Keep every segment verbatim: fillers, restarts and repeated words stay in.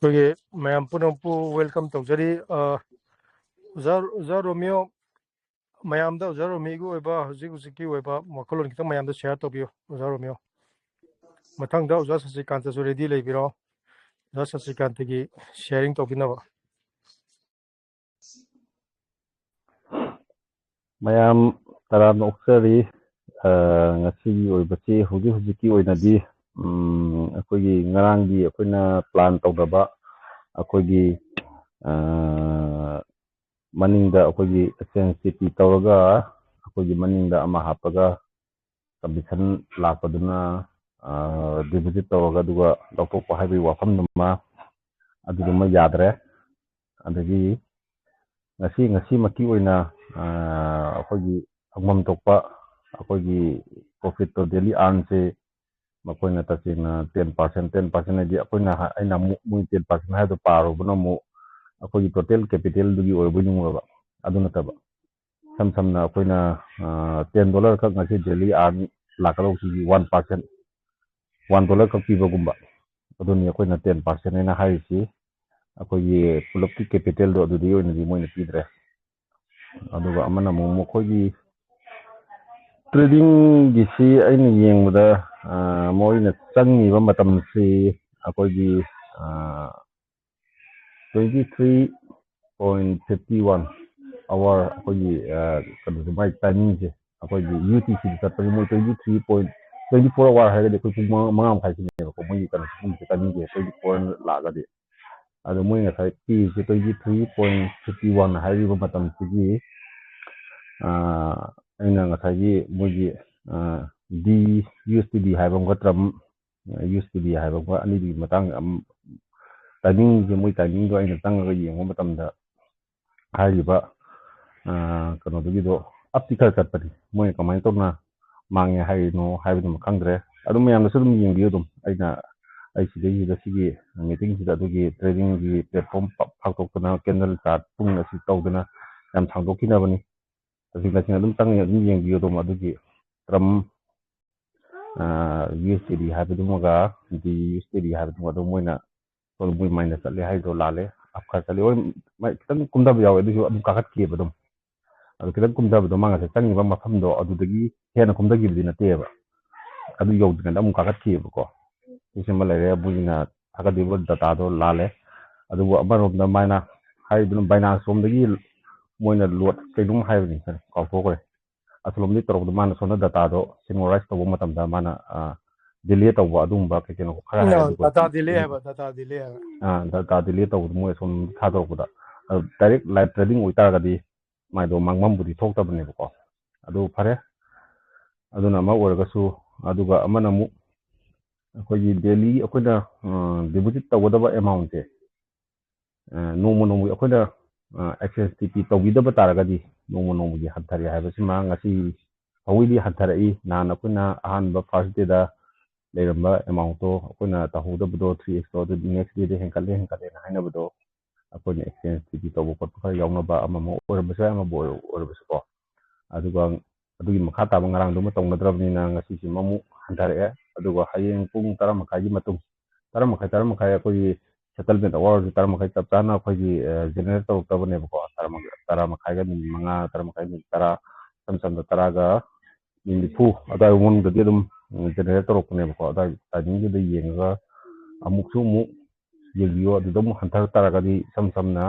ꯑꯩꯈꯣꯏꯒꯤ ꯃꯌꯥꯝ ꯄꯨꯝꯅꯃꯛꯄꯨ welcome ꯇꯧꯖꯔꯤ꯫ ꯑ, ꯑꯣꯖꯥ, ꯑꯣꯖꯥ ꯔꯣꯃꯤꯌꯣ, ꯃꯌꯥꯝꯗ ꯑꯣꯖꯥ ꯔꯣꯃꯤꯌꯣꯒꯤ ꯑꯣꯏꯕ ꯍꯧꯖꯤꯛ ꯍꯧꯖꯤꯛꯀꯤ ꯑꯣꯏꯕ ꯋꯥꯈꯜꯂꯣꯟ ꯈꯤꯇꯪ ꯃꯌꯥꯝꯗ share ꯇꯧꯕꯤꯌꯨ, ꯑꯣꯖꯥ ꯔꯣꯃꯤꯌꯣ꯫ ꯃꯊꯪꯗ ꯑꯣꯖꯥ ꯁꯁꯤꯀꯥꯟꯇꯁꯨ ready ꯂꯩꯕꯤꯔꯣ, ꯑꯣꯖꯥ ꯁꯁꯤꯀꯥꯟꯇꯒꯤ sharing ꯇꯧꯕꯤꯅꯕ꯫ ꯃꯌꯥꯝ ꯇꯔꯥꯝꯅ ꯑꯣꯛꯆꯔꯤ꯫ ꯑ, ꯉꯁꯤꯒꯤ ꯑꯣꯏꯕꯁꯤ ꯍꯧꯖꯤꯛ ꯍꯧꯖꯤꯛꯀꯤ ꯑꯣꯏꯅꯗꯤ, ꯎꯝ, ꯑꯩꯈꯣꯏꯒꯤ ꯉꯔꯥꯡꯒꯤ ꯑꯩꯈꯣꯏꯅ plan ꯇꯧꯅꯕ ꯑꯩꯈꯣꯏꯒꯤ, ꯑ, ꯃꯅꯤꯡꯗ ꯑꯩꯈꯣꯏꯒꯤ exchange ꯇꯤ ꯄꯤ ꯇꯧꯔꯒ ꯑꯩꯈꯣꯏꯒꯤ ꯃꯅꯤꯡꯗ ꯑꯃ ꯍꯥꯞꯄꯒ commission ꯂꯥꯛꯄꯗꯨꯅ, ꯑ, deposit ꯇꯧꯔꯒ ꯑꯗꯨꯒ ꯂꯧꯊꯣꯛꯄ ꯍꯥꯏꯕꯒꯤ ꯋꯥꯐꯝꯗꯨꯃ, ꯑꯗꯨꯗꯨꯃ ꯌꯥꯗ꯭ꯔꯦ꯫ ꯑꯗꯒꯤ ꯉꯁꯤ, ꯉꯁꯤꯃꯛꯀꯤ ꯑꯣꯏꯅ, ꯑ, ꯑꯩꯈꯣꯏꯒꯤ ꯐꯪꯐꯝ ꯊꯣꯛꯄ ꯑꯩꯈꯣꯏꯒꯤ profit ꯇꯣ, daily earn ꯁꯦ ꯃꯈꯣꯏꯅ ꯇꯁꯦꯡꯅ ten percent, ten percent ꯍꯥꯏꯗꯤ ꯑꯩꯈꯣꯏꯅ ꯍ-, ꯑꯩꯅ ꯑꯃꯨꯛ ꯃꯣꯏ ten percent ꯍꯥꯏꯗꯣ ꯄꯥꯔꯨꯕꯅ ꯑꯃꯨꯛ ꯑꯩꯈꯣꯏꯒꯤ total capital ꯗꯨꯒꯤ ꯑꯣꯏꯕꯣꯏ ꯅꯤꯡꯉꯨꯔꯕ꯫ ꯑꯗꯨ ꯅꯠꯇꯕ, ꯏꯁꯝ ꯁꯝꯅ ꯑꯩꯈꯣꯏꯅ, ꯑ, ten dollar ꯈꯛ ꯉꯁꯤ daily earn ꯂꯥꯛꯀꯗꯧꯕꯁꯤꯒꯤ one percent, one dollar ꯈꯛ ꯄꯤꯕꯒꯨꯝꯕ, ꯑꯗꯨꯅꯤ ꯑꯩꯈꯣꯏꯅ ten percent ꯍꯥꯏꯅ ꯍꯥꯏꯔꯤꯁꯤ꯫ ꯑꯩꯈꯣꯏꯒꯤ ꯄꯨꯂꯞꯀꯤ capital ꯗꯣ ꯑꯗꯨꯗꯒꯤ ꯑꯣꯏꯅꯗꯤ ꯃꯣꯏꯅ ꯄꯤꯗ꯭ꯔꯦ꯫ ꯑꯗꯨꯒ ꯑꯃꯅ ꯑꯃꯨꯛ ꯃꯈꯣꯏꯒꯤ trading ꯒꯤꯁꯤ ꯑꯩꯅ ꯌꯦꯡꯕꯗ, ꯑ, ꯃꯣꯏꯅ ꯆꯪꯉꯤꯕ ꯃꯇꯝꯁꯤ ꯑꯩꯈꯣꯏꯒꯤ, ꯑ, twenty three point fifty one hour ꯑꯩꯈꯣꯏꯒꯤ, ꯑ, ꯀꯩꯅꯣꯁꯦ, ꯃꯥꯏ timing ꯁꯦ ꯑꯩꯈꯣꯏꯒꯤ U T C ꯗ ꯆꯠꯄꯒꯤ ꯃꯣꯏ twenty three point, twenty four hour ꯍꯥꯏꯔꯒꯗꯤ ꯑꯩꯈꯣꯏ ꯄꯨꯡ ꯃꯉꯥ, ꯃꯉꯥ ꯃꯈꯥꯏ ꯁꯤꯅꯦꯕꯀꯣ, ꯃꯣꯏꯒꯤ ꯀꯩꯅꯣꯁꯦ, ꯄꯨꯡꯁꯦ timing ꯁꯦ twenty four ꯂꯥꯛꯑꯒꯗꯤ꯫ ꯑꯗꯣ ꯃꯣꯏ ꯉꯁꯥꯏ ꯄꯤꯔꯤꯁꯦ twenty three point fifty one ꯍꯥꯏꯔꯤꯕ ꯃꯇꯝꯁꯤꯒꯤ, ꯑ, ꯑꯩꯅ ꯉꯁꯥꯏꯒꯤ ꯃꯣꯏꯒꯤ, ꯑ, D, U S D T ꯍꯥꯏꯕ ꯑꯃꯒ, term, U S D T ꯍꯥꯏꯕ ꯑꯃꯒ, ꯑꯅꯤꯗꯨꯒꯤ ꯃꯇꯥꯡꯗ ꯑꯃ, timing ꯁꯦ, ꯃꯣꯏ timing ꯗꯣ ꯑꯩꯅ ꯆꯪꯉꯒ ꯌꯦꯡꯕ ꯃꯇꯝꯗ ꯍꯥꯏꯔꯤꯕ, ꯑ, ꯀꯩꯅꯣꯗꯨꯒꯤꯗꯣ up ꯇꯤ ꯈꯔ ꯆꯠꯄꯅꯤ꯫ ꯃꯣꯏꯅ ꯀꯃꯥꯏꯅ ꯇꯧꯅ ꯃꯥꯡꯉꯦ ꯍꯥꯏꯔꯤꯅꯣ ꯍꯥꯏꯕꯗꯨꯃ ꯈꯪꯗ꯭ꯔꯦ꯫ ꯑꯗꯨꯝ ꯃꯌꯥꯝꯅꯁꯨ ꯑꯗꯨꯝ ꯌꯦꯡꯕꯤꯌꯨ꯫ ꯑꯗꯨꯝ ꯑꯩꯅ, ꯑꯩ ꯁꯤꯗꯩꯁꯤꯗ ꯁꯤꯒꯤ meeting ꯁꯤꯗ ꯑꯗꯨꯒꯤ trading ꯒꯤ platform ꯄ-, ꯐꯥꯛꯇꯣꯛꯇꯅ candle chart ꯄꯨꯡ ꯑꯁꯤ ꯇꯧꯗꯅ ꯌꯥꯝ ꯁꯥꯡꯗꯣꯛꯈꯤꯅꯕꯅꯤ꯫ ꯇꯁꯦꯡ ꯇꯁꯦꯡꯅ ꯑꯗꯨꯝ ꯆꯪꯉꯒ ꯑꯗꯨꯝ ꯌꯦꯡꯕꯤꯌꯨ꯫ ꯑꯗꯨꯝ ꯑꯗꯨꯒꯤ ꯇꯔꯝ ꯌꯨ ꯑꯦꯁ ꯗꯤ ꯍꯥꯏꯕꯗꯨꯃꯒ ꯗꯤ ꯌꯨ ꯑꯦꯁ ꯗꯤ ꯍꯥꯏꯕꯗꯨꯃꯒ ꯑꯗꯨꯝ ꯃꯣꯏꯅ ꯁꯣꯝꯗ ꯃꯣꯏ ꯃꯥꯏꯅꯁ ꯆꯠꯂꯦ ꯍꯥꯏꯗꯣ ꯂꯥꯜꯂꯦ꯫ ꯑꯞ ꯈꯔ ꯆꯠꯂꯦ, ꯍꯣꯏ, ꯃꯥꯏ ꯈꯤꯇꯪ ꯀꯨꯝꯊꯕ ꯌꯥꯎꯋꯦ, ꯑꯗꯨꯁꯨ ꯑꯗꯨꯝ ꯀꯥꯈꯠꯈꯤꯑꯕ ꯑꯗꯨꯝ꯫ ꯑꯗꯨ ꯈꯤꯇꯪ ꯀꯨꯝꯊꯕꯗꯣ ꯃꯥ ꯉꯁꯥꯏ ꯆꯪꯉꯤꯕ ꯃꯐꯝꯗꯣ ꯑꯗꯨꯗꯒꯤ ꯍꯦꯟꯅ ꯀꯨꯝꯊꯈꯤꯕꯗꯤ ꯅꯠꯇꯦꯕ, ꯑꯗꯨ ꯌꯧꯗ꯭ꯔꯤꯉꯩꯗ ꯑꯃꯨꯛ ꯀꯥꯈꯠꯈꯤꯑꯕꯀꯣ꯫ ꯁꯤꯁꯤꯃ ꯂꯩꯔꯦ, ꯃꯣꯏꯅ ꯊꯥꯒꯠꯂꯤꯕ ꯗꯇꯥꯗꯣ ꯂꯥꯜꯂꯦ꯫ ꯑꯗꯨꯕꯨ ꯑꯃꯔꯣꯝꯗ ꯃꯥꯅ ꯍꯥꯏꯔꯤꯗꯨꯅ ꯕꯥꯏꯅꯥꯟꯁ ꯔꯣꯝꯗꯒꯤ ꯃꯣꯏꯅ ꯂꯣꯠ ꯀꯩꯅꯣꯝ ꯍꯥꯏꯕꯅꯤ, ꯀꯥꯎꯊꯣꯛꯈ꯭ꯔꯦ꯫ ꯑꯁꯣꯝꯗꯒꯤ ꯇꯧꯔꯛꯄꯗ ꯃꯥꯅ ꯁꯣꯝꯗ ꯗꯇꯥꯗꯣ ꯁꯤꯡꯀ꯭ꯔꯣꯅꯥꯏꯁ ꯇꯧꯕ ꯃꯇꯝꯗ ꯃꯥꯅ ꯗꯤꯂꯦ ꯇꯧꯕ ꯑꯗꯨꯒꯨꯝꯕ ꯀꯩ ꯀꯩꯅꯣ ꯈꯔ ꯍꯥꯏꯔꯦ꯫ ꯑꯗꯨꯒ ꯗꯇꯥ ꯗꯤꯂꯦ ꯍꯥꯏꯕ, ꯗꯇꯥ ꯗꯤꯂꯦ ꯍꯥꯏꯕ꯫ ꯗꯇꯥ ꯗꯤꯂꯦ ꯇꯧꯕꯗꯣ ꯃꯣꯏ ꯑꯁꯣꯝ ꯊꯥꯗꯣꯔꯛꯄꯗ꯫ ꯑꯗꯨ ꯗꯥꯏꯔꯦꯛ ꯂꯥꯏꯚ ꯇ꯭ꯔꯦꯗꯤꯡ ꯑꯣꯏꯇꯥꯔꯒꯗꯤ ꯃꯥꯏꯗꯣ ꯃꯥꯡꯐꯝꯕꯨꯗꯤ ꯊꯣꯛꯇꯕꯅꯦꯕꯀꯣ꯫ ꯑꯗꯨ ꯐꯔꯦ, ꯑꯗꯨꯅ ꯑꯃ ꯑꯣꯏꯔꯒꯁꯨ꯫ ꯑꯗꯨꯒ ꯑꯃꯅ ꯑꯃꯨꯛ ꯑꯩꯈꯣꯏꯒꯤ ꯗꯦꯂꯤ ꯑꯩꯈꯣꯏꯅ ꯗꯤꯄꯣꯖꯤꯠ ꯇꯧꯒꯗꯕ ꯑꯦꯃꯥꯎꯟꯁꯦ ꯅꯣꯡꯃ ꯅꯣꯡꯃꯒꯤ ꯑꯩꯈꯣꯏꯅ ꯑꯦꯛꯁꯆꯦꯟꯖ ꯇꯤ ꯄꯤ ꯇꯧꯕꯤꯗꯕ ꯇꯥꯔꯒꯗꯤ ꯅꯣꯡꯃ ꯅꯣꯡꯃꯒꯤ ꯍꯟꯊꯔꯦ ꯍꯥꯏꯕꯁꯤꯃ ꯉꯁꯤ ꯐꯥꯎꯒꯤꯗꯤ ꯍꯟꯊꯔꯛꯏ꯫ ꯅꯍꯥꯟ ꯑꯩꯈꯣꯏꯅ ꯑꯍꯥꯟꯕ ꯐꯥꯔꯁ ꯗꯦꯗ ꯂꯩꯔꯝꯕ ꯑꯦꯃꯥꯎꯟꯠꯇꯣ ꯑꯩꯈꯣꯏꯅ ꯇꯧꯍꯧꯗꯕꯗꯣ ꯊ꯭ꯔꯤ ꯑꯦꯛꯁꯇꯣ ꯑꯗꯨ ꯅꯦꯛꯁ ꯗꯦꯗ ꯍꯦꯟꯀꯠꯂꯦ ꯍꯦꯟꯀꯠꯂꯦꯅ ꯍꯥꯏꯅꯕꯗꯣ ꯑꯩꯈꯣꯏꯅ ꯑꯦꯛꯁꯆꯦꯟꯖ ꯇꯤ ꯄꯤ ꯇꯧꯕ ꯈꯣꯠꯄ ꯈꯔ ꯌꯥꯎꯅꯕ ꯑꯃ ꯑꯃ ꯑꯣꯏꯔꯝꯕꯁꯨ ꯌꯥꯏ, ꯑꯃꯕꯨ ꯑꯣꯏꯔ- ꯑꯣꯏꯔꯕꯁꯨꯀꯣ꯫ ꯑꯗꯨꯒ ꯑꯗꯨꯒꯤ ꯃꯈꯥ ꯇꯥꯕ ꯉꯔꯥꯡꯗꯨꯃ ꯇꯧꯅꯗ꯭ꯔꯕꯅꯤꯅ ꯉꯁꯤꯁꯤꯃ ꯑꯃꯨꯛ ꯍꯟꯊꯔꯛꯑꯦ꯫ ꯑꯗꯨꯒ ꯍꯌꯦꯡ ꯄꯨꯡ ꯇꯔꯥ ꯃꯈꯥꯏꯒꯤ ꯃꯇꯨꯡ, ꯇꯔꯥ ꯃꯈꯥꯏ, ꯇꯔꯥ ꯃꯈꯥꯏ ꯑꯩꯈꯣꯏꯒꯤ ꯁꯦꯇꯜꯃꯦꯟ ꯑꯋꯥꯔꯁꯤ ꯇꯔꯥ ꯃꯈꯥꯏ ꯆꯞ ꯆꯥꯅ ꯑꯩꯈꯣꯏꯒꯤ ꯖꯦꯅꯦꯔꯦꯠ ꯇꯧꯔꯛꯇꯕꯅꯦꯕꯀꯣ꯫ ꯇꯔꯥ ꯃꯈꯥꯏ, ꯇꯔꯥ ꯃꯈꯥꯏꯒ ꯃꯤꯅꯤꯠ ꯃꯉꯥ, ꯇꯔꯥ ꯃꯈꯥꯏ ꯃꯤꯅꯤꯠ ꯇꯔꯥ, ꯏꯆꯝ ꯆꯝꯅ ꯇꯔꯥꯒ ꯃꯤꯅꯤꯠ ꯅꯤꯐꯨ ꯑꯗꯨꯋꯥꯏ ꯃꯅꯨꯡꯗꯗꯤ ꯑꯗꯨꯝ ꯖꯦꯅꯦꯔꯦꯠ ꯇꯧꯔꯛꯄꯅꯦꯕꯀꯣ꯫ ꯑꯗꯨꯋꯥꯏ ꯇꯥꯏꯃꯤꯡꯗꯨꯗ ꯌꯦꯡꯉꯒ ꯑꯃꯨꯛꯁꯨ ꯑꯃꯨꯛ ꯌꯦꯡꯕꯤꯌꯣ꯫ ꯑꯗꯨꯗ ꯑꯃꯨꯛ ꯍꯟꯊꯔꯛ ꯇꯥꯔꯒꯗꯤ ꯏꯁꯝ ꯁꯝꯅ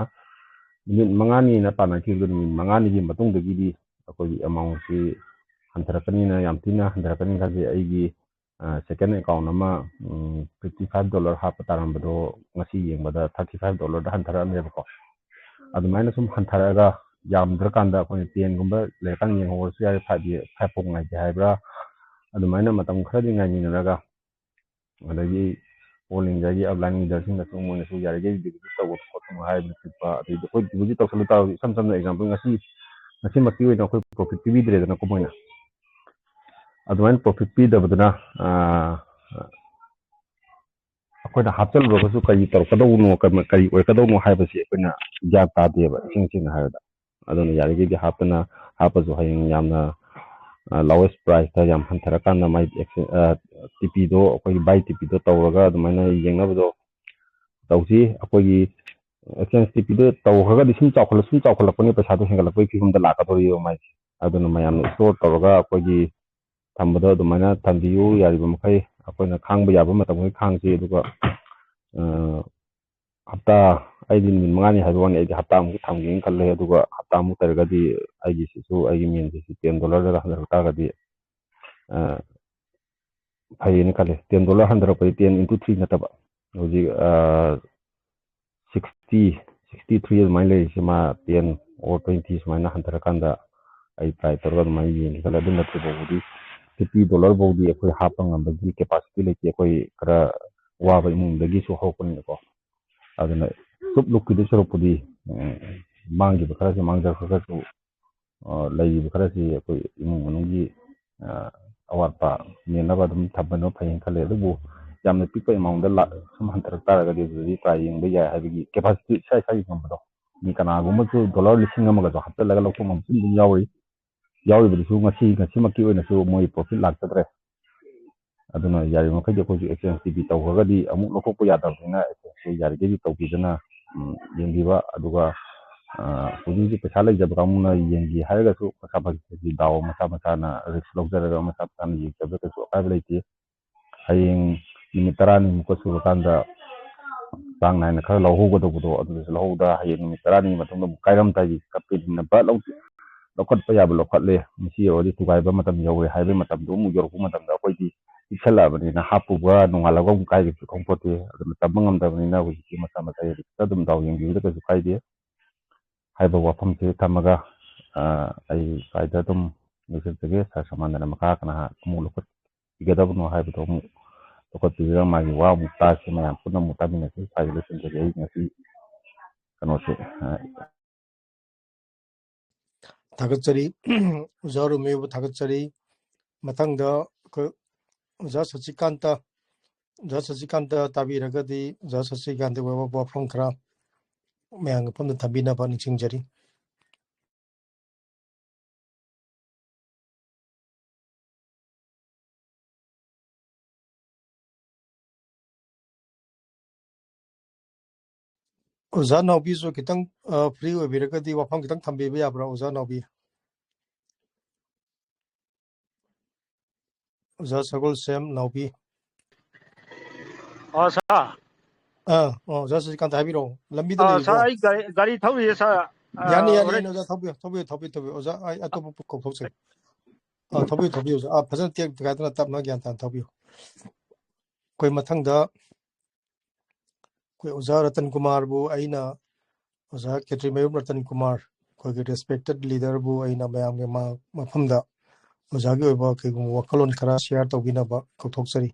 ꯅꯨꯃꯤꯠ ꯃꯉꯥꯅꯤꯅ ꯄꯥꯟꯅꯈꯤꯕꯗꯣ ꯅꯨꯃꯤꯠ ꯃꯉꯥꯅꯤꯒꯤ ꯃꯇꯨꯡꯗꯒꯤꯗꯤ ꯑꯩꯈꯣꯏꯒꯤ ꯑꯦꯃꯥꯎꯟꯁꯤ ꯍꯟꯊꯔꯛꯀꯅꯤꯅ, ꯌꯥꯝ ꯊꯤꯅ ꯍꯟꯊꯔꯛꯀꯅꯤ ꯈꯜꯂꯤ꯫ ꯑꯩꯒꯤ ꯁꯦꯀꯦꯟ ꯑꯦꯀꯥꯎꯟ ꯑꯃ ꯐꯤꯐꯇꯤ ꯐꯥꯏꯚ ꯗꯣꯂꯔ ꯍꯥꯞꯄ ꯇꯥꯔꯝꯕꯗꯣ ꯉꯁꯤ ꯌꯦꯡꯕꯗ ꯊꯥꯔꯇꯤ ꯐꯥꯏꯚ ꯗꯣꯂꯔꯗ ꯍꯟꯊꯔꯛꯑꯝꯃꯦꯕꯀꯣ꯫ ꯑꯗꯨꯃꯥꯏꯅ ꯁꯨꯝ ꯍꯟꯊꯔꯛꯑꯒ ꯌꯥꯝꯗ꯭ꯔꯀꯥꯟꯗ ꯑꯩꯈꯣꯏꯅ ꯇꯦꯟꯒꯨꯝꯕ ꯂꯩꯔꯀꯥꯟꯗ ꯌꯦꯡꯍꯧꯔꯁꯨ ꯌꯥꯔꯦ, ꯐꯥꯏꯚ ꯐꯥꯎ ꯉꯥꯏꯒꯦ ꯍꯥꯏꯕ꯭ꯔꯥ, ꯑꯗꯨꯃꯥꯏꯅ ꯃꯇꯝ ꯈꯔꯗꯤ ꯉꯥꯏꯃꯤꯟꯅꯔꯒ ꯑꯗꯒꯤ ꯑꯣꯜ ꯏꯟꯗꯤꯌꯥꯒꯤ ꯑꯞꯂꯥꯏꯟ ꯂꯤꯗꯔꯁꯤꯡꯅꯁꯨ ꯃꯣꯏꯅꯁꯨ ꯌꯥꯔꯤꯈꯩ ꯗꯤꯄꯣꯖꯤꯠ ꯇꯧꯕ ꯈꯣꯠꯄ ꯍꯥꯏꯕꯅ ꯈꯣꯠꯄ, ꯑꯗꯩꯗꯤ ꯑꯩꯈꯣꯏ ꯗꯤꯄꯣꯖꯤꯠ ꯇꯧꯁꯜꯂꯨ ꯇꯥꯔꯒꯁꯨ ꯏꯁꯝ ꯁꯝꯅ ꯑꯦꯛꯖꯥꯝꯄꯜ ꯉꯁꯤ, ꯉꯁꯤꯃꯛꯀꯤ ꯑꯣꯏꯅ ꯑꯩꯈꯣꯏ ꯄ꯭ꯔꯣꯐꯤꯠ ꯄꯤꯕꯤꯗ꯭ꯔꯦꯗꯅꯀꯣ ꯃꯣꯏꯅ꯫ ꯑꯗꯨꯃꯥꯏꯅ ꯄ꯭ꯔꯣꯐꯤꯠ ꯄꯤꯗꯕꯗꯨꯅ ꯑꯩꯈꯣꯏꯅ ꯍꯥꯞꯆꯜꯂꯨꯔꯒꯁꯨ ꯀꯔꯤ ꯇꯧꯔꯛꯀꯗꯧꯕꯅꯣ, ꯀꯔꯤ ꯑꯣꯏꯔꯛꯀꯗꯧꯅꯣ ꯍꯥꯏꯕꯁꯤ ꯑꯩꯈꯣꯏꯅ ꯒ꯭ꯌꯥꯟ ꯇꯥꯗꯦꯕ, ꯏꯁꯦꯡ ꯁꯦꯡꯅ ꯍꯥꯏꯔꯕꯗ꯫ ꯑꯗꯨꯅ ꯌꯥꯔꯤꯈꯩꯗꯤ ꯍꯥꯞꯇꯅ, ꯍꯥꯞꯄꯁꯨ ꯍꯌꯦꯡ ꯌꯥꯝꯅ ꯂꯥꯋꯦꯁ ꯄ꯭ꯔꯥꯏꯁꯇ ꯌꯥꯝ ꯍꯟꯊꯔꯀꯥꯟꯗ ꯃꯥꯏ ꯇꯤ ꯄꯤꯗꯣ, ꯑꯩꯈꯣꯏꯒꯤ ꯕꯥꯏ ꯇꯤ ꯄꯤꯗꯣ ꯇꯧꯔꯒ ꯑꯗꯨꯃꯥꯏꯅ ꯌꯦꯡꯅꯕꯗꯣ ꯇꯧꯁꯤ꯫ ꯑꯩꯈꯣꯏꯒꯤ ꯑꯦꯛꯁꯆꯦꯟꯖ ꯇꯤ ꯄꯤꯗꯣ ꯇꯧꯈ꯭ꯔꯒꯗꯤ ꯁꯨꯝ ꯆꯥꯎꯈꯠꯂ-, ꯁꯨꯝ ꯆꯥꯎꯈꯠꯂꯛꯄꯅꯤ, ꯄꯩꯁꯥꯗꯣ ꯍꯦꯟꯒꯠꯂꯛꯄꯒꯤ ꯐꯤꯕꯝꯗ ꯂꯥꯛꯀꯗꯧꯔꯤꯕ ꯃꯥꯏꯁꯦ꯫ ꯑꯗꯨꯅ ꯃꯌꯥꯝꯅ ꯏꯁꯇꯣꯔ ꯇꯧꯔꯒ ꯑꯩꯈꯣꯏꯒꯤ ꯊꯝꯕꯗꯣ ꯑꯗꯨꯃꯥꯏꯅ ꯊꯝꯕꯤꯌꯨ꯫ ꯌꯥꯔꯤꯕ ꯃꯈꯩ ꯑꯩꯈꯣꯏꯅ ꯈꯥꯡꯕ ꯌꯥꯕ ꯃꯇꯝ ꯈꯩ ꯈꯥꯡꯁꯤ꯫ ꯑꯗꯨꯒ, ꯑ, ꯍꯞꯇꯥ, ꯑꯩꯗꯤ ꯅꯨꯃꯤꯠ ꯃꯉꯥꯅꯤ ꯍꯥꯏꯕ ꯋꯥꯅꯤ, ꯑꯩꯗꯤ ꯍꯞꯇꯥꯃꯨꯛ ꯊꯝꯒꯦꯅ ꯈꯜꯂꯦ꯫ ꯑꯗꯨꯒ ꯍꯞꯇꯥꯃꯨꯛ ꯇꯧꯔꯒꯗꯤ ꯑꯩꯒꯤꯁꯤꯁꯨ, ꯑꯩꯒꯤ ꯃꯦꯟꯁꯤꯁꯨ ꯇꯦꯟ ꯗꯣꯂꯔꯗꯒ ꯍꯟꯊꯔꯛ ꯇꯥꯔꯒꯗꯤ, ꯑ, ꯐꯩꯌꯦꯅ ꯈꯜꯂꯦ꯫ ꯇꯦꯟ ꯗꯣꯂꯔ ꯍꯟꯊꯔꯛꯄꯗꯤ ꯇꯦꯟ ꯏꯟꯇꯨ ꯊ꯭ꯔꯤ ꯅꯠꯇꯕ, ꯍꯧꯖꯤꯛ, ꯑ, ꯁꯤꯛꯁꯇꯤ, ꯁꯤꯛꯁꯇꯤ ꯊ꯭ꯔꯤ ꯑꯗꯨꯃꯥꯏꯅ ꯂꯩꯔꯤꯁꯦ, ꯃꯥ ꯇꯦꯟ ꯑꯣꯔ ꯇ꯭ꯋꯦꯟꯇꯤ ꯁꯨꯃꯥꯏꯅ ꯍꯟꯊꯔꯀꯥꯟꯗ ꯑꯩ ꯇ꯭ꯔꯥꯏ ꯇꯧꯔꯒ ꯑꯗꯨꯃꯥꯏꯅ ꯌꯦꯡꯒꯦ ꯈꯜꯂꯦ꯫ ꯑꯗꯨ ꯅꯠꯇ꯭ꯔꯤꯐꯥꯎꯕꯗꯤ ꯐꯤꯐꯇꯤ ꯗꯣꯂꯔ ꯐꯥꯎꯗꯤ ꯑꯩꯈꯣꯏ ꯍꯥꯞꯄ ꯉꯝꯕꯒꯤ ꯀꯦꯄꯥꯁꯤꯇꯤ ꯂꯩꯇꯦ꯫ ꯑꯩꯈꯣꯏ ꯈꯔ ꯋꯥꯕ ꯏꯃꯨꯡꯗꯒꯤꯁꯨ ꯍꯧꯔꯛꯄꯅꯤꯅꯀꯣ꯫ ꯑꯗꯨꯅ ꯆꯨꯞ ꯂꯨꯞꯈꯤꯗꯣꯏ ꯁꯔꯨꯛꯄꯨꯗꯤ, ꯎꯝ, ꯃꯥꯡꯈꯤꯕ ꯈꯔꯁꯦ ꯃꯥꯡꯖꯈ꯭ꯔꯒꯁꯨ, ꯑ, ꯂꯩꯔꯤꯕ ꯈꯔꯁꯤ ꯑꯩꯈꯣꯏ ꯏꯃꯨꯡ ꯃꯅꯨꯡꯒꯤ, ꯑ, ꯑꯋꯥꯠꯄ ꯃꯦꯟꯅꯕ ꯑꯗꯨꯝ ꯊꯝꯕꯅ ꯐꯩꯌꯦꯅ ꯈꯜꯂꯦ꯫ ꯑꯗꯨꯕꯨ ꯌꯥꯝꯅ ꯄꯤꯛꯄ ꯑꯦꯃꯥꯎꯟꯗ ꯂꯥꯛ ꯁꯨꯝ ꯍꯟꯊꯔꯛ ꯇꯥꯔꯒꯗꯤ ꯑꯗꯨꯗꯤ ꯇ꯭ꯔꯥꯏ ꯌꯦꯡꯕ ꯌꯥꯏ, ꯍꯥꯏꯕꯗꯤ ꯀꯦꯄꯥꯁꯤꯇꯤ ꯏꯁꯥ ꯏꯁꯥꯒꯤ ꯉꯝꯕꯗꯣ꯫ ꯃꯤ ꯀꯅꯥꯒꯨꯝꯕꯁꯨ ꯗꯣꯂꯔ ꯂꯤꯁꯤꯡ ꯑꯃꯒꯁꯨ ꯍꯥꯞꯆꯤꯜꯂꯒ ꯂꯧꯊꯣꯛ ꯉꯝꯕꯁꯨ ꯑꯗꯨꯝ ꯌꯥꯎꯔꯤ꯫ ꯌꯥꯎꯔꯤꯕꯗꯨꯁꯨ ꯉꯁꯤ, ꯉꯁꯤꯃꯛꯀꯤ ꯑꯣꯏꯅꯁꯨ ꯃꯣꯏ ꯄ꯭ꯔꯣꯐꯤꯠ ꯂꯥꯛꯆꯗ꯭ꯔꯦ꯫ ꯑꯗꯨꯅ ꯌꯥꯔꯤꯕ ꯃꯈꯩꯗꯤ ꯑꯩꯈꯣꯏꯁꯨ ꯑꯦꯛꯁꯆꯦꯟꯖ ꯇꯤ ꯄꯤ ꯇꯧꯈ꯭ꯔꯒꯗꯤ ꯑꯃꯨꯛ ꯂꯧꯊꯣꯛꯄ ꯌꯥꯗꯕꯅꯤꯅ ꯑꯦꯛꯁꯆꯦꯟꯖꯁꯦ ꯌꯥꯔꯤꯈꯩꯗꯤ ꯇꯧꯕꯤꯗꯅ, ꯎꯝ, ꯌꯦꯡꯕꯤꯕ꯫ ꯑꯗꯨꯒ, ꯑ, ꯍꯧꯖꯤꯛ ꯍꯧꯖꯤꯛ ꯄꯩꯁꯥ ꯂꯩꯖꯕ ꯀꯥꯡꯕꯨꯅ ꯌꯦꯡꯒꯦ ꯍꯥꯏꯔꯒꯁꯨ ꯃꯁꯥ ꯃꯁꯥꯒꯤ ꯗꯥꯎ ꯃꯁꯥ ꯃꯁꯥꯅ ꯔꯤꯁꯛ ꯂꯧꯖꯔꯒ ꯃꯁꯥ ꯃꯁꯥꯅ ꯌꯦꯡꯖꯕꯗ ꯀꯩꯁꯨ ꯑꯀꯥꯏꯕ ꯂꯩꯇꯦ꯫ ꯍꯌꯦꯡ ꯅꯨꯃꯤꯠ ꯇꯔꯥꯅꯤꯃꯨꯛꯀ ꯁꯨꯔꯀꯥꯟꯗ ꯆꯥꯡ ꯅꯥꯏꯅ ꯈꯔ ꯂꯧꯍꯧꯒꯗꯧꯕꯗꯣ ꯑꯗꯨꯗꯁꯨ ꯂꯧꯍꯧꯗ ꯍꯌꯦꯡ ꯅꯨꯃꯤꯠ ꯇꯔꯥꯅꯤꯒꯤ ꯃꯇꯨꯡꯗ ꯑꯃꯨꯛ ꯀꯥꯏꯔꯝ ꯇꯥꯏꯒꯤ ꯀꯞꯄꯤꯗꯅ ꯚꯠ ꯂꯧ-, ꯂꯧꯈꯠꯄ ꯌꯥꯕ ꯂꯧꯈꯠꯂꯦ꯫ ꯃꯁꯤ ꯌꯧꯔꯗꯤ ꯊꯨꯒꯥꯏꯕ ꯃꯇꯝ ꯌꯧꯔꯦ ꯍꯥꯏꯕꯒꯤ ꯃꯇꯝꯗꯣ ꯑꯃꯨꯛ ꯌꯧꯔꯛꯄ ꯃꯇꯝꯗ ꯑꯩꯈꯣꯏꯗꯤ ꯄꯤꯛꯁꯜꯂꯛꯑꯕꯅꯤꯅ ꯍꯥꯞꯄꯨꯕ ꯅꯣꯡꯉꯥꯜꯂꯒ ꯑꯃꯨꯛ ꯀꯥꯏꯒꯤꯕꯁꯨ ꯈꯪꯄꯣꯠꯇꯦ꯫ ꯑꯗꯨꯅ ꯇꯝꯕ ꯉꯝꯗꯕꯅꯤꯅ ꯍꯧꯖꯤꯛꯇꯤ ꯃꯁꯥ ꯃꯁꯥꯒꯤ ꯔꯤꯛꯁꯇ ꯑꯗꯨꯝ ꯗꯥꯎ ꯌꯦꯡꯕꯤꯕꯗ ꯀꯩꯁꯨ ꯀꯥꯏꯗꯦ ꯍꯥꯏꯕ ꯋꯥꯐꯝꯁꯤ ꯊꯝꯃꯒ, ꯑ, ꯑꯩ ꯁ꯭ꯋꯥꯏꯗ ꯑꯗꯨꯝ ꯂꯣꯏꯁꯤꯟꯖꯒꯦ꯫ ꯁꯥꯔ ꯁꯃꯥꯟꯗꯅ ꯃꯈꯥ ꯀꯅꯥ ꯑꯃꯨꯛ ꯂꯧꯈꯠꯄꯤꯒꯗꯕꯅꯣ ꯍꯥꯏꯕꯗꯣ ꯑꯃꯨꯛ ꯂꯧꯈꯠꯄꯤꯔꯒ ꯃꯥꯒꯤ ꯋꯥ ꯑꯃꯨꯛ ꯇꯥꯁꯤ, ꯃꯌꯥꯝ ꯄꯨꯟꯅ ꯑꯃꯨꯛ ꯇꯥꯃꯤꯟꯅꯁꯤ꯫ ꯁ꯭ꯋꯥꯏꯗ ꯂꯣꯏꯁꯤꯟꯖꯒꯦ ꯑꯩ ꯉꯁꯤ ꯀꯩꯅꯣꯁꯦ, ꯑ, ꯊꯥꯒꯠꯆꯔꯤ꯫ ꯑꯣꯖꯥ ꯔꯣꯃꯤꯌꯣꯕꯨ ꯊꯥꯒꯠꯆꯔꯤ꯫ ꯃꯊꯪꯗ ꯑꯩꯈꯣꯏ ꯑꯣꯖꯥ ꯁꯆꯤꯀꯥꯟꯇ, ꯑꯣꯖꯥ ꯁꯆꯤꯀꯥꯟꯇ ꯇꯥꯕꯤꯔꯒꯗꯤ ꯑꯣꯖꯥ ꯁꯆꯤꯀꯥꯟꯇꯒꯤ ꯑꯣꯏꯕ ꯋꯥꯐꯝ ꯈꯔ ꯃꯌꯥꯝꯒꯤ ꯃꯐꯝꯗ ꯊꯝꯕꯤꯅꯕ ꯅꯤꯡꯁꯤꯡꯖꯔꯤ꯫ ꯑꯣꯖꯥ ꯅꯥꯎꯕꯤꯁꯨ ꯈꯤꯇꯪ, ꯑ, free ꯑꯣꯏꯕꯤꯔꯒꯗꯤ ꯋꯥꯐꯝ ꯈꯤꯇꯪ ꯊꯝꯕꯤꯕ ꯌꯥꯕ꯭ꯔꯥ, ꯑꯣꯖꯥ ꯅꯥꯎꯕꯤ? ꯑꯣꯖꯥ ꯁꯒꯣꯜꯁꯦꯝ ꯅꯥꯎꯕꯤ꯫ ꯑ, ꯁꯥꯔ꯫ ꯑꯥ, ꯑꯣ, ꯑꯣꯖꯥ ꯁꯁꯤꯀꯥꯟꯇ ꯍꯥꯏꯕꯤꯔꯛꯑꯣ꯫ ꯂꯝꯕꯤꯗ ꯑ, ꯂꯩꯔꯤꯕ꯭ꯔꯣ? ꯁꯥꯔ, ꯑꯩ ꯒꯥꯔꯤ, ꯒꯥꯔꯤ ꯊꯧꯔꯤꯌꯦ, ꯁꯥꯔ꯫ ꯑ, ꯌꯥꯅꯤ, ꯌꯥꯅꯤ, ꯍꯣꯔꯦꯟ꯫ ꯌꯥꯅꯤ, ꯑꯣꯖꯥ, ꯊꯧꯕꯤꯌꯨ, ꯊꯧꯕꯤꯌꯨ, ꯊꯧꯕꯤꯌꯨ, ꯊꯧꯕꯤꯌꯨ꯫ ꯑꯣꯖꯥ, ꯑꯩ ꯑꯇꯣꯞꯄ ꯀꯧꯊꯣꯛꯆꯒꯦ꯫ ꯑꯥ, ꯊꯧꯕꯤꯌꯨ, ꯊꯧꯕꯤꯌꯨ, ꯑꯣꯖꯥ꯫ ꯑꯥ, ꯐꯖꯅ ꯇꯦꯛ ꯀꯥꯏꯗꯅ ꯇꯞꯅ ꯒ꯭ꯌꯥꯟ ꯇꯥꯅ ꯊꯧꯕꯤꯌꯨ꯫ ꯑꯩꯈꯣꯏ ꯃꯊꯪꯗ ꯑꯩꯈꯣꯏ ꯑꯣꯖꯥ ꯔꯇꯟ ꯀꯨꯃꯥꯔꯕꯨ ꯑꯩꯅ, ꯑꯣꯖꯥ ꯈꯦꯇ꯭ꯔꯤꯃꯌꯨꯝ ꯔꯇꯟ ꯀꯨꯃꯥꯔ, ꯑꯩꯈꯣꯏꯒꯤ respected leaderꯕꯨ ꯑꯩꯅ ꯃꯌꯥꯝꯒꯤ ꯃꯥ-, ꯃꯐꯝꯗ ꯑꯣꯖꯥꯒꯤ ꯑꯣꯏꯕ ꯀꯩꯒꯨꯝꯕ ꯋꯥꯈꯜꯂꯣꯟ ꯈꯔ share ꯇꯧꯕꯤꯅꯕ ꯀꯧꯊꯣꯛꯆꯔꯤ꯫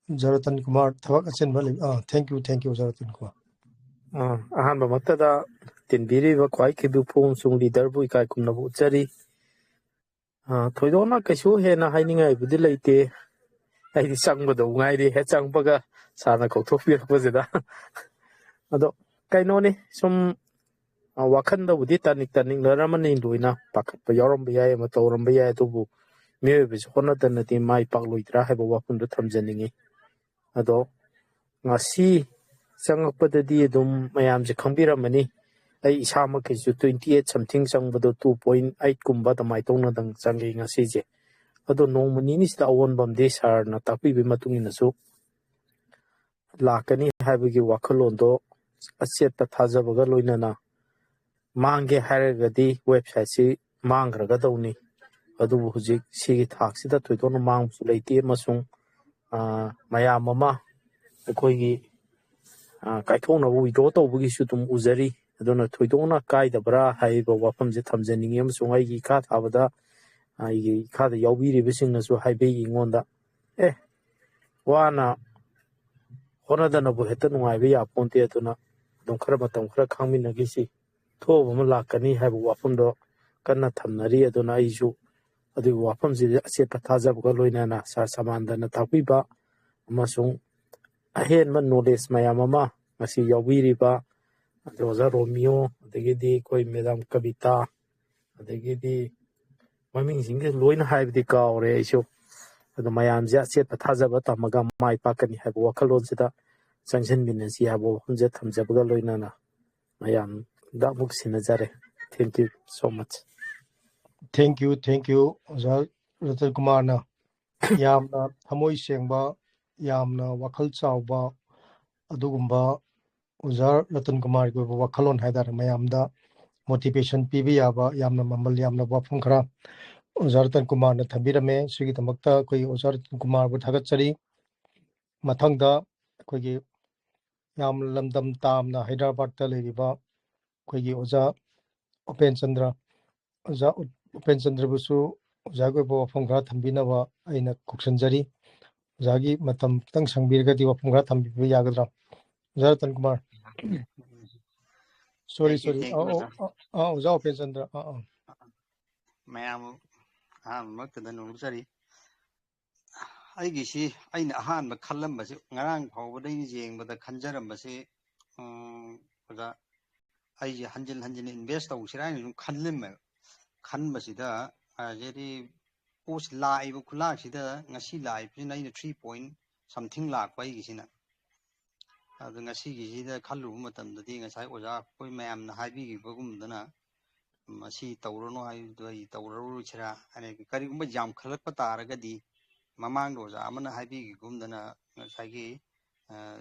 ꯑꯣꯖꯥ ꯔꯇꯟ ꯀꯨꯃꯥꯔ, ꯊꯕꯛ ꯑꯆꯤꯟꯕ ꯂꯩ-, ꯑꯥ, thank you, thank you, ꯑꯣꯖꯥ ꯔꯇꯟ ꯀꯨꯃꯥꯔ꯫ ꯑ, ꯑꯍꯥꯟꯕꯃꯛꯇꯗ ꯇꯤꯟꯕꯤꯔꯤꯕ ꯈ꯭ꯋꯥꯏ ꯈꯤꯕꯤꯄꯨ ꯑꯃꯁꯨꯡ leaderꯕꯨ ꯏꯀꯥꯏ ꯈꯨꯝꯅꯕ ꯎꯠꯆꯔꯤ꯫ ꯑ, ꯊꯣꯏꯗꯣꯛꯅ ꯀꯩꯁꯨ ꯍꯦꯟꯅ ꯍꯥꯏꯅꯤꯡꯉꯥꯏꯕꯨꯗꯤ ꯂꯩꯇꯦ꯫ ꯑꯩꯗꯤ ꯆꯪꯕꯗ ꯉꯥꯏꯔꯤ, ꯍꯦꯛ ꯆꯪꯕꯒ ꯁꯥꯔꯅ ꯀꯧꯊꯣꯛꯄꯤꯔꯛꯄꯁꯤꯗ꯫ ꯑꯗꯣ ꯀꯩꯅꯣꯅꯤ, ꯁꯨꯝ, ꯑ, ꯋꯥꯈꯜꯗꯕꯨꯗꯤ ꯇꯥꯅꯤꯡ ꯇꯥꯅꯤꯡꯅꯔꯝꯃꯅꯤ, ꯂꯣꯏꯅ ꯄꯥꯈꯠꯄ ꯌꯥꯎꯔꯝꯕ ꯌꯥꯏ, ꯑꯃ ꯇꯧꯔꯝꯕ ꯌꯥꯏ, ꯑꯗꯨꯕꯨ ꯃꯤꯑꯣꯏꯕꯁꯤ ꯍꯣꯠꯅꯗꯅꯗꯤ ꯃꯥꯏ ꯄꯥꯛꯂꯣꯏꯗ꯭ꯔꯥ ꯍꯥꯏꯕ ꯋꯥꯐꯝꯗꯨ ꯊꯝꯖꯅꯤꯡꯉꯤ꯫ ꯑꯗꯣ ꯉꯁꯤ ꯆꯪꯉꯛꯄꯗꯗꯤ ꯑꯗꯨꯝ ꯃꯌꯥꯝꯁꯦ ꯈꯪꯕꯤꯔꯝꯃꯅꯤ, ꯑꯩ ꯏꯁꯥꯃꯛꯀꯤꯁꯨ twenty eight something ꯆꯪꯕꯗꯣ two point eight ꯀꯨꯝꯕ ꯑꯗꯨꯃꯥꯏꯅ ꯇꯧꯅꯗꯪ ꯆꯪꯉꯤ ꯉꯁꯤꯁꯦ꯫ ꯑꯗꯣ ꯅꯣꯡꯃ ꯅꯤꯅꯤꯁꯤꯗ ꯑꯑꯣꯟꯕ ꯑꯃꯗꯤ ꯁꯥꯔꯅ ꯇꯥꯛꯄꯤꯕꯒꯤ ꯃꯇꯨꯡ ꯏꯟꯅꯁꯨ ꯂꯥꯛꯀꯅꯤ ꯍꯥꯏꯕꯒꯤ ꯋꯥꯈꯜꯂꯣꯟꯗꯣ ꯑꯆꯦꯠꯄ ꯊꯥꯖꯕꯒ ꯂꯣꯏꯅꯅ ꯃꯥꯡꯒꯦ ꯍꯥꯏꯔꯒꯗꯤ websiteꯁꯤ ꯃꯥꯡꯈ꯭ꯔꯒꯗꯧꯅꯤ꯫ ꯑꯗꯨꯕꯨ ꯍꯧꯖꯤꯛ ꯁꯤꯒꯤ ꯊꯥꯛꯁꯤꯗ ꯊꯣꯏꯗꯣꯛꯅ ꯃꯥꯡꯕꯁꯨ ꯂꯩꯇꯦ ꯑꯃꯁꯨꯡ, ꯑ, ꯃꯌꯥꯝ ꯑꯃ ꯑꯩꯈꯣꯏꯒꯤ, ꯑ, ꯀꯥꯏꯊꯣꯛꯅꯕ withdraw ꯇꯧꯕꯒꯤꯁꯨ ꯑꯗꯨꯝ ꯎꯖꯔꯤ꯫ ꯑꯗꯨꯅ ꯊꯣꯏꯗꯣꯛꯅ ꯀꯥꯏꯗꯕ꯭ꯔꯥ ꯍꯥꯏꯔꯤꯕ ꯋꯥꯐꯝꯁꯦ ꯊꯝꯖꯅꯤꯡꯉꯤ ꯑꯃꯁꯨꯡ ꯑꯩꯒꯤ ꯏꯈꯥ ꯊꯥꯕꯗ, ꯑꯩꯒꯤ ꯏꯈꯥꯗ ꯌꯥꯎꯕꯤꯔꯤꯕꯁꯤꯡꯅꯁꯨ ꯍꯥꯏꯕꯤꯌꯦ ꯑꯩꯉꯣꯟꯗ, "ꯑꯦ, ꯋꯥꯅ ꯍꯣꯠꯅꯗꯅꯕꯨ ꯍꯦꯛꯇ ꯅꯨꯡꯉꯥꯏꯕ ꯌꯥꯄꯣꯟꯇꯦ, ꯑꯗꯨꯅ ꯑꯗꯨꯝ ꯈꯔ ꯃꯇꯝ ꯈꯔ ꯈꯥꯡꯃꯤꯟꯅꯈꯤꯁꯤ, ꯊꯣꯛꯑꯕ ꯑꯃ ꯂꯥꯛꯀꯅꯤ" ꯍꯥꯏꯕ ꯋꯥꯐꯝꯗꯣ ꯀꯟꯅ ꯊꯝꯅꯔꯤ꯫ ꯑꯗꯨꯅ ꯑꯩꯁꯨ ꯑꯗꯨꯒꯤ ꯋꯥꯐꯝꯁꯤꯗ ꯑꯆꯦꯠꯄ ꯊꯥꯖꯕꯒ ꯂꯣꯏꯅꯅ ꯁꯥꯔ ꯁꯃꯥꯟꯗꯅ ꯇꯥꯛꯄꯤꯕ ꯑꯃꯁꯨꯡ ꯑꯍꯦꯟꯕ knowledge ꯃꯌꯥꯝ ꯑꯃ ꯉꯁꯤ ꯌꯥꯎꯕꯤꯔꯤꯕ ꯑꯗꯩ ꯑꯣꯖꯥ ꯔꯣꯃꯤꯌꯣ, ꯑꯗꯒꯤꯗꯤ ꯑꯩꯈꯣꯏ ꯃꯦꯗꯥꯝ ꯀꯕꯤꯇꯥ, ꯑꯗꯒꯤꯗꯤ ꯃꯃꯤꯡꯁꯤꯡꯁꯦ ꯂꯣꯏꯅ ꯍꯥꯏꯕꯗꯤ ꯀꯥꯎꯔꯦ ꯑꯩꯁꯨ꯫ ꯑꯗꯣ ꯃꯌꯥꯝꯁꯦ ꯑꯆꯦꯠꯄ ꯊꯥꯖꯕ ꯊꯝꯃꯒ ꯃꯥꯏ ꯄꯥꯛꯀꯅꯤ ꯍꯥꯏꯕ ꯋꯥꯈꯜꯂꯣꯟꯁꯤꯗ ꯆꯪꯁꯤꯟꯃꯤꯟꯅꯁꯤ ꯍꯥꯏꯕ ꯋꯥꯐꯝꯁꯦ ꯊꯝꯖꯕꯒ ꯂꯣꯏꯅꯅ ꯃꯌꯥꯝꯗ ꯑꯃꯨꯛ ꯁꯤꯟꯅꯖꯔꯦ꯫ Thank you so much. Thank you, thank you, ꯑꯣꯖꯥ ꯔꯇꯟ ꯀꯨꯃꯥꯔꯅ ꯌꯥꯝꯅ ꯊꯃꯣꯏ ꯁꯦꯡꯕ, ꯌꯥꯝꯅ ꯋꯥꯈꯜ ꯆꯥꯎꯕ, ꯑꯗꯨꯒꯨꯝꯕ ꯑꯣꯖꯥ ꯔꯇꯟ ꯀꯨꯃꯥꯔꯒꯤ ꯑꯣꯏꯕ ꯋꯥꯈꯜꯂꯣꯟ ꯍꯥꯏꯇꯥꯔꯦ, ꯃꯌꯥꯝꯗ motivation ꯄꯤꯕ ꯌꯥꯕ ꯌꯥꯝꯅ ꯃꯃꯜ ꯌꯥꯝꯂꯕ ꯋꯥꯐꯝ ꯈꯔ ꯑꯣꯖꯥ ꯔꯇꯟ ꯀꯨꯃꯥꯔꯅ ꯊꯝꯕꯤꯔꯝꯃꯦ꯫ ꯁꯤꯒꯤꯗꯃꯛꯇ ꯑꯩꯈꯣꯏ ꯑꯣꯖꯥ ꯔꯇꯟ ꯀꯨꯃꯥꯔꯕꯨ ꯊꯥꯒꯠꯆꯔꯤ꯫ ꯃꯊꯪꯗ ꯑꯩꯈꯣꯏꯒꯤ ꯌꯥꯝ ꯂꯝꯗꯝ ꯇꯥꯝꯅ ꯍꯥꯏꯗ꯭ꯔꯕꯥꯗꯇ ꯂꯩꯔꯤꯕ ꯑꯩꯈꯣꯏꯒꯤ ꯑꯣꯖꯥ ꯎꯄꯦꯟ ꯆꯟꯗ꯭ꯔ, ꯑꯣꯖꯥ ꯎ-, ꯎꯄꯦꯟ ꯆꯟꯗ꯭ꯔꯕꯨꯁꯨ ꯑꯣꯖꯥꯒꯤ ꯑꯣꯏꯕ ꯋꯥꯐꯝ ꯈꯔ ꯊꯝꯕꯤꯅꯕ ꯑꯩꯅ ꯀꯧꯁꯤꯟꯖꯔꯤ꯫ ꯑꯣꯖꯥꯒꯤ ꯃꯇꯝ ꯈꯤꯇꯪ ꯁꯪꯕꯤꯔꯒꯗꯤ ꯋꯥꯐꯝ ꯈꯔ ꯊꯝꯕꯤꯕ ꯌꯥꯒꯗ꯭ꯔꯥ? ꯑꯣꯖꯥ Ratan Kumar. Sorry, Thank you, sorry. thank you, ꯑ, ꯑ, ꯑꯣꯖꯥ꯫ ꯑ, ꯑ, ꯑꯣꯖꯥ ꯎꯄꯦꯟ ꯆꯟꯗ꯭ꯔ꯫ ꯑ, ꯑ꯫ ꯃꯌꯥꯝ ꯑꯍꯥꯟꯕꯃꯛꯇꯗ ꯅꯣꯡꯖꯔꯤ꯫ ꯑꯩꯒꯤꯁꯤ ꯑꯩꯅ ꯑꯍꯥꯟꯕ ꯈꯜꯂꯝꯕꯁꯤ, ꯉꯔꯥꯡ ꯐꯥꯎꯕꯗ ꯑꯩꯅ ꯌꯦꯡꯕꯗ ꯈꯟꯖꯔꯝꯕꯁꯤ, ꯎꯝ, ꯑꯣꯖꯥ, ꯑꯩꯁꯦ ꯍꯟꯖꯤꯟ ꯍꯟꯖꯤꯟ invest ꯇꯧꯁꯤꯔꯥ ꯍꯥꯏꯅ ꯁꯨꯝ ꯈꯜꯂꯝꯃꯦꯕ꯫ ꯈꯟꯕꯁꯤꯗ ꯉꯁꯥꯏꯒꯤ ꯄꯣꯠꯁꯤ ꯂꯥꯛꯏꯕ ꯈꯨꯂꯥꯛꯁꯤꯗ, ꯉꯁꯤ ꯂꯥꯛꯏꯕꯁꯤꯅ ꯑꯩꯅ three point something ꯂꯥꯛꯄ ꯑꯩꯒꯤꯁꯤꯅ꯫ ꯑꯗꯨ ꯉꯁꯤꯒꯤꯁꯤꯗ ꯈꯜꯂꯨꯕ ꯃꯇꯝꯗꯗꯤ ꯉꯁꯥꯏ ꯑꯣꯖꯥ ꯑꯩꯈꯣꯏ ꯃꯌꯥꯝꯅ ꯍꯥꯏꯕꯤꯈꯤꯕꯒꯨꯝꯗꯅ, ꯃꯁꯤ ꯇꯧꯔꯅꯨ ꯍꯥꯏꯕꯗꯣ ꯑꯩ ꯇꯧꯔꯔꯣꯏꯁꯤꯔꯥ? ꯑꯗꯒꯤ ꯀꯔꯤꯒꯨꯝꯕ ꯌꯥꯝꯈꯠꯂꯛꯄ ꯇꯥꯔꯒꯗꯤ, ꯃꯃꯥꯡꯗ ꯑꯣꯖꯥ ꯑꯃꯅ ꯍꯥꯏꯕꯤꯈꯤꯕꯒꯨꯝꯗꯅ ꯉꯁꯥꯏꯒꯤ, ꯑ,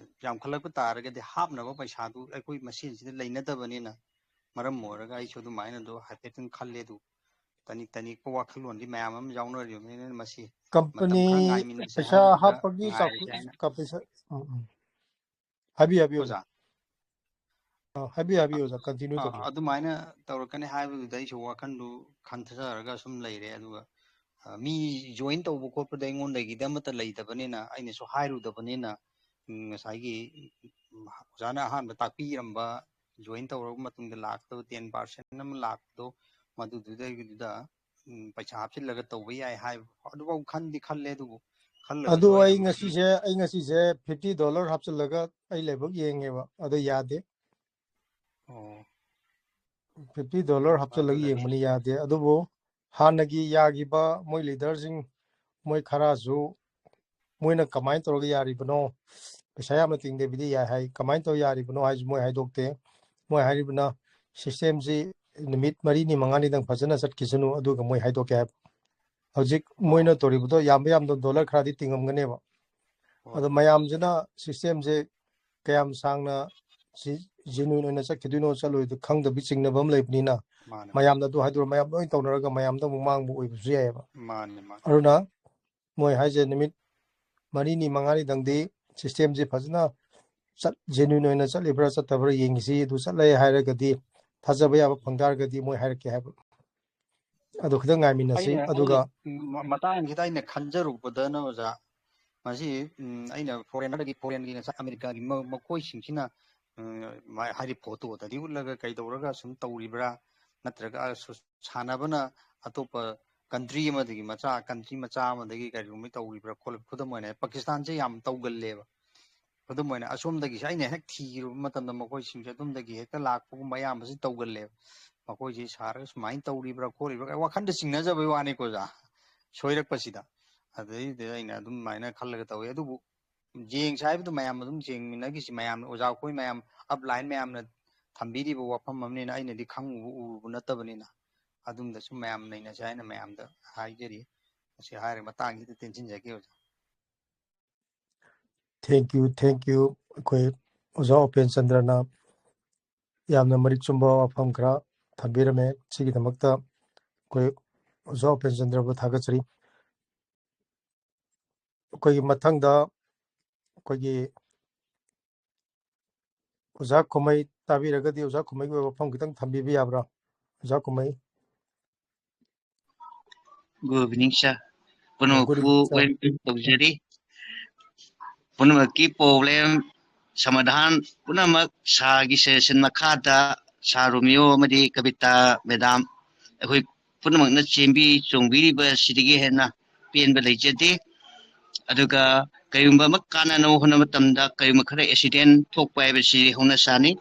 ꯌꯥꯝꯈꯠꯂꯛꯄ ꯇꯥꯔꯒꯗꯤ ꯍꯥꯞꯅꯕ ꯄꯩꯁꯥꯗꯨ ꯑꯩꯈꯣꯏ ꯃꯁꯦꯟꯁꯤꯗ ꯂꯩꯅꯗꯕꯅꯤꯅ ꯃꯔꯝ ꯑꯣꯏꯔꯒ ꯑꯩꯁꯨ ꯑꯗꯨꯃꯥꯏꯅꯗꯣ ꯍꯥꯏꯐꯦꯠꯇꯪ ꯈꯜꯂꯦ꯫ ꯑꯗꯨ ꯇꯅꯤꯛ ꯇꯅꯤꯛꯄ ꯋꯥꯈꯜꯂꯣꯟꯗꯤ ꯃꯌꯥꯝ ꯑꯃ ꯌꯥꯎꯅꯔꯤꯕꯅꯤꯅ ꯃꯁꯤ ꯃꯇꯝ ꯀꯝꯄꯅꯤ ꯈꯔ ꯉꯥꯏꯃꯤꯟꯅꯁꯦ ꯄꯩꯁꯥ ꯍꯥꯏꯕꯗꯨꯗ ꯍꯥꯞꯄꯒꯤ ꯉꯥꯏꯔꯁꯦ ꯆꯥꯎꯈꯠ-, ꯍꯥꯏꯅ꯫ ꯀ-, ꯄꯩꯁꯥ, ꯎꯝ, ꯎꯝ꯫ ꯍꯥꯏꯕꯤꯌꯨ, ꯍꯥꯏꯕꯤꯌꯨ, ꯑꯣꯖꯥ꯫ ꯑꯣꯖꯥ꯫ ꯑ, ꯍꯥꯏꯕꯤꯌꯨ, ꯍꯥꯏꯕꯤꯌꯨ, ꯑꯣꯖꯥ꯫ Continue ꯑ, ꯇꯧꯕꯤꯌꯨ꯫ ꯑꯗꯨꯃꯥꯏꯅ ꯇꯧꯔꯛꯀꯅꯤ ꯍꯥꯏꯕꯗꯨꯗ ꯑꯩꯁꯨ ꯋꯥꯈꯜꯗꯨ ꯈꯟꯊꯖꯔꯒ ꯁꯨꯝ ꯂꯩꯔꯦ꯫ ꯑꯗꯨꯒ, ꯑ, ꯃꯤ join ꯇꯧꯕ ꯈꯣꯠꯄꯗ ꯑꯩꯉꯣꯟꯗꯒꯤꯗꯤ ꯑꯃꯠꯇ ꯂꯩꯇꯕꯅꯤꯅ, ꯑꯩꯅꯁꯨ ꯍꯥꯏꯔꯨꯗꯕꯅꯤꯅ, ꯎꯝ, ꯉꯁꯥꯏꯒꯤ, ꯎꯝ, ꯑꯣꯖꯥꯅ ꯑꯍꯥꯟꯕ ꯇꯥꯛꯄꯤꯔꯝꯕ, join ꯇꯧꯔꯕ ꯃꯇꯨꯡꯗ ꯂꯥꯛꯀꯗꯕ ten percent ꯑꯃ ꯂꯥꯛꯄꯗꯣ, ꯃꯗꯨꯗꯨꯗꯒꯤꯗꯨꯗ, ꯎꯝ, ꯄꯩꯁꯥ ꯍꯥꯞꯆꯤꯜꯂꯒ ꯇꯧꯕ ꯌꯥꯏ ꯍꯥꯏꯕ, ꯑꯗꯨꯐꯥꯎ ꯈꯟꯗꯤ ꯈꯜꯂꯦ꯫ ꯑꯗꯨꯕꯨ ꯈꯜꯂꯒꯁꯨ ꯑꯗꯨ ꯑꯩ ꯑꯩꯅ ꯃꯁꯤ ꯉꯁꯤꯁꯦ, ꯑꯩ ꯉꯁꯤꯁꯦ fifty dollar ꯍꯥꯞꯆꯤꯜꯂꯒ ꯑꯩ ꯂꯥꯏꯕꯛ ꯌꯦꯡꯉꯦꯕ, ꯑꯗꯣ ꯌꯥꯗꯦ꯫ ꯑꯣ꯫ Fifty dollar ꯍꯥꯞꯆꯤꯜꯂꯒ ꯑꯗꯨꯅꯅꯤ꯫ ꯌꯦꯡꯕꯅꯤ, ꯌꯥꯗꯦ꯫ ꯑꯗꯨꯕꯨ ꯍꯥꯟꯅꯒꯤ ꯌꯥꯈꯤꯕ ꯃꯣꯏ leaderꯁꯤꯡ, ꯃꯣꯏ ꯈꯔꯁꯨ, ꯃꯣꯏꯅ ꯀꯃꯥꯏꯅ ꯇꯧꯔꯒ ꯌꯥꯔꯤꯕꯅꯣ? ꯄꯩꯁꯥ ꯌꯥꯝꯅ ꯇꯤꯡꯗꯕꯤꯗ ꯌꯥꯏ ꯍꯥꯏ, ꯀꯃꯥꯏꯅ ꯇꯧꯔ ꯌꯥꯔꯤꯕꯅꯣ ꯍꯥꯏꯁꯨ ꯃꯣꯏ ꯍꯥꯏꯗꯣꯛꯇꯦ꯫ ꯃꯣꯏ ꯍꯥꯏꯔꯤꯕꯅ systemꯁꯤ ꯅꯨꯃꯤꯠ ꯃꯔꯤꯅꯤ ꯃꯉꯥꯅꯤꯗꯪ ꯐꯖꯅ ꯆꯠꯈꯤꯁꯅꯨ, ꯑꯗꯨꯒ ꯃꯣꯏ ꯍꯥꯏꯗꯣꯛꯀꯦ ꯍꯥꯏꯕ꯫ ꯍꯧꯖꯤꯛ ꯃꯣꯏꯅ ꯇꯧꯔꯤꯕꯗꯣ ꯌꯥꯝꯕ ꯌꯥꯝꯗ dollar ꯈꯔꯗꯤ ꯇꯤꯡꯉꯝꯒꯅꯦꯕ꯫ ꯍꯣꯏ꯫ ꯑꯗꯣ ꯃꯌꯥꯝꯁꯤꯅ systemꯁꯦ ꯀꯌꯥꯝ ꯁꯥꯡꯅ ꯁꯤ genuine ꯑꯣꯏꯅ ꯆꯠꯈꯤꯗꯣꯏꯅꯣ ꯆꯠꯂꯣꯏꯗꯣ ꯈꯪꯗꯕꯤ ꯆꯤꯡꯅꯕ ꯑꯃ ꯂꯩꯕꯅꯤꯅ, ꯃꯥꯅꯦ꯫ ꯃꯌꯥꯝꯅ ꯑꯗꯨ ꯍꯥꯏꯗꯣꯔ ꯃꯌꯥꯝ ꯂꯣꯏ ꯇꯧꯅꯔꯒ ꯃꯌꯥꯝꯗ ꯑꯃꯨꯛ ꯃꯥꯡꯕ ꯑꯣꯏꯕꯁꯨ ꯌꯥꯏꯑꯕ꯫ ꯃꯥꯅꯦ, ꯃꯥꯅꯦ꯫ ꯑꯗꯨꯅ ꯃꯣꯏ ꯍꯥꯏꯁꯦ ꯅꯨꯃꯤꯠ ꯃꯔꯤꯅꯤ ꯃꯉꯥꯅꯤꯗꯪꯗꯤ systemꯁꯦ ꯐꯖꯅ ꯆꯠ genuine ꯑꯣꯏꯅ ꯆꯠꯂꯤꯕ꯭ꯔꯥ ꯆꯠꯇꯕ꯭ꯔꯥ ꯌꯦꯡꯈꯤꯁꯤ, ꯑꯗꯨ ꯆꯠꯂꯦ ꯍꯥꯏꯔꯒꯗꯤ, ꯊꯥꯖꯕ ꯌꯥꯕ ꯐꯪ ꯇꯥꯔꯒꯗꯤ ꯃꯣꯏ ꯍꯥꯏꯔꯛꯀꯦ ꯍꯥꯏꯕ꯫ ꯑꯗꯨ ꯈꯤꯇꯪ ꯉꯥꯏꯃꯤꯟꯅꯁꯤ꯫ ꯑꯩꯅ, ꯑꯗꯨꯒ ꯑꯩꯅ ꯃ-, ꯃꯇꯥꯡꯁꯤꯗ ꯑꯩꯅ ꯈꯟꯖꯔꯨꯕꯗꯅ ꯑꯣꯖꯥ, ꯃꯁꯤ, ꯎꯝ, ꯑꯩꯅ foreignꯗꯒꯤ, foreignꯒꯤ ꯉꯁꯥꯏ ꯑꯃꯦꯔꯤꯀꯥꯒꯤ ꯃ-, ꯃꯈꯣꯏꯁꯤꯡꯁꯤꯅ, ꯎꯝ, ꯃꯥ-, ꯍꯥꯏꯗꯤ photoꯗꯗꯤ ꯎꯠꯂꯒ ꯀꯩꯗꯧꯔꯒ ꯁꯨꯝ ꯇꯧꯔꯤꯕ꯭ꯔꯥ, ꯅꯠꯇ꯭ꯔꯒ ꯁꯨ-, ꯁꯥꯟꯅꯕꯅ ꯑꯇꯣꯞꯄ country ꯑꯃꯗꯒꯤ ꯃꯆꯥ, country ꯃꯆꯥ ꯑꯃꯗꯒꯤ ꯀꯔꯤꯒꯨꯝꯕ ꯇꯧꯔꯤꯕ꯭ꯔꯥ ꯈꯣꯠꯂꯤꯕ꯭ꯔꯥ? ꯈꯨꯗꯝ ꯑꯣꯏꯅ ꯄꯥꯀꯤꯁꯇꯥꯟꯁꯦ ꯌꯥꯝ ꯇꯧꯒꯜꯂꯦꯕ꯫ ꯈꯨꯗꯝ ꯑꯣꯏꯅ ꯑꯁꯣꯝꯗꯒꯤꯁꯦ ꯑꯩꯅ ꯍꯦꯛ ꯊꯤꯔꯨꯕ ꯃꯇꯝꯗ ꯃꯈꯣꯏꯁꯤꯡꯁꯦ ꯑꯗꯣꯝꯗꯒꯤ ꯍꯦꯛꯇ ꯂꯥꯛꯄꯒꯨꯝꯕ ꯑꯌꯥꯝꯕꯁꯤ ꯇꯧꯒꯜꯂꯦꯕ꯫ ꯃꯈꯣꯏꯁꯤ ꯁꯥꯔꯒ ꯁꯨꯃꯥꯏꯅ ꯇꯧꯔꯤꯕ꯭ꯔꯥ ꯈꯣꯠꯂꯤꯕ꯭ꯔꯥ ꯋꯥꯈꯟꯗ ꯆꯤꯡꯅꯖꯕꯩ ꯋꯥꯅꯤꯀꯣ ꯑꯣꯖꯥ, ꯁꯣꯏꯔꯛꯄꯁꯤꯗ꯫ ꯑꯗꯩꯗꯤ ꯑꯩꯅ ꯑꯗꯨꯃꯥꯏꯅ ꯈꯜꯂꯒ ꯇꯧꯋꯤ꯫ ꯑꯗꯨꯕꯨ ꯌꯦꯡꯁꯦ ꯍꯥꯏꯕꯗꯨ ꯃꯌꯥꯝ ꯑꯗꯨꯝ ꯌꯦꯡꯃꯤꯟꯅꯈꯤꯁꯤ꯫ ꯃꯌꯥꯝꯅ, ꯑꯣꯖꯥ ꯑꯩꯈꯣꯏ ꯃꯌꯥꯝ upline ꯃꯌꯥꯝꯅ ꯊꯝꯕꯤꯔꯤꯕ ꯋꯥꯐꯝ ꯑꯃꯅꯤꯅ ꯑꯩꯅꯗꯤ ꯈꯪꯉꯨꯕ ꯎꯔꯨꯕ ꯅꯠꯇꯕꯅꯤꯅ, ꯑꯗꯨꯝꯗꯁꯨ ꯃꯌꯥꯝ ꯅꯩꯅꯁꯦ ꯍꯥꯏꯅ ꯃꯌꯥꯝꯗ ꯍꯥꯏꯖꯔꯤ꯫ ꯃꯁꯤ ꯍꯥꯏꯔꯒ ꯃꯇꯥꯡꯁꯤꯗ ꯇꯦꯟꯁꯤꯟꯖꯒꯦ ꯑꯣꯖꯥ꯫ Thank you, thank you꯫ ꯑꯩꯈꯣꯏ ꯑꯣꯖꯥ ꯎꯄꯦꯟ ꯆꯟꯗ꯭ꯔꯅ ꯌꯥꯝꯅ ꯃꯔꯤꯛ ꯆꯨꯝꯕ ꯋꯥꯐꯝ ꯈꯔ ꯊꯝꯕꯤꯔꯝꯃꯦ꯫ ꯁꯤꯒꯤꯗꯃꯛꯇ ꯑꯩꯈꯣꯏ ꯑꯣꯖꯥ ꯎꯄꯦꯟ ꯆꯟꯗ꯭ꯔꯕꯨ ꯊꯥꯒꯠꯆꯔꯤ꯫ ꯑꯩꯈꯣꯏꯒꯤ ꯃꯊꯪꯗ ꯑꯩꯈꯣꯏꯒꯤ ꯑꯣꯖꯥ ꯈꯨꯃꯩ ꯇꯥꯕꯤꯔꯒꯗꯤ ꯑꯣꯖꯥ ꯈꯨꯃꯩꯒꯤ ꯑꯣꯏꯕ ꯋꯥꯐꯝ ꯈꯤꯇꯪ ꯊꯝꯕꯤꯕ ꯌꯥꯕ꯭ꯔꯥ? ꯑꯣꯖꯥ ꯈꯨꯃꯩ꯫ Good evening, sir. Good evening, ꯄꯨꯝꯅꯃꯛꯄꯨ sir꯫ Welcome ꯇꯧꯖꯔꯤ꯫ ꯄꯨꯝꯅꯃꯛꯀꯤ problem ꯁꯃꯥꯙꯥꯟ ꯄꯨꯝꯅꯃꯛ ꯁꯥꯔꯒꯤ suggestion ꯃꯈꯥꯗ ꯁꯥꯔ ꯔꯣꯃꯤꯌꯣ ꯑꯃꯗꯤ ꯀꯕꯤꯇꯥ ꯃꯦꯗꯥꯝ, ꯑꯩꯈꯣꯏ ꯄꯨꯝꯅꯃꯛꯅ ꯆꯦꯟꯕꯤ ꯆꯣꯡꯕꯤꯔꯤꯕ ꯑꯁꯤꯗꯒꯤ ꯍꯦꯟꯅ ꯄꯦꯟꯕ ꯂꯩꯖꯗꯦ꯫ ꯑꯗꯨꯒ ꯀꯔꯤꯒꯨꯝꯕ ꯑꯃ ꯀꯥꯟꯅꯅꯕ ꯍꯣꯠꯅꯕ ꯃꯇꯝꯗ ꯀꯔꯤꯒꯨꯝꯕ ꯈꯔ accident ꯊꯣꯛꯄ ꯍꯥꯏꯕꯁꯤ ꯍꯧꯅ ꯁꯥꯅꯤ꯫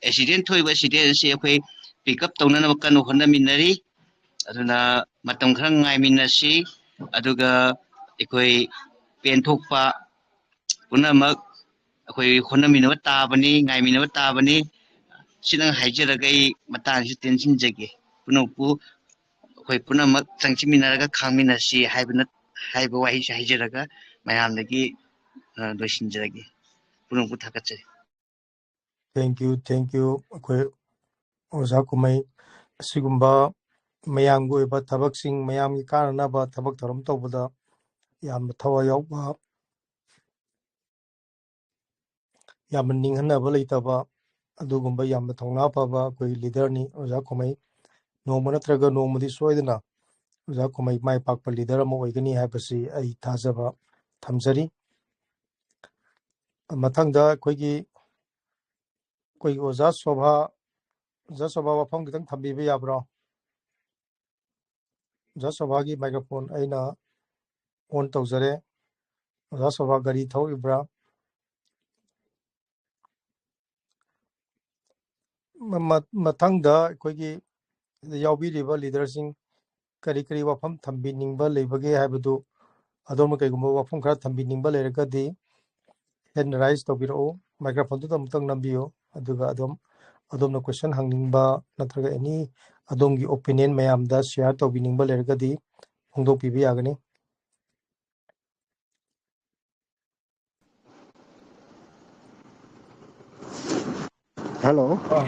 Accident ꯊꯣꯛꯏꯕ accident ꯑꯁꯤ ꯑꯩꯈꯣꯏ pick up ꯇꯧꯅꯅꯕ ꯀꯟꯅ ꯍꯣꯠꯅꯃꯤꯟꯅꯔꯤ꯫ ꯑꯗꯨꯅ ꯃꯇꯝ ꯈꯔ ꯉꯥꯏꯃꯤꯟꯅꯁꯤ, ꯑꯗꯨꯒ ꯑꯩꯈꯣꯏ ꯄꯦꯟꯊꯣꯛꯄ ꯄꯨꯝꯅꯃꯛ ꯑꯩꯈꯣꯏ ꯍꯣꯠꯅꯃꯤꯟꯅꯕ ꯇꯥꯕꯅꯤ, ꯉꯥꯏꯃꯤꯟꯅꯕ ꯇꯥꯕꯅꯤ꯫ ꯁꯤꯗꯪ ꯍꯥꯏꯖꯔꯒ ꯑꯩ ꯃꯇꯥꯡꯁꯤ ꯇꯦꯟꯁꯤꯟꯖꯒꯦ꯫ ꯄꯨꯝꯅꯃꯛꯄꯨ ꯑꯩꯈꯣꯏ ꯄꯨꯝꯅꯃꯛ ꯆꯪꯁꯤꯟꯃꯤꯟꯅꯔꯒ ꯈꯥꯡꯃꯤꯟꯅꯁꯤ ꯍꯥꯏꯕꯅ, ꯍꯥꯏꯕ ꯋꯥꯍꯩꯁꯤ ꯍꯥꯏꯖꯔꯒ ꯃꯌꯥꯝꯗꯒꯤ, ꯑ, ꯂꯣꯏꯁꯤꯟꯖꯔꯒꯦ꯫ ꯄꯨꯝꯅꯃꯛꯄꯨ ꯊꯥꯒꯠꯆꯔꯤ꯫ Thank you, thank you꯫ ꯑꯩꯈꯣꯏ ꯑꯣꯖꯥ ꯀꯨꯝꯍꯩ ꯑꯁꯤꯒꯨꯝꯕ ꯃꯌꯥꯝꯒꯤ ꯑꯣꯏꯕ ꯊꯕꯛꯁꯤꯡ, ꯃꯌꯥꯝꯒꯤ ꯀꯥꯟꯅꯅꯕ ꯊꯕꯛ ꯊꯧꯔꯝ ꯇꯧꯕꯗ ꯌꯥꯝꯅ ꯊꯋꯥꯏ ꯌꯥꯎꯕ, ꯌꯥꯝꯅ ꯅꯤꯡꯍꯟꯅꯕ ꯂꯩꯇꯕ, ꯑꯗꯨꯒꯨꯝꯕ ꯌꯥꯝꯅ ꯊꯧꯅꯥ ꯐꯕ ꯑꯩꯈꯣꯏ ꯂꯤꯗꯔꯅꯤ ꯑꯣꯖꯥ ꯀꯨꯝꯍꯩ꯫ ꯅꯣꯡꯃ ꯅꯠꯇ꯭ꯔꯒ ꯅꯣꯡꯃꯗꯤ ꯁꯣꯏꯗꯅ ꯑꯣꯖꯥ ꯀꯨꯝꯍꯩ ꯃꯥꯏ ꯄꯥꯛꯄ ꯂꯤꯗꯔ ꯑꯃ ꯑꯣꯏꯒꯅꯤ ꯍꯥꯏꯕꯁꯤ ꯑꯩ ꯊꯥꯖꯕ ꯊꯝꯖꯔꯤ꯫ ꯃꯊꯪꯗ ꯑꯩꯈꯣꯏꯒꯤ, ꯑꯩꯈꯣꯏꯒꯤ ꯑꯣꯖꯥ ꯁꯣꯚꯥ, ꯑꯣꯖꯥ ꯁꯣꯚꯥ, ꯋꯥꯐꯝ ꯈꯤꯇꯪ ꯊꯝꯕꯤꯕ ꯌꯥꯕ꯭ꯔꯣ? ꯑꯣꯖꯥ ꯁꯣꯚꯥꯒꯤ microphone ꯑꯩꯅ on ꯇꯧꯖꯔꯦ꯫ ꯑꯣꯖꯥ ꯁꯣꯚꯥ ꯒꯥꯔꯤ ꯊꯧꯔꯤꯕ꯭ꯔꯥ? ꯃ-, ꯃ-, ꯃꯊꯪꯗ ꯑꯩꯈꯣꯏꯒꯤ ꯌꯥꯎꯕꯤꯔꯤꯕ ꯂꯤꯗꯔꯁꯤꯡ ꯀꯔꯤ ꯀꯔꯤ ꯋꯥꯐꯝ ꯊꯝꯕꯤꯅꯤꯡꯕ ꯂꯩꯕꯒꯦ ꯍꯥꯏꯕꯗꯨ, ꯑꯗꯣꯝꯅ ꯀꯩꯒꯨꯝꯕ ꯋꯥꯐꯝ ꯈꯔ ꯊꯝꯕꯤꯅꯤꯡꯕ ꯂꯩꯔꯒꯗꯤ hand raise ꯇꯧꯕꯤꯔꯛꯎ, microphoneꯗꯨꯗ ꯑꯃꯨꯛꯇꯪ ꯅꯝꯕꯤꯌꯨ, ꯑꯗꯨꯒ ꯑꯗꯨꯝ ꯑꯗꯣꯝꯅ question ꯍꯪꯅꯤꯡꯕ ꯅꯠꯇ꯭ꯔꯒ any ꯑꯗꯣꯝꯒꯤ opinion ꯃꯌꯥꯝꯗ share ꯇꯧꯕꯤꯅꯤꯡꯕ ꯂꯩꯔꯒꯗꯤ ꯐꯣꯡꯗꯣꯛꯄꯤꯕ ꯌꯥꯒꯅꯤ꯫ Hello꯫ ꯑ,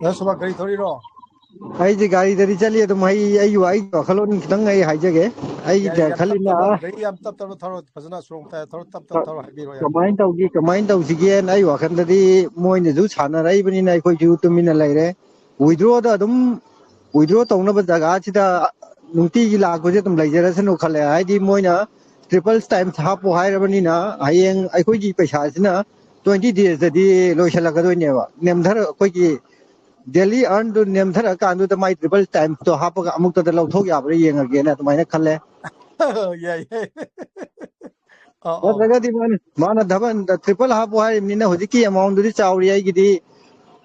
ꯅꯪ ꯁꯣꯚꯥ ꯒꯥꯔꯤ ꯊꯧꯔꯤꯔꯣ? ꯑꯩꯁꯦ ꯒꯥꯔꯤꯗꯗꯤ ꯆꯠꯂꯤ ꯑꯗꯨꯝ꯫ ꯑꯩ, ꯑꯩꯒꯤ ꯋꯥ-, ꯑꯩꯒꯤ ꯋꯥꯈꯜꯂꯣꯟ ꯈꯤꯇꯪ ꯑꯩ ꯍꯥꯏꯖꯒꯦ꯫ ꯑꯩ ꯌꯥꯏ, ꯌꯥꯏ, ꯌꯥꯝ ꯈꯜꯂꯤꯅ ꯇꯞ ꯇꯞꯅ, ꯒꯥꯔꯤ ꯌꯥꯝ ꯇꯞ ꯇꯞꯅ ꯊꯧꯔꯣ, ꯐꯖꯅ ꯁꯣꯔꯣꯛ ꯃꯇꯥꯏꯗ ꯊꯧꯔꯣ, ꯇꯞ ꯇꯞ ꯊꯧꯔꯣ, ꯍꯥꯏꯕꯤꯔꯣ, ꯌꯥꯝ ꯀꯃꯥꯏꯅ ꯇꯧꯒꯦ, ꯀꯃꯥꯏꯅ ꯇꯧꯁꯤꯒꯦꯅ ꯑꯩ ꯋꯥꯈꯜꯗꯗꯤ ꯃꯣꯏꯅꯁꯨ ꯁꯥꯟꯅꯔꯛꯏꯕꯅꯤꯅ ꯑꯩꯈꯣꯏꯁꯨ ꯇꯨꯃꯤꯟꯅ ꯂꯩꯔꯦ꯫ Withdrawꯗ ꯑꯗꯨꯝ withdraw ꯇꯧꯅꯕ ꯖꯒꯥꯁꯤꯗ ꯅꯨꯡꯇꯤꯒꯤ ꯂꯥꯛꯄꯁꯦ ꯑꯗꯨꯝ ꯂꯩꯖꯔꯁꯅꯨ ꯈꯜꯂꯦ꯫ ꯍꯥꯏꯗꯤ ꯃꯣꯏꯅ triple times ꯍꯥꯞꯄꯣ ꯍꯥꯏꯔꯕꯅꯤꯅ ꯍꯌꯦꯡ ꯑꯩꯈꯣꯏꯒꯤ ꯄꯩꯁꯥꯁꯤꯅ twenty daysꯇꯗꯤ ꯂꯣꯏꯁꯤꯜꯂꯛꯀꯗꯣꯏꯅꯦꯕ꯫ ꯅꯦꯝꯊꯔ-, ꯑꯩꯈꯣꯏꯒꯤ daily earnꯗꯨ ꯅꯦꯝꯊꯔꯀꯥꯟꯗꯨꯗ ꯃꯥꯏ triple timesꯇꯣ ꯍꯥꯞꯄꯒ ꯑꯃꯨꯛꯇꯗ ꯂꯧꯊꯣꯛ ꯌꯥꯕ꯭ꯔꯥ ꯌꯦꯡꯉꯒꯦꯅ ꯑꯗꯨꯃꯥꯏꯅ ꯈꯜꯂꯦ꯫ ꯌꯥꯏ, ꯌꯥꯏ꯫ ꯑꯧ, ꯑꯧ꯫ ꯅꯠꯇ꯭ꯔꯒꯗꯤ ꯃꯥꯅ, ꯃꯥꯅ double, triple ꯍꯥꯞꯄꯣ ꯍꯥꯏꯔꯤꯕꯅꯤꯅ ꯍꯧꯖꯤꯛꯀꯤ amountꯗꯨꯗꯤ ꯆꯥꯎꯔꯤ꯫ ꯑꯩꯒꯤꯗꯤ,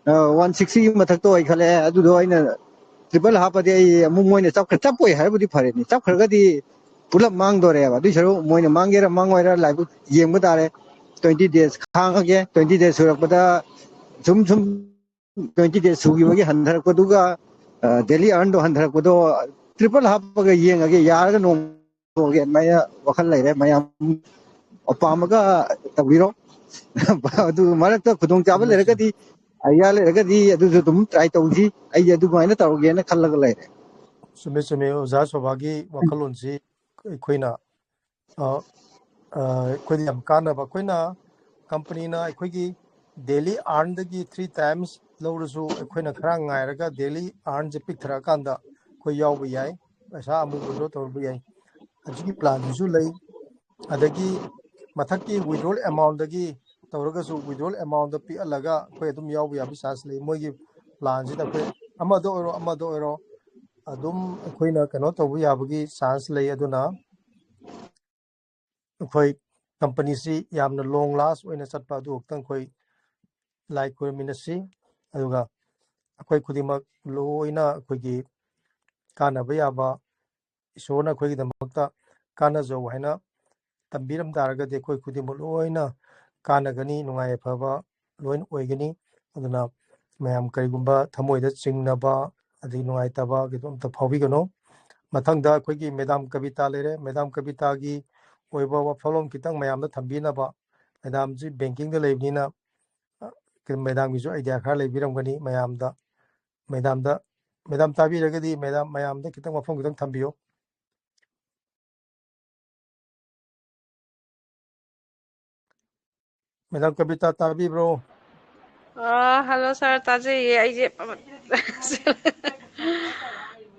ꯑ, one sixtyꯒꯤ ꯃꯊꯛꯇ ꯑꯣꯏꯈꯠꯂꯛꯑꯦ꯫ ꯑꯗꯨꯗꯣ ꯑꯩꯅ triple ꯍꯥꯞꯄꯗꯤ ꯑꯩ ꯑꯃꯨꯛ ꯃꯣꯏꯅ ꯆꯞꯈ꯭ꯔ-, ꯆꯞꯄꯣꯏ ꯍꯥꯏꯔꯕꯨꯗꯤ ꯐꯔꯦꯅꯦ꯫ ꯆꯞꯈ꯭ꯔꯒꯗꯤ ꯄꯨꯂꯞ ꯃꯥꯡꯗꯣꯔꯦꯕ꯫ ꯑꯗꯨꯏ ꯁꯔꯨꯛ ꯃꯣꯏꯅ ꯃꯥꯡꯒꯦꯔꯥ ꯃꯥꯡꯉꯣꯏꯔꯥ ꯂꯥꯏꯕꯛ ꯌꯦꯡꯕ ꯇꯥꯔꯦ꯫ Twenty days ꯈꯥꯡꯉꯒꯦ꯫ Twenty days ꯁꯨꯔꯛꯄꯗ ꯁꯨꯝ ꯁꯨꯝ ꯇ꯭ꯋꯦꯟꯇꯤ ꯗꯦꯖ ꯁꯨꯈꯤꯕꯒꯤ ꯍꯟꯊꯔꯛꯄꯗꯨꯒ ꯗꯦꯂꯤ ꯑꯥꯔꯟꯗꯣ ꯍꯟꯊꯔꯛꯄꯗꯣ ꯇ꯭ꯔꯤꯄꯜ ꯍꯥꯞꯄꯒ ꯌꯦꯡꯉꯒꯦ, ꯌꯥꯔꯒ ꯅꯣꯡ ꯇꯣꯛꯑꯒꯦ ꯑꯗꯨꯃꯥꯏꯅ ꯋꯥꯈꯜ ꯂꯩꯔꯦ꯫ ꯃꯌꯥꯝ ꯑꯄꯥꯝꯕꯒ ꯇꯧꯕꯤꯔꯣ꯫ ꯑꯗꯨ ꯃꯔꯛꯇ ꯈꯨꯗꯣꯡꯆꯥꯕ ꯂꯩꯔꯒꯗꯤ, ꯑꯥꯏꯗꯤꯌꯥ ꯂꯩꯔꯒꯗꯤ ꯑꯗꯨꯁꯨ ꯑꯗꯨꯝ ꯇ꯭ꯔꯥꯏ ꯇꯧꯁꯤ꯫ ꯑꯩꯗꯤ ꯑꯗꯨꯃꯥꯏꯅ ꯇꯧꯔꯒꯦꯅ ꯈꯜꯂꯒ ꯂꯩꯔꯦ꯫ ꯆꯨꯝꯃꯦ, ꯆꯨꯝꯃꯦ꯫ ꯑꯣꯖꯥ ꯁꯣꯚꯥꯒꯤ ꯋꯥꯈꯜꯂꯣꯟꯁꯤ ꯑꯩꯈꯣꯏꯅ ꯑ, ꯑ, ꯑꯩꯈꯣꯏꯗ ꯌꯥꯝ ꯀꯥꯟꯅꯕ꯫ ꯑꯩꯈꯣꯏꯅ ꯀꯝꯄꯅꯤꯅ ꯑꯩꯈꯣꯏꯒꯤ ꯗꯦꯂꯤ ꯑꯥꯔꯟꯗꯒꯤ ꯊ꯭ꯔꯤ ꯇꯥꯏꯝꯁ ꯂꯧꯔꯁꯨ ꯑꯩꯈꯣꯏꯅ ꯈꯔ ꯉꯥꯏꯔꯒ ꯗꯦꯂꯤ ꯑꯥꯔꯟꯁꯦ ꯄꯤꯛꯊꯔꯛꯑꯀꯥꯟꯗ ꯑꯩꯈꯣꯏ ꯌꯥꯎꯕ ꯌꯥꯏ, ꯄꯩꯁꯥ ꯑꯃꯨꯛ ꯋꯤꯗ꯭ꯔꯣ ꯇꯧꯔꯨꯕ ꯌꯥꯏ꯫ ꯍꯧꯖꯤꯛꯀꯤ ꯄ꯭ꯂꯥꯟꯁꯤꯁꯨ ꯂꯩ꯫ ꯑꯗꯒꯤ ꯃꯊꯛꯀꯤ ꯋꯤꯗ꯭ꯔꯣꯜ ꯑꯦꯃꯥꯎꯟꯗꯒꯤ ꯇꯧꯔꯒꯁꯨ ꯋꯤꯗ꯭ꯔꯣꯜ ꯑꯦꯃꯥꯎꯟꯗ ꯄꯤꯛꯍꯜꯂꯒ ꯑꯩꯈꯣꯏ ꯑꯗꯨꯝ ꯌꯥꯎꯕ ꯌꯥꯕꯒꯤ ꯆꯥꯟꯁ ꯂꯩ꯫ ꯃꯣꯏꯒꯤ ꯄ꯭ꯂꯥꯟꯁꯤꯗ ꯑꯩꯈꯣꯏ ꯑꯃꯗ ꯑꯣꯏꯔꯣ, ꯑꯃꯗ ꯑꯣꯏꯔꯣ, ꯑꯗꯨꯝ ꯑꯩꯈꯣꯏꯅ ꯀꯩꯅꯣ ꯇꯧꯕ ꯌꯥꯕꯒꯤ ꯆꯥꯟꯁ ꯂꯩ꯫ ꯑꯗꯨꯅ ꯑꯩꯈꯣꯏ ꯀꯝꯄꯅꯤꯁꯤ ꯌꯥꯝꯅ ꯂꯣꯡ ꯂꯥꯁ ꯑꯣꯏꯅ ꯆꯠꯄ ꯑꯗꯨ ꯈꯛꯇꯪ ꯑꯩꯈꯣꯏ ꯂꯥꯏ ꯈꯨꯔꯨꯝꯃꯤꯟꯅꯁꯤ꯫ ꯑꯗꯨꯒ ꯑꯩꯈꯣꯏ ꯈꯨꯗꯤꯡꯃꯛ ꯂꯣꯏꯅ ꯑꯩꯈꯣꯏꯒꯤ ꯀꯥꯟꯅꯕ ꯌꯥꯕ, ꯏꯁꯣꯔꯅ ꯑꯩꯈꯣꯏꯒꯤꯗꯃꯛꯇ ꯀꯥꯟꯅꯖꯧ ꯍꯥꯏꯅ ꯇꯝꯕꯤꯔꯝ ꯇꯥꯔꯒꯗꯤ ꯑꯩꯈꯣꯏ ꯈꯨꯗꯤꯡꯃꯛ ꯂꯣꯏꯅ ꯀꯥꯟꯅꯒꯅꯤ, ꯅꯨꯡꯉꯥꯏ ꯌꯥꯏꯐꯕ ꯂꯣꯏꯅ ꯑꯣꯏꯒꯅꯤ꯫ ꯑꯗꯨꯅ ꯃꯌꯥꯝ ꯀꯔꯤꯒꯨꯝꯕ ꯊꯃꯣꯏꯗ ꯆꯤꯡꯅꯕ ꯑꯗꯩ ꯅꯨꯡꯉꯥꯏꯇꯕ ꯀꯩꯁꯨ ꯑꯝꯇ ꯐꯥꯎꯕꯤꯒꯅꯨ꯫ ꯃꯊꯪꯗ ꯑꯩꯈꯣꯏꯒꯤ ꯃꯦꯗꯥꯝ ꯀꯕꯤꯇꯥ ꯂꯩꯔꯦ꯫ ꯃꯦꯗꯥꯝ ꯀꯕꯤꯇꯥꯒꯤ ꯑꯣꯏꯕ ꯋꯥꯐꯝꯂꯣꯟ ꯈꯤꯇꯪ ꯃꯌꯥꯝꯗ ꯊꯝꯕꯤꯅꯕ, ꯃꯦꯗꯥꯝꯁꯤ ꯕꯦꯡꯀꯤꯡꯗ ꯂꯩꯕꯅꯤꯅ, ꯑ, ꯃꯦꯗꯥꯝꯒꯤꯁꯨ ꯑꯥꯏꯗꯤꯌꯥ ꯈꯔ ꯂꯩꯕꯤꯔꯝꯒꯅꯤ ꯃꯌꯥꯝꯗ꯫ ꯃꯦꯗꯥꯝꯗ, ꯃꯦꯗꯥꯝ ꯇꯥꯕꯤꯔꯒꯗꯤ ꯃꯦꯗꯥꯝ ꯃꯌꯥꯝꯗ ꯈꯤꯇꯪ ꯋꯥꯐꯝ ꯈꯤꯇꯪ ꯊꯝꯕꯤꯌꯨ꯫ ꯃꯦꯗꯥꯝ ꯀꯕꯤꯇꯥ ꯇꯥꯕꯤꯕ꯭ꯔꯣ? ꯑ, ꯍꯜꯂꯣ ꯁꯥꯔ, ꯇꯥꯖꯩꯌꯦ꯫ ꯑꯩꯁꯦ,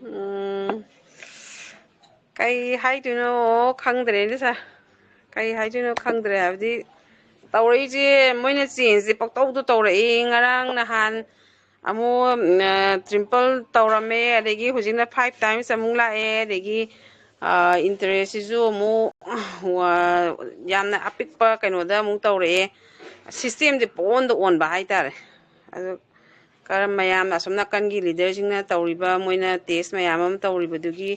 ꯎꯝ, ꯀꯩ ꯍꯥꯏꯗꯣꯏꯅꯣ ꯈꯪꯗ꯭ꯔꯦꯅꯦ ꯁꯥꯔ, ꯀꯩ ꯍꯥꯏꯗꯣꯏꯅꯣ ꯈꯪꯗ꯭ꯔꯦ꯫ ꯍꯥꯏꯕꯗꯤ ꯇꯧꯔꯛꯏꯁꯦ, ꯃꯣꯏꯅ ꯆꯦꯟꯖꯁꯦ ꯄꯪꯇꯧꯗ ꯇꯧꯔꯛꯏ꯫ ꯉꯔꯥꯡ ꯅꯍꯥꯟ ꯑꯃꯨꯛ ꯇ꯭ꯔꯤꯄꯜ ꯇꯧꯔꯝꯃꯦ, ꯑꯗꯒꯤ ꯍꯧꯖꯤꯛꯅ ꯐꯥꯏꯚ ꯇꯥꯏꯝꯁ ꯑꯃꯨꯛ ꯂꯥꯛꯑꯦ, ꯑꯗꯒꯤ ꯏꯟꯇꯔꯦꯁꯁꯤꯁꯨ ꯑꯃꯨꯛ ꯌꯥꯝꯅ ꯑꯄꯤꯛꯄ ꯀꯩꯅꯣꯗ ꯑꯃꯨꯛ ꯇꯧꯔꯛꯑꯦ꯫ ꯁꯤꯁꯇꯦꯝꯁꯦ ꯄꯣꯟꯗ ꯑꯣꯟꯕ ꯍꯥꯏꯇꯥꯔꯦ꯫ ꯑꯗꯨ ꯀꯔꯝ ꯃꯌꯥꯝ ꯑꯁꯣꯝ ꯅꯥꯀꯟꯒꯤ ꯂꯤꯗꯔꯁꯤꯡꯅ ꯇꯧꯔꯤꯕ, ꯃꯣꯏꯅ ꯇꯦꯁ ꯃꯌꯥꯝ ꯑꯃ ꯇꯧꯔꯤꯕꯗꯨꯒꯤ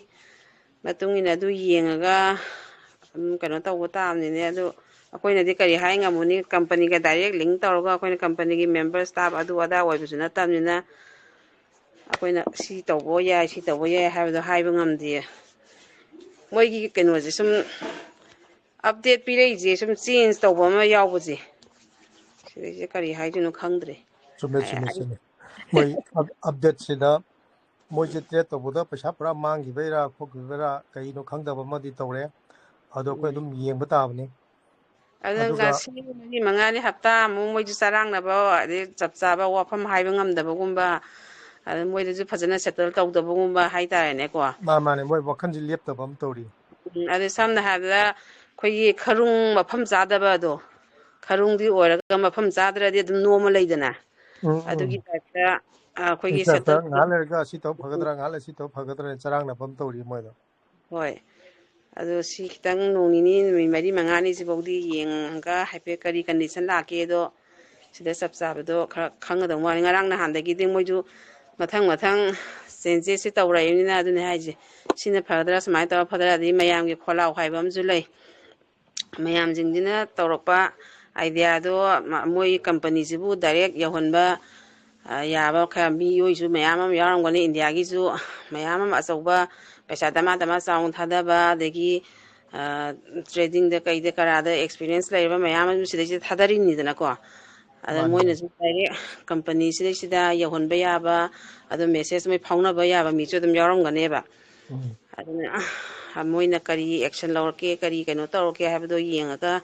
ꯃꯇꯨꯡ ꯏꯟꯅ ꯑꯗꯨ ꯌꯦꯡꯉꯒ ꯑꯗꯨꯝ ꯀꯩꯅꯣ ꯇꯧꯕ ꯇꯥꯕꯅꯤꯅꯦ꯫ ꯑꯗꯨ ꯑꯩꯈꯣꯏꯅꯗꯤ ꯀꯔꯤ ꯍꯥꯏ ꯉꯝꯃꯨꯅꯤ? ꯀꯝꯄꯅꯤꯒ ꯗꯥꯏꯔꯦꯛ ꯂꯤꯡ ꯇꯧꯔꯒ ꯑꯩꯈꯣꯏꯅ ꯀꯝꯄꯅꯤꯒꯤ ꯃꯦꯝꯕꯔ ꯁ꯭ꯇꯥꯐ ꯑꯗꯨ ꯑꯗꯥ ꯑꯣꯏꯕꯁꯨ ꯅꯠꯇꯕꯅꯤꯅ, ꯑꯩꯈꯣꯏꯅ ꯁꯤ ꯇꯧꯕ ꯌꯥꯏ, ꯁꯤ ꯇꯧꯕ ꯌꯥꯏ ꯍꯥꯏꯕꯗꯣ ꯍꯥꯏꯕ ꯉꯝꯗꯦ꯫ ꯃꯣꯏꯒꯤ ꯀꯩꯅꯣꯁꯦ ꯁꯨꯝ ꯑꯞꯗꯦꯠ ꯄꯤꯔꯛꯏꯁꯦ, ꯁꯨꯝ ꯆꯦꯟꯖ ꯇꯧꯕ ꯑꯃ ꯌꯥꯎꯕꯁꯦ, ꯁꯤꯗꯩꯁꯦ ꯀꯔꯤ ꯍꯥꯏꯗꯣꯏꯅꯣ ꯈꯪꯗ꯭ꯔꯦ꯫ ꯆꯨꯝꯃꯦ, ꯆꯨꯝꯃꯦ, ꯑꯩ ꯆꯨꯝꯃꯦ꯫ ꯃꯣꯏ ꯑꯞ-, ꯑꯞꯗꯦꯠꯁꯤꯗ ꯃꯣꯏꯁꯦ ꯇ꯭ꯔꯦꯠ ꯇꯧꯕꯗ ꯄꯩꯁꯥ ꯄꯨꯔꯥ ꯃꯥꯡꯈꯤꯕꯩꯔꯥ ꯈꯣꯠꯈꯤꯕꯩꯔꯥ ꯀꯩꯅꯣ ꯈꯪꯗꯕ ꯑꯃꯗꯤ ꯇꯧꯔꯦ꯫ ꯑꯗꯣ ꯑꯩꯈꯣꯏ ꯎꯝ꯫ ꯑꯗꯨꯝ ꯌꯦꯡꯕ ꯇꯥꯕꯅꯤ꯫ ꯑꯗꯣ ꯑꯗꯨꯒ ꯉꯁꯤ ꯃꯔꯤ ꯃꯉꯥꯅꯤ ꯍꯞꯇꯥ ꯑꯃꯨꯛ ꯃꯣꯏꯁꯨ ꯆꯔꯥꯡꯅꯕ, ꯑꯗꯩ ꯆꯞ ꯆꯥꯕ ꯋꯥꯐꯝ ꯍꯥꯏꯕ ꯉꯝꯗꯕꯒꯨꯝꯕ, ꯑꯗ ꯃꯣꯏꯗꯁꯨ ꯐꯖꯅ ꯁꯦꯇꯜ ꯇꯧꯗꯕꯒꯨꯝꯕ ꯍꯥꯏꯇꯥꯔꯦꯅꯦꯀꯣ꯫ ꯃꯥ-, ꯃꯥꯅꯦ, ꯃꯣꯏ ꯋꯥꯈꯜꯁꯤ ꯂꯦꯞꯇꯕ ꯑꯃ ꯇꯧꯔꯤ꯫ ꯎꯝ, ꯑꯗꯩ ꯁꯝꯅ ꯍꯥꯏꯔꯕꯗ ꯑꯩꯈꯣꯏꯒꯤ ꯈꯔꯨꯡ ꯃꯐꯝ ꯆꯥꯗꯕ ꯑꯗꯣ, ꯈꯔꯨꯡꯗꯤ ꯑꯣꯏꯔꯒ ꯃꯐꯝ ꯆꯥꯗ꯭ꯔꯗꯤ ꯑꯗꯨꯝ ꯅꯣꯝꯃ ꯂꯩꯗꯅ, ꯎꯝ, ꯎꯝ꯫ ꯑꯗꯨꯒꯤ ꯇꯥꯏꯞꯇ, ꯑ, ꯑꯩꯈꯣꯏꯒꯤ ꯑꯩꯈꯣꯏ ꯁꯦꯇꯜ ꯉꯥꯏꯍꯥꯛ ꯂꯩꯔꯒ ꯑꯁꯤ ꯇꯧ ꯐꯒꯗ꯭ꯔꯥ, ꯉꯥꯏꯍꯥꯛ ꯂꯩꯔ ꯑꯁꯤ ꯇꯧ ꯐꯒꯗ꯭ꯔꯥ ꯆꯔꯥꯡꯅꯕ ꯑꯃ ꯇꯧꯔꯤ ꯃꯣꯏꯗꯣ꯫ ꯍꯣꯏ꯫ ꯑꯗꯣ ꯁꯤ ꯈꯤꯇꯪ ꯅꯣꯡ ꯅꯤꯅꯤ, ꯅꯨꯃꯤꯠ ꯃꯔꯤ ꯃꯉꯥꯅꯤꯁꯤꯐꯥꯎꯗꯤ ꯌꯦꯡꯉꯒ ꯍꯥꯏꯐꯦꯠ ꯀꯔꯤ ꯀꯟꯗꯤꯁꯟ ꯂꯥꯛꯀꯦꯗꯣ ꯁꯤꯗ ꯆꯞ ꯆꯥꯕꯗꯣ ꯈꯔ ꯈꯪꯒꯗꯧ ꯃꯥꯜꯂꯤ꯫ ꯉꯔꯥꯡ ꯅꯍꯥꯟꯗꯒꯤꯗꯤ ꯃꯣꯏꯁꯨ ꯃꯊꯪ ꯃꯊꯪ ꯆꯦꯟꯖꯦꯁꯁꯦ ꯇꯧꯔꯛꯏꯕꯅꯤꯅ ꯑꯗꯨꯅꯦ ꯍꯥꯏꯁꯦ, ꯁꯤꯅ ꯐꯒꯗ꯭ꯔꯥ, ꯁꯨꯃꯥꯏꯅ ꯇꯧꯔ ꯐꯒꯗ꯭ꯔꯥ, ꯑꯗꯩ ꯃꯌꯥꯝꯒꯤ ꯈꯣꯜꯂꯥꯎ ꯍꯥꯏꯕ ꯑꯃꯁꯨ ꯂꯩ꯫ ꯃꯌꯥꯝꯁꯤꯡꯁꯤꯅ ꯇꯧꯔꯛꯄ ꯑꯥꯏꯗꯤꯌꯥꯗꯣ ꯃ-, ꯃꯣꯏ ꯀꯝꯄꯅꯤꯁꯤꯕꯨ ꯗꯥꯏꯔꯦꯛ ꯌꯧꯍꯟꯕ, ꯑ, ꯌꯥꯕ ꯈꯔ ꯃꯤꯑꯣꯏꯁꯨ ꯃꯌꯥꯝ ꯑꯃ ꯌꯥꯎꯔꯝꯒꯅꯤ꯫ ꯏꯟꯗꯤꯌꯥꯒꯤꯁꯨ ꯃꯌꯥꯝ ꯑꯃ ꯑꯆꯧꯕ ꯄꯩꯁꯥ ꯗꯃꯥ ꯗꯃꯥ ꯆꯥꯎꯅ ꯊꯥꯗꯕ, ꯑꯗꯒꯤ, ꯑ, ꯇ꯭ꯔꯦꯗꯤꯡꯗ ꯀꯩꯗ ꯀꯔꯥꯗ ꯑꯦꯛꯁꯄꯤꯔꯤꯌꯦꯟꯁ ꯂꯩꯔꯕ ꯃꯌꯥꯝ ꯑꯃ ꯁꯤꯗꯩꯁꯤꯗ ꯊꯥꯗꯔꯤꯅꯤꯗꯅꯀꯣ꯫ ꯑꯗ ꯃꯥꯅꯤ, ꯃꯣꯏꯅꯁꯨ ꯃꯥꯅꯤ꯫ ꯗꯥꯏꯔꯦꯛ ꯀꯝꯄꯅꯤꯁꯤꯗꯩꯁꯤꯗ ꯌꯧꯍꯟꯕ ꯌꯥꯕ, ꯑꯗꯣ ꯃꯦꯁꯦꯖ ꯃꯣꯏ ꯐꯥꯎꯅꯕ ꯌꯥꯕ ꯃꯤꯁꯨ ꯑꯗꯨꯝ ꯌꯥꯎꯔꯝꯒꯅꯦꯕ꯫ ꯎꯝ꯫ ꯑꯗꯨꯅ, ꯑ, ꯃꯣꯏꯅ ꯀꯔꯤ ꯑꯦꯛꯁꯟ ꯂꯧꯔꯛꯀꯦ, ꯀꯔꯤ ꯀꯩꯅꯣ ꯇꯧꯔꯛꯀꯦ ꯍꯥꯏꯕꯗꯣ ꯌꯦꯡꯉꯒ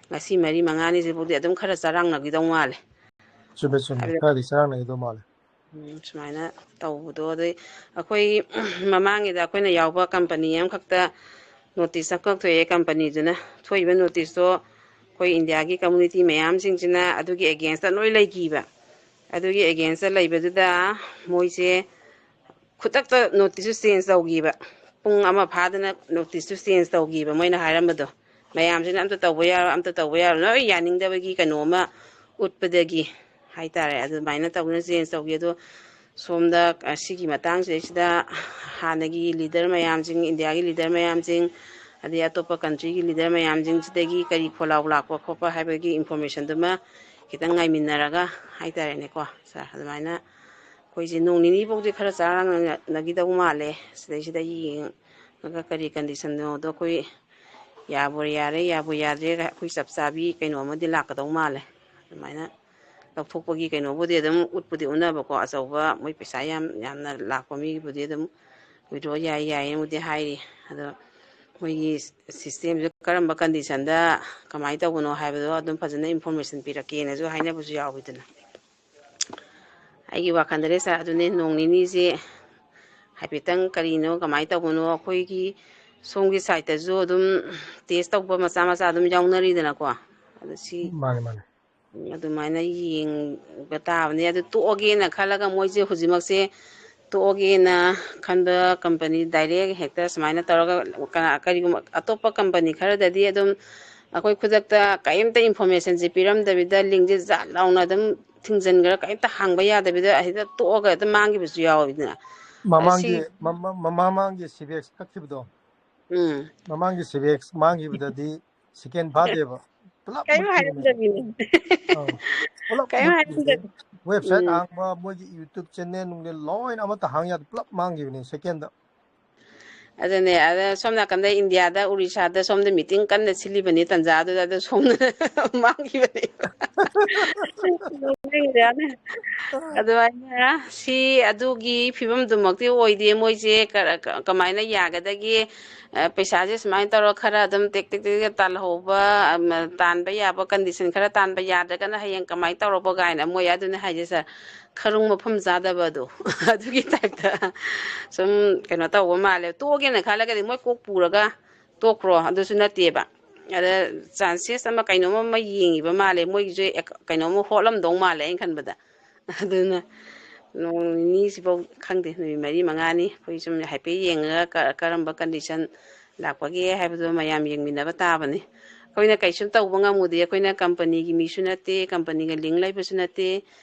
ꯉꯁꯤ ꯃꯔꯤ ꯃꯉꯥꯅꯤꯁꯤꯕꯨꯗꯤ ꯑꯗꯨꯝ ꯈꯔ ꯆꯔꯥꯡꯅꯈꯤꯗꯧ ꯃꯥꯜꯂꯦ꯫ ꯆꯨꯝꯃꯦ, ꯆꯨꯝꯃꯦ꯫ ꯍꯥꯏꯕꯗꯤ ꯈꯔꯗꯤ ꯆꯔꯥꯡꯅꯈꯤꯗꯧ ꯃꯥꯜꯂꯦ꯫ ꯎꯝ, ꯁꯨꯃꯥꯏꯅ ꯇꯧꯕꯗꯣ꯫ ꯑꯗꯩ ꯑꯩꯈꯣꯏ ꯃꯃꯥꯡꯒꯤꯗ ꯑꯩꯈꯣꯏꯅ ꯌꯥꯎꯕ ꯀꯝꯄꯅꯤ ꯑꯃꯈꯛꯇ ꯅꯣꯇꯤꯁ ꯑꯃꯈꯛ ꯊꯣꯛꯑꯦ꯫ ꯀꯝꯄꯅꯤꯗꯨꯅ ꯊꯣꯛꯏꯕ ꯅꯣꯇꯤꯁꯇꯣ ꯑꯩꯈꯣꯏ ꯏꯟꯗꯤꯌꯥꯒꯤ ꯀꯝꯃꯨꯅꯤꯇꯤ ꯃꯌꯥꯝꯁꯤꯡꯁꯤꯅ ꯑꯗꯨꯒꯤ ꯑꯦꯒꯦꯟꯁꯇ ꯂꯣꯏ ꯂꯩꯈꯤꯕ꯫ ꯑꯗꯨꯒꯤ ꯑꯦꯒꯦꯟꯁꯇ ꯂꯩꯕꯗꯨꯗ ꯃꯣꯏꯁꯦ ꯈꯨꯗꯛꯇ ꯅꯣꯇꯤꯁꯁꯨ ꯆꯦꯟꯖ ꯇꯧꯈꯤꯕ꯫ ꯄꯨꯡ ꯑꯃ ꯐꯥꯗꯅ ꯅꯣꯇꯤꯁꯁꯨ ꯆꯦꯟꯖ ꯇꯧꯈꯤꯕ, ꯃꯣꯏꯅ ꯍꯥꯏꯔꯝꯕꯗꯣ꯫ ꯃꯌꯥꯝꯁꯤꯅ ꯑꯝꯇ ꯇꯧꯕ ꯌꯥꯔꯣꯏ, ꯑꯝꯇ ꯇꯧꯕ ꯌꯥꯔꯣꯏ, ꯂꯣꯏ ꯌꯥꯅꯤꯡꯗꯕꯒꯤ ꯀꯩꯅꯣ ꯑꯃ ꯎꯠꯄꯗꯒꯤ ꯍꯥꯏꯇꯥꯔꯦ, ꯑꯗꯨꯃꯥꯏꯅ ꯇꯧꯗꯅ ꯆꯦꯟꯖ ꯇꯧꯈꯤ꯫ ꯑꯗꯣ ꯁꯣꯝꯗ, ꯑ, ꯁꯤꯒꯤ ꯃꯇꯥꯡꯁꯤꯗꯩꯁꯤꯗ ꯍꯥꯟꯅꯒꯤ ꯂꯤꯗꯔ ꯃꯌꯥꯝꯁꯤꯡ, ꯏꯟꯗꯤꯌꯥꯒꯤ ꯂꯤꯗꯔ ꯃꯌꯥꯝꯁꯤꯡ, ꯑꯗꯩ ꯑꯇꯣꯞꯄ countryꯒꯤ leader ꯃꯌꯥꯝꯁꯤꯡꯁꯤꯗꯒꯤ ꯀꯔꯤ ꯈꯣꯜꯂꯥꯎ ꯂꯥꯛꯄ ꯈꯣꯠꯄ ꯍꯥꯏꯕꯒꯤ informationꯗꯨꯃ ꯈꯤꯇꯪ ꯉꯥꯏꯃꯤꯟꯅꯔꯒ ꯍꯥꯏꯇꯥꯔꯦꯅꯦꯀꯣ ꯁꯥꯔ, ꯑꯗꯨꯃꯥꯏꯅ ꯑꯩꯈꯣꯏꯁꯦ ꯅꯣꯡ ꯅꯤꯅꯤ ꯐꯥꯎꯗꯤ ꯈꯔ ꯆꯔꯥꯡꯅꯈꯤꯗꯧ ꯃꯥꯜꯂꯦ꯫ ꯁꯤꯗꯩꯁꯤꯗ ꯌꯦꯡꯉꯒ ꯀꯔꯤ conditionꯅꯣꯗꯣ ꯑꯩꯈꯣꯏ ꯌꯥꯕꯨ ꯌꯥꯔꯦ, ꯌꯥꯕꯨ ꯌꯥꯗ꯭ꯔꯦ, ꯑꯩꯈꯣꯏ ꯆꯞ ꯆꯥꯕꯤ ꯀꯩꯅꯣ ꯑꯃꯗꯤ ꯂꯥꯛꯀꯗꯧ ꯃꯥꯜꯂꯦ꯫ ꯑꯗꯨꯃꯥꯏꯅ ꯂꯧꯊꯣꯛꯄꯒꯤ ꯀꯩꯅꯣꯕꯨꯗꯤ ꯑꯗꯨꯝ ꯎꯠꯄꯨꯗꯤ ꯎꯠꯅꯕꯀꯣ, ꯑꯆꯧꯕ ꯃꯣꯏ ꯄꯩꯁꯥ ꯌꯥꯝ ꯌꯥꯝꯅ ꯂꯥꯛꯄ ꯃꯤꯒꯤꯕꯨꯗꯤ ꯑꯗꯨꯝ withdraw ꯌꯥꯏ ꯌꯥꯏꯌꯦꯅꯕꯨꯗꯤ ꯍꯥꯏꯔꯤ꯫ ꯑꯗꯣ ꯃꯣꯏꯒꯤ systemꯁꯦ ꯀꯔꯝꯕ conditionꯗ ꯀꯃꯥꯏꯅ ꯇꯧꯕꯅꯣ ꯍꯥꯏꯕꯗꯣ ꯑꯗꯨꯝ ꯐꯖꯅ information ꯄꯤꯔꯛꯀꯦꯅꯁꯨ ꯍꯥꯏꯅꯕꯁꯨ ꯌꯥꯎꯋꯤꯗꯅ꯫ ꯑꯩꯒꯤ ꯋꯥꯈꯜꯗꯗꯤ ꯁꯥꯔ, ꯑꯗꯨꯅꯦ, ꯅꯣꯡ ꯅꯤꯅꯤꯁꯦ ꯍꯥꯏꯐꯦꯠꯇꯪ ꯀꯔꯤꯅꯣ ꯀꯃꯥꯏꯅ ꯇꯧꯕꯅꯣ, ꯑꯩꯈꯣꯏꯒꯤ ꯁꯣꯝꯒꯤ sideꯇꯁꯨ ꯑꯗꯨꯝ test ꯇꯧꯕ ꯃꯆꯥ ꯃꯆꯥ ꯑꯗꯨꯝ ꯌꯥꯎꯅꯔꯤꯗꯅꯀꯣ꯫ ꯑꯗꯣ ꯁꯤ ꯃꯥꯅꯦ, ꯃꯥꯅꯦ꯫ ꯑꯗꯨꯃꯥꯏꯅ ꯌꯦꯡꯕ ꯇꯥꯕꯅꯦ꯫ ꯑꯗꯨ ꯇꯣꯛꯑꯒꯦꯅ ꯈꯜꯂꯒ ꯃꯣꯏꯁꯦ ꯍꯧꯖꯤꯛꯃꯛꯁꯦ ꯇꯣꯛꯑꯒꯦꯅ ꯈꯟꯕ company direct ꯍꯦꯛꯇ ꯁꯨꯃꯥꯏꯅ ꯇꯧꯔꯒ ꯀꯅꯥ-, ꯀꯔꯤꯒꯨꯝꯕ ꯑꯇꯣꯞꯄ company ꯈꯔꯗꯗꯤ ꯑꯗꯨꯝ ꯑꯩꯈꯣꯏ ꯈꯨꯗꯛꯇ ꯀꯔꯤꯝꯇ informationꯁꯦ ꯄꯤꯔꯝꯗꯕꯤꯗ linkꯁꯦ ꯖꯥꯠ ꯂꯥꯎꯅ ꯑꯗꯨꯝ ꯊꯤꯡꯖꯤꯟꯈ꯭ꯔ ꯀꯔꯤꯝꯇ ꯍꯥꯡꯕ ꯌꯥꯗꯕꯤꯗ ꯍꯦꯛꯇ ꯇꯣꯛꯑꯒ ꯑꯗꯨꯝ ꯃꯥꯡꯈꯤꯕꯁꯨ ꯌꯥꯎꯋꯤꯗꯅ꯫ ꯑ, ꯁꯤ ꯃꯃꯥꯡꯒꯤ ꯃꯃ-, ꯃꯃꯥꯡꯒꯤ ꯁꯤꯕꯦꯛꯁ ꯀꯛꯈꯤꯕꯗꯣ, ꯎꯝ꯫ ꯃꯃꯥꯡꯒꯤ ꯁꯤꯕꯦꯛꯁ ꯃꯥꯡꯈꯤꯕꯗꯗꯤ second ꯐꯥꯗꯦꯕ, ꯄꯨꯂꯞ ꯀꯔꯤꯝ ꯃꯨꯠꯈꯤꯕꯅꯦ꯫ ꯍꯥꯏꯔꯝꯗꯕꯤꯅꯦ꯫ ꯑꯧ, ꯄꯨꯂꯞ ꯀꯔꯤꯝ ꯃꯨꯠꯈꯤꯕꯅꯦ꯫ ꯍꯥꯏꯔꯝꯗꯕꯤ꯫ Website ꯎꯝ꯫ ꯍꯥꯡꯕ, ꯃꯣꯏꯒꯤ YouTube channel ꯅꯨꯡꯅꯦ ꯂꯣꯏꯅ ꯑꯃꯠꯇ ꯍꯥꯡ ꯌꯥꯗꯦ, ꯄꯨꯂꯞ ꯃꯥꯡꯈꯤꯕꯅꯦ secondꯗ꯫ ꯑꯗꯨꯅꯦ, ꯑꯗ ꯁꯣꯝ ꯅꯥꯀꯟꯗ ꯏꯟꯗꯤꯌꯥꯗ, ꯎꯔꯤꯁꯥꯗ ꯁꯣꯝꯗ meeting ꯀꯟꯅ ꯁꯤꯜꯂꯤꯕꯅꯤ ꯇꯟꯖꯥꯗꯨꯗ, ꯑꯗ ꯁꯣꯝꯗ ꯃꯥꯡꯈꯤꯕꯅꯦ꯫ ꯅꯣꯛꯅꯤꯡꯗ꯭ꯔꯥꯅꯦ? ꯑꯗꯨꯃꯥꯏꯅ ꯁꯤ ꯑꯗꯨꯒꯤ ꯐꯤꯕꯝꯗꯨꯃꯛꯇꯤ ꯑꯣꯏꯗꯦ꯫ ꯃꯣꯏꯁꯦ ꯀ-, ꯀ-, ꯀꯃꯥꯏꯅ ꯌꯥꯒꯗꯒꯦ? ꯑ, ꯄꯩꯁꯥꯁꯦ ꯁꯨꯃꯥꯏꯅ ꯇꯧꯔ ꯈꯔ ꯑꯗꯨꯝ ꯇꯦꯛ ꯇꯦꯛ ꯇꯦꯛ ꯇꯦꯛ ꯇꯥꯜꯍꯧꯕ, ꯑꯃ, ꯇꯥꯟꯕ ꯌꯥꯕ condition ꯈꯔ ꯇꯥꯟꯕ, ꯌꯥꯗ꯭ꯔꯒꯅ ꯍꯌꯦꯡ ꯀꯃꯥꯏꯅ ꯇꯧꯔꯕ ꯀꯥꯏꯅ ꯃꯣꯏ ꯑꯗꯨꯅꯦ ꯍꯥꯏꯁꯦ ꯁꯥꯔ, ꯈꯔꯨꯡ ꯃꯐꯝ ꯆꯥꯗꯕꯗꯣ ꯑꯗꯨꯒꯤ typeꯇ ꯁꯨꯝ ꯀꯩꯅꯣ ꯇꯧꯕ ꯃꯥꯜꯂꯦ꯫ ꯇꯣꯛꯑꯒꯦꯅ ꯈꯜꯂꯒꯗꯤ ꯃꯣꯏ ꯀꯣꯛ ꯄꯨꯔꯒ ꯇꯣꯛꯈ꯭ꯔꯣ ꯑꯗꯨꯁꯨ ꯅꯠꯇꯦꯕ꯫ ꯑꯗ chances ꯑꯃ ꯀꯩꯅꯣꯝ ꯑꯃ ꯌꯦꯡꯉꯤꯕ ꯃꯥꯜꯂꯦ, ꯃꯣꯏꯒꯤꯁꯨ ꯑꯦꯛ-, ꯀꯩꯅꯣꯝꯃ ꯍꯣꯠꯂꯝꯗꯧ ꯃꯥꯜꯂꯦ ꯑꯩꯅ ꯈꯟꯕꯗ꯫ ꯑꯗꯨꯅ ꯅꯣꯡ ꯅꯤꯅꯤꯁꯤꯐꯥꯎ ꯈꯪꯗꯦ, ꯅꯨꯃꯤꯠ ꯃꯔꯤ ꯃꯉꯥꯅꯤ ꯑꯩꯈꯣꯏ ꯁꯨꯝ ꯍꯥꯏꯐꯦꯠ ꯌꯦꯡꯉꯒ ꯀ-, ꯀꯔꯝꯕ condition ꯂꯥꯛꯄꯒꯦ ꯍꯥꯏꯕꯗꯣ ꯃꯌꯥꯝ ꯌꯦꯡꯃꯤꯟꯅꯕ ꯇꯥꯕꯅꯤ꯫ ꯑꯩꯈꯣꯏꯅ ꯀꯩꯁꯨꯝ ꯇꯧꯕ ꯉꯝꯃꯨꯗꯦ, ꯑꯩꯈꯣꯏꯅ companyꯒꯤ ꯃꯤꯁꯨ ꯅꯠꯇꯦ, companyꯒ link ꯂꯩꯕꯁꯨ ꯅꯠꯇꯦ,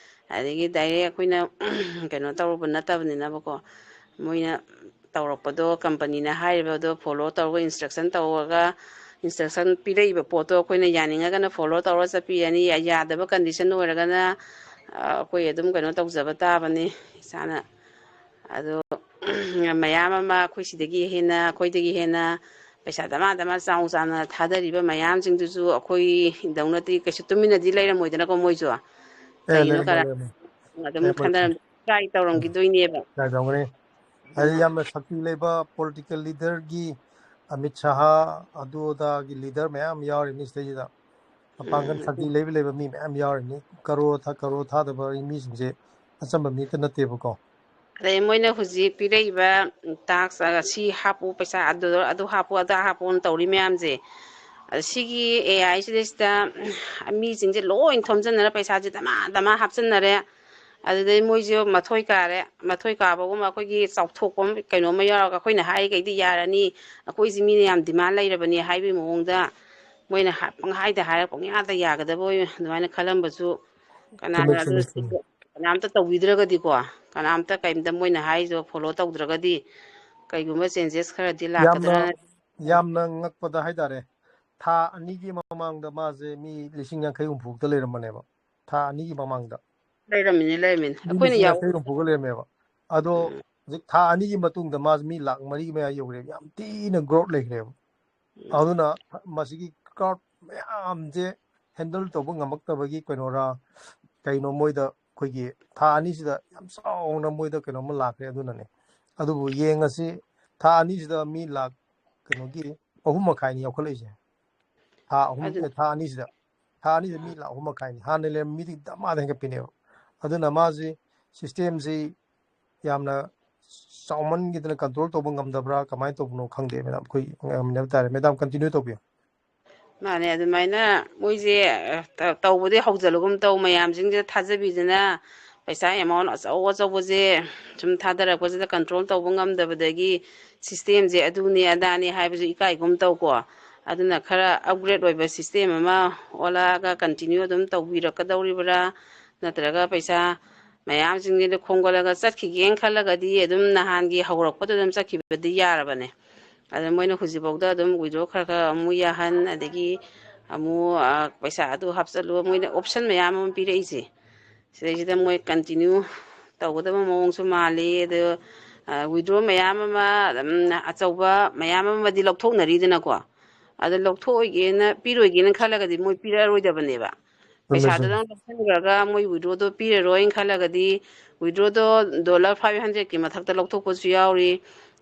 ꯑꯗꯒꯤ direct ꯑꯩꯈꯣꯏꯅ ꯀꯩꯅꯣ ꯇꯧꯔꯨꯕ ꯅꯠꯇꯕꯅꯤꯅꯕꯀꯣ, ꯃꯣꯏꯅ ꯇꯧꯔꯛꯄꯗꯣ, ꯀꯝꯄꯅꯤꯅ ꯍꯥꯏꯔꯤꯕꯗꯣ ꯐꯣꯂꯣ ꯇꯧꯔꯒ, ꯏꯟꯁꯇ꯭ꯔꯛꯁꯟ ꯇꯧꯔꯒ, ꯏꯟꯁꯇ꯭ꯔꯛꯁꯟ ꯄꯤꯔꯛꯏꯕ ꯄꯣꯠꯇꯣ ꯑꯩꯈꯣꯏꯅ ꯌꯥꯅꯤꯡꯉꯒꯅ ꯐꯣꯂꯣ ꯇꯧꯔ ꯆꯠꯄꯤꯔꯅꯤ, ꯌꯥꯗꯕ ꯀꯟꯗꯤꯁꯟ ꯑꯣꯏꯔꯒꯅ, ꯑ, ꯑꯩꯈꯣꯏ ꯑꯗꯨꯝ ꯀꯩꯅꯣ ꯇꯧꯖꯕ ꯇꯥꯕꯅꯤ ꯏꯁꯥꯅ꯫ ꯑꯗꯣ ꯃꯌꯥꯝ ꯑꯃ ꯑꯩꯈꯣꯏ ꯁꯤꯗꯒꯤ ꯍꯦꯟꯅ, ꯑꯩꯈꯣꯏꯗꯒꯤ ꯍꯦꯟꯅ ꯄꯩꯁꯥ ꯗꯃꯥ ꯗꯃꯥ ꯆꯥꯎ ꯆꯥꯎꯅ ꯊꯥꯗꯔꯤꯕ ꯃꯌꯥꯝꯁꯤꯡꯗꯨꯁꯨ ꯑꯩꯈꯣꯏꯗꯧꯅꯗꯤ ꯀꯩꯁꯨ ꯇꯨꯃꯤꯟꯅꯗꯤ ꯂꯩꯔꯝꯃꯣꯏꯗꯅꯀꯣ, ꯃꯣꯏꯁꯨ꯫ ꯑꯦ, ꯀꯩꯅꯣ ꯂꯩꯔꯝꯃꯣꯏ, ꯈꯔ ꯂꯩꯔꯝꯃꯣꯏ꯫ ꯑꯗꯨꯝ ꯂꯩꯔꯝꯃꯣꯏ꯫ ꯈꯟꯊꯔꯝ-, try ꯇꯧꯔꯝꯈꯤꯗꯣꯏꯅꯦꯕ꯫ ꯌꯥꯖꯧꯒꯅꯤ꯫ ꯍꯥꯏꯗꯤ ꯎꯝ꯫ ꯌꯥꯝꯅ ꯁꯛꯇꯤ ꯂꯩꯕ ꯄꯣꯂꯤꯇꯤꯀꯦꯜ ꯂꯤꯗꯔꯒꯤ ꯑꯃꯤꯠ ꯁꯍꯥ, ꯑꯗꯨ ꯑꯗꯥꯒꯤ ꯂꯤꯗꯔ ꯃꯌꯥꯝ ꯌꯥꯎꯔꯤꯅꯤ ꯁꯤꯗꯩꯁꯤꯗ꯫ ꯃꯄꯥꯡꯒꯜ ꯎꯝ, ꯁꯛꯇꯤ ꯎꯝ꯫ ꯂꯩꯕ ꯂꯩꯕ ꯃꯤ ꯃꯌꯥꯝ ꯌꯥꯎꯔꯤꯅꯤ꯫ ꯀꯔꯣꯔ ꯊ-, ꯀꯔꯣꯔ ꯊꯥꯗꯕ ꯃꯤꯁꯤꯡꯁꯦ ꯑꯆꯝꯕ ꯃꯤ ꯑꯝꯇ ꯅꯠꯇꯦꯕꯀꯣ꯫ ꯑꯗꯩ ꯃꯣꯏꯅ ꯍꯧꯖꯤꯛ ꯄꯤꯔꯛꯏꯕ ꯇꯥꯛꯁ, ꯑ, ꯁꯤ ꯍꯥꯞꯄꯨ, ꯄꯩꯁꯥ ꯑꯗꯨ, ꯑꯗꯨ ꯍꯥꯞꯄꯨ, ꯑꯗꯥ ꯍꯥꯞꯄꯨꯅ ꯇꯧꯔꯤ ꯃꯌꯥꯝꯁꯦ, ꯑ, ꯁꯤꯒꯤ ꯑꯦ ꯑꯥꯏ ꯁꯤꯗꯩꯁꯤꯗ ꯃꯤꯁꯤꯡꯁꯦ ꯂꯣꯏ ꯊꯣꯝꯖꯤꯟꯅꯔ ꯄꯩꯁꯥꯁꯦ ꯗꯃꯥ ꯗꯃꯥ ꯍꯥꯞꯆꯤꯟꯅꯔꯦ꯫ ꯑꯗꯨꯗꯩ ꯃꯣꯏꯁꯨ ꯃꯊꯣꯏ ꯀꯥꯔꯦ꯫ ꯃꯊꯣꯏ ꯀꯥꯕꯒꯨꯝꯕ ꯑꯩꯈꯣꯏꯒꯤ ꯆꯥꯎꯊꯣꯛꯄ ꯑꯃ, ꯀꯩꯅꯣꯝꯃ ꯌꯥꯎꯔꯒ ꯑꯩꯈꯣꯏꯅ ꯍꯥꯏꯔꯤꯈꯩꯗꯤ ꯌꯥꯔꯅꯤ, ꯑꯩꯈꯣꯏꯁꯤ ꯃꯤꯅ ꯌꯥꯝ ꯗꯤꯃꯥꯟ ꯂꯩꯔꯕꯅꯤ ꯍꯥꯏꯕꯒꯤ ꯃꯑꯣꯡꯗ ꯃꯣꯏꯅ ꯍꯥ-, ꯄꯪꯍꯥꯏꯗ ꯍꯥꯏꯔꯒ ꯄꯪꯌꯥꯗ ꯌꯥꯒꯗꯕ ꯑꯣꯏ ꯑꯗꯨꯃꯥꯏꯅ ꯈꯜꯂꯝꯕꯁꯨ ꯀꯅꯥꯅ ꯆꯨꯝꯃꯦ, ꯑꯗꯨ ꯆꯨꯝꯃꯦ, ꯆꯨꯝꯃꯦ꯫ ꯀꯅꯥꯝꯇ ꯇꯧꯕꯤꯗ꯭ꯔꯒꯗꯤꯀꯣ, ꯀꯅꯥꯝꯇ ꯀꯩꯝꯇ ꯃꯣꯏꯅ ꯍꯥꯏꯔꯤꯗꯣ ꯐꯣꯂꯣ ꯇꯧꯗ꯭ꯔꯒꯗꯤ ꯀꯩꯒꯨꯝꯕ ꯆꯦꯟꯖꯦꯁ ꯈꯔꯗꯤ ꯌꯥꯝꯅ, ꯂꯥꯛꯀꯗ꯭ꯔꯥꯅ꯫ ꯌꯥꯝꯅ ꯉꯛꯄꯗ ꯍꯥꯏꯇꯥꯔꯦ, ꯊꯥ ꯑꯅꯤꯒꯤ ꯃꯃꯥꯡꯗ ꯃꯥꯁꯦ ꯃꯤ ꯂꯤꯁꯤꯡ ꯌꯥꯡꯈꯩ ꯍꯨꯝꯐꯨ ꯈꯛꯇ ꯂꯩꯔꯝꯕꯅꯦꯕ, ꯊꯥ ꯑꯅꯤꯒꯤ ꯃꯃꯥꯡꯗ꯫ ꯂꯩꯔꯝꯃꯤꯅꯦ, ꯂꯩꯔꯝꯃꯤꯅꯦ꯫ ꯃꯤ ꯑꯩꯈꯣꯏꯅ ꯂꯤꯁꯤꯡ ꯌꯥꯎ-, ꯌꯥꯡꯈꯩ ꯍꯨꯝꯐꯨꯒ ꯂꯩꯔꯝꯃꯦꯕ꯫ ꯑꯗꯣ ꯎꯝ꯫ ꯍꯧꯖꯤꯛ ꯊꯥ ꯑꯅꯤꯒꯤ ꯃꯇꯨꯡꯗ ꯃꯥꯁꯦ ꯃꯤ ꯂꯥꯈ ꯃꯔꯤꯒꯤ ꯃꯌꯥ ꯌꯧꯔꯦꯕ, ꯌꯥꯝ ꯊꯤꯅ ꯒ꯭ꯔꯣꯠ ꯂꯩꯈ꯭ꯔꯦꯕ꯫ ꯎꯝ꯫ ꯑꯗꯨꯅ ꯃꯁꯤꯒꯤ ꯀ꯭ꯔꯥꯎꯠ ꯃꯌꯥꯝꯁꯦ ꯍꯦꯟꯗꯜ ꯇꯧꯕ ꯉꯝꯃꯛꯇꯕꯒꯤ ꯀꯩꯅꯣꯔꯥ, ꯀꯩꯅꯣ ꯃꯣꯏꯗ ꯑꯩꯈꯣꯏꯒꯤ ꯊꯥ ꯑꯅꯤꯁꯤꯗ ꯌꯥꯝ ꯆꯥꯎꯅ ꯃꯣꯏꯗ ꯀꯩꯅꯣꯝꯃ ꯂꯥꯛꯈ꯭ꯔꯦ꯫ ꯑꯗꯨꯅꯅꯦ꯫ ꯑꯗꯨꯕꯨ ꯌꯦꯡꯉꯁꯤ, ꯊꯥ ꯑꯅꯤꯁꯤꯗ ꯃꯤ ꯂꯥꯛ, ꯀꯩꯅꯣꯒꯤ, ꯑꯍꯨꯝ ꯃꯈꯥꯏꯅꯤ ꯌꯥꯎꯈꯠꯂꯛꯏꯁꯦ꯫ ꯊꯥ ꯑꯍꯨꯝ, ꯑꯗꯨ ꯑꯦ, ꯊꯥ ꯑꯅꯤꯁꯤꯗ, ꯊꯥ ꯑꯅꯤꯁꯤꯗ ꯃꯤ ꯂꯥꯛ ꯑꯍꯨꯝ ꯃꯈꯥꯏꯅꯤ꯫ ꯍꯥꯟꯅ ꯂꯩꯔꯝꯕ ꯃꯤꯗꯤ ꯗꯃꯥꯗ ꯍꯦꯟꯒꯠꯄꯤꯅꯦꯕ꯫ ꯑꯗꯨꯅ ꯃꯥꯁꯤ ꯁꯤꯁꯇꯦꯝꯁꯤ ꯌꯥꯝꯅ ꯆꯥꯎꯃꯟꯈꯤꯗꯅ ꯀꯟꯇ꯭ꯔꯣꯜ ꯇꯧꯕ ꯉꯝꯗꯕ꯭ꯔꯥ, ꯀꯃꯥꯏꯅ ꯇꯧꯕꯅꯣ ꯈꯪꯗꯦ, ꯃꯦꯗꯥꯝ꯫ ꯑꯩꯈꯣꯏ ꯉꯥꯏꯃꯤꯟꯅꯕ ꯇꯥꯔꯦ꯫ ꯃꯦꯗꯥꯝ, ꯀꯟꯇꯤꯅ꯭ꯌꯨ ꯇꯧꯕꯤꯌꯨ꯫ ꯃꯥꯅꯦ, ꯑꯗꯨꯃꯥꯏꯅ ꯃꯣꯏꯁꯦ, ꯑ, ꯇ-, ꯇꯧꯕꯗꯤ ꯍꯧꯖꯤꯜꯂꯒꯨꯝ ꯇꯧ, ꯃꯌꯥꯝꯁꯤꯡꯁꯦ ꯊꯥꯖꯕꯤꯗꯅ ꯄꯩꯁꯥ ꯑꯦꯃꯥꯎꯟ ꯑꯆꯧ ꯑꯆꯧꯕꯁꯦ ꯁꯨꯝ ꯊꯥꯗꯔꯛꯄꯁꯤꯗ ꯀꯟꯇ꯭ꯔꯣꯜ ꯇꯧꯕ ꯉꯝꯗꯕꯗꯒꯤ ꯁꯤꯁꯇꯦꯝꯁꯦ ꯑꯗꯨꯅꯤ ꯑꯗꯥꯅꯤ ꯍꯥꯏꯕꯁꯨ ꯏꯀꯥꯏꯒꯨꯝ ꯇꯧꯀꯣ꯫ ꯑꯗꯨꯅ ꯈꯔ ꯑꯞꯒ꯭ꯔꯦꯗ ꯑꯣꯏꯕ ꯁꯤꯁꯇꯦꯝ ꯑꯃ ꯑꯣꯜꯂꯛꯑꯒ ꯀꯟꯇꯤꯅ꯭ꯌꯨ ꯑꯗꯨꯝ ꯇꯧꯕꯤꯔꯛꯀꯗꯧꯔꯤꯕ꯭ꯔꯥ, ꯅꯠꯇ꯭ꯔꯒ ꯄꯩꯁꯥ ꯃꯌꯥꯝꯁꯤꯡꯁꯤꯗ ꯈꯣꯝꯒꯠꯂꯒ ꯆꯠꯈꯤꯒꯦꯅ ꯈꯜꯂꯒꯗꯤ ꯑꯗꯨꯝ ꯅꯍꯥꯟꯒꯤ ꯍꯧꯔꯛꯄꯗ ꯑꯗꯨꯝ ꯆꯠꯈꯤꯕꯗꯤ ꯌꯥꯔꯕꯅꯦ꯫ ꯑꯗ ꯃꯣꯏꯅ ꯍꯧꯖꯤꯛꯐꯥꯎꯗ ꯑꯗꯨꯝ withdraw ꯈꯔ ꯈꯔ ꯑꯃꯨꯛ ꯌꯥꯍꯟ, ꯑꯗꯒꯤ ꯑꯃꯨꯛ, ꯑ, ꯄꯩꯁꯥ ꯑꯗꯨ ꯍꯥꯞꯆꯜꯂꯨ, ꯃꯣꯏꯅ option ꯃꯌꯥꯝ ꯑꯃ ꯄꯤꯔꯛꯏꯁꯦ꯫ ꯁꯤꯗꯩꯁꯤꯗ ꯃꯣꯏ continue ꯇꯧꯒꯗꯕ ꯃꯑꯣꯡꯁꯨ ꯃꯥꯜꯂꯤ꯫ ꯑꯗꯨ, ꯑ, withdraw ꯃꯌꯥꯝ ꯑꯃ, ꯎꯝ, ꯑꯆꯧꯕ ꯃꯌꯥꯝ ꯑꯃꯗꯤ ꯂꯧꯊꯣꯛꯅꯔꯤꯗꯅꯀꯣ꯫ ꯑꯗ ꯂꯧꯊꯣꯛꯑꯣꯏꯒꯦꯅ, ꯄꯤꯔꯣꯏꯒꯦꯅ ꯈꯜꯂꯒꯗꯤ ꯃꯣꯏ ꯄꯤꯔꯛꯑꯔꯣꯏꯗꯕꯅꯦꯕ꯫ ꯆꯨꯝꯃꯦ, ꯆꯨꯝꯃꯦ꯫ ꯄꯩꯁꯥꯗꯨꯗꯪ ꯂꯧꯁꯤꯟꯈ꯭ꯔꯒ ꯃꯣꯏ withdrawꯗꯣ ꯄꯤꯔꯔꯣꯏꯅ ꯈꯜꯂꯒꯗꯤ, withdrawꯗꯣ dollar five hundredꯀꯤ ꯃꯊꯛꯇ ꯂꯧꯊꯣꯛꯄꯁꯨ ꯌꯥꯎꯔꯤ꯫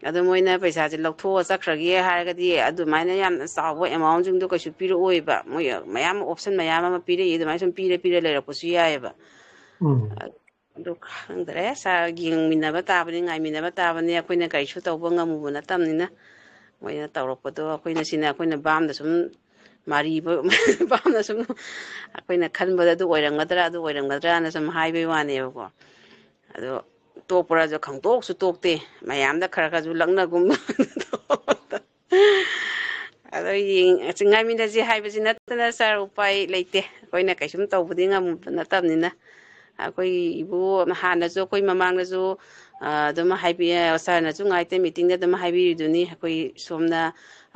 ꯑꯗꯣ ꯃꯣꯏꯅ ꯄꯩꯁꯥꯁꯦ ꯂꯧꯊꯣꯛꯑ ꯆꯠꯈ꯭ꯔꯒꯦ ꯍꯥꯏꯔꯒꯗꯤ, ꯑꯗꯨꯃꯥꯏꯅ ꯌꯥꯝꯅ ꯆꯥꯎꯕ amountꯁꯤꯡꯗꯣ ꯀꯩꯁꯨ ꯄꯤꯔꯛꯑꯣꯏꯕ꯫ ꯃꯣꯏ ꯃꯌꯥꯝ option ꯃꯌꯥꯝ ꯑꯃ ꯄꯤꯔꯛꯏ, ꯑꯗꯨꯃꯥꯏꯅ ꯁꯨꯝ ꯄꯤꯔ ꯄꯤꯔ ꯂꯩꯔꯛꯄꯁꯨ ꯌꯥꯏꯑꯕ꯫ ꯎꯝ꯫ ꯑꯗꯨ ꯈꯪꯗ꯭ꯔꯦ ꯁꯥꯔ, ꯌꯦꯡꯃꯤꯟꯅꯕ ꯇꯥꯕꯅꯤ, ꯉꯥꯏꯃꯤꯟꯅꯕ ꯇꯥꯕꯅꯤ꯫ ꯑꯩꯈꯣꯏꯅ ꯀꯔꯤꯁꯨ ꯇꯧꯕ ꯉꯝꯃꯨꯕ ꯅꯠꯇꯕꯅꯤꯅ, ꯃꯣꯏꯅ ꯇꯧꯔꯛꯄꯗꯣ ꯑꯩꯈꯣꯏꯅ, ꯁꯤꯅ ꯑꯩꯈꯣꯏꯅ ꯕꯥꯝꯗ ꯁꯨꯝ ꯃꯥꯔꯤꯕ ꯕꯥꯝꯗ ꯁꯨꯝ ꯑꯩꯈꯣꯏꯅ ꯈꯟꯕꯗ ꯑꯗꯨ ꯑꯣꯏꯔꯝꯒꯗ꯭ꯔꯥ, ꯑꯗꯨ ꯑꯣꯏꯔꯝꯒꯗ꯭ꯔꯥꯅ ꯁꯨꯝ ꯍꯥꯏꯕꯩ ꯋꯥꯅꯦꯕꯀꯣ꯫ ꯑꯗꯣ ꯇꯣꯛꯄ꯭ꯔꯥꯁꯨ ꯈꯪꯇꯣꯛꯁꯨ ꯇꯣꯛꯇꯦ, ꯃꯌꯥꯝꯗ ꯈꯔ ꯈꯔꯁꯨ ꯂꯛꯅꯒꯨꯝ꯫ ꯑꯗꯣ ꯌꯦꯡ-, ꯉꯥꯏꯃꯤꯟꯅꯁꯤ ꯍꯥꯏꯕꯁꯤ ꯅꯠꯇꯅ ꯁꯥꯔ, ꯎꯄꯥꯏ ꯂꯩꯇꯦ꯫ ꯑꯩꯈꯣꯏꯅ ꯀꯩꯁꯨꯝ ꯇꯧꯕꯗꯤ ꯉꯝꯕ ꯅꯠꯇꯕꯅꯤꯅ꯫ ꯑꯩꯈꯣꯏ ꯏꯕꯨ ꯍꯥꯟꯅꯁꯨ, ꯑꯩꯈꯣꯏ ꯃꯃꯥꯡꯗꯁꯨ, ꯑ, ꯑꯗꯨꯝ ꯍꯥꯏꯕꯤ-, ꯁꯥꯔꯅꯁꯨ ꯉꯥꯏꯇꯦ meetingꯗ ꯑꯗꯨꯝ ꯍꯥꯏꯕꯤꯔꯤꯗꯨꯅꯤ, ꯑꯩꯈꯣꯏ ꯁꯣꯝꯅ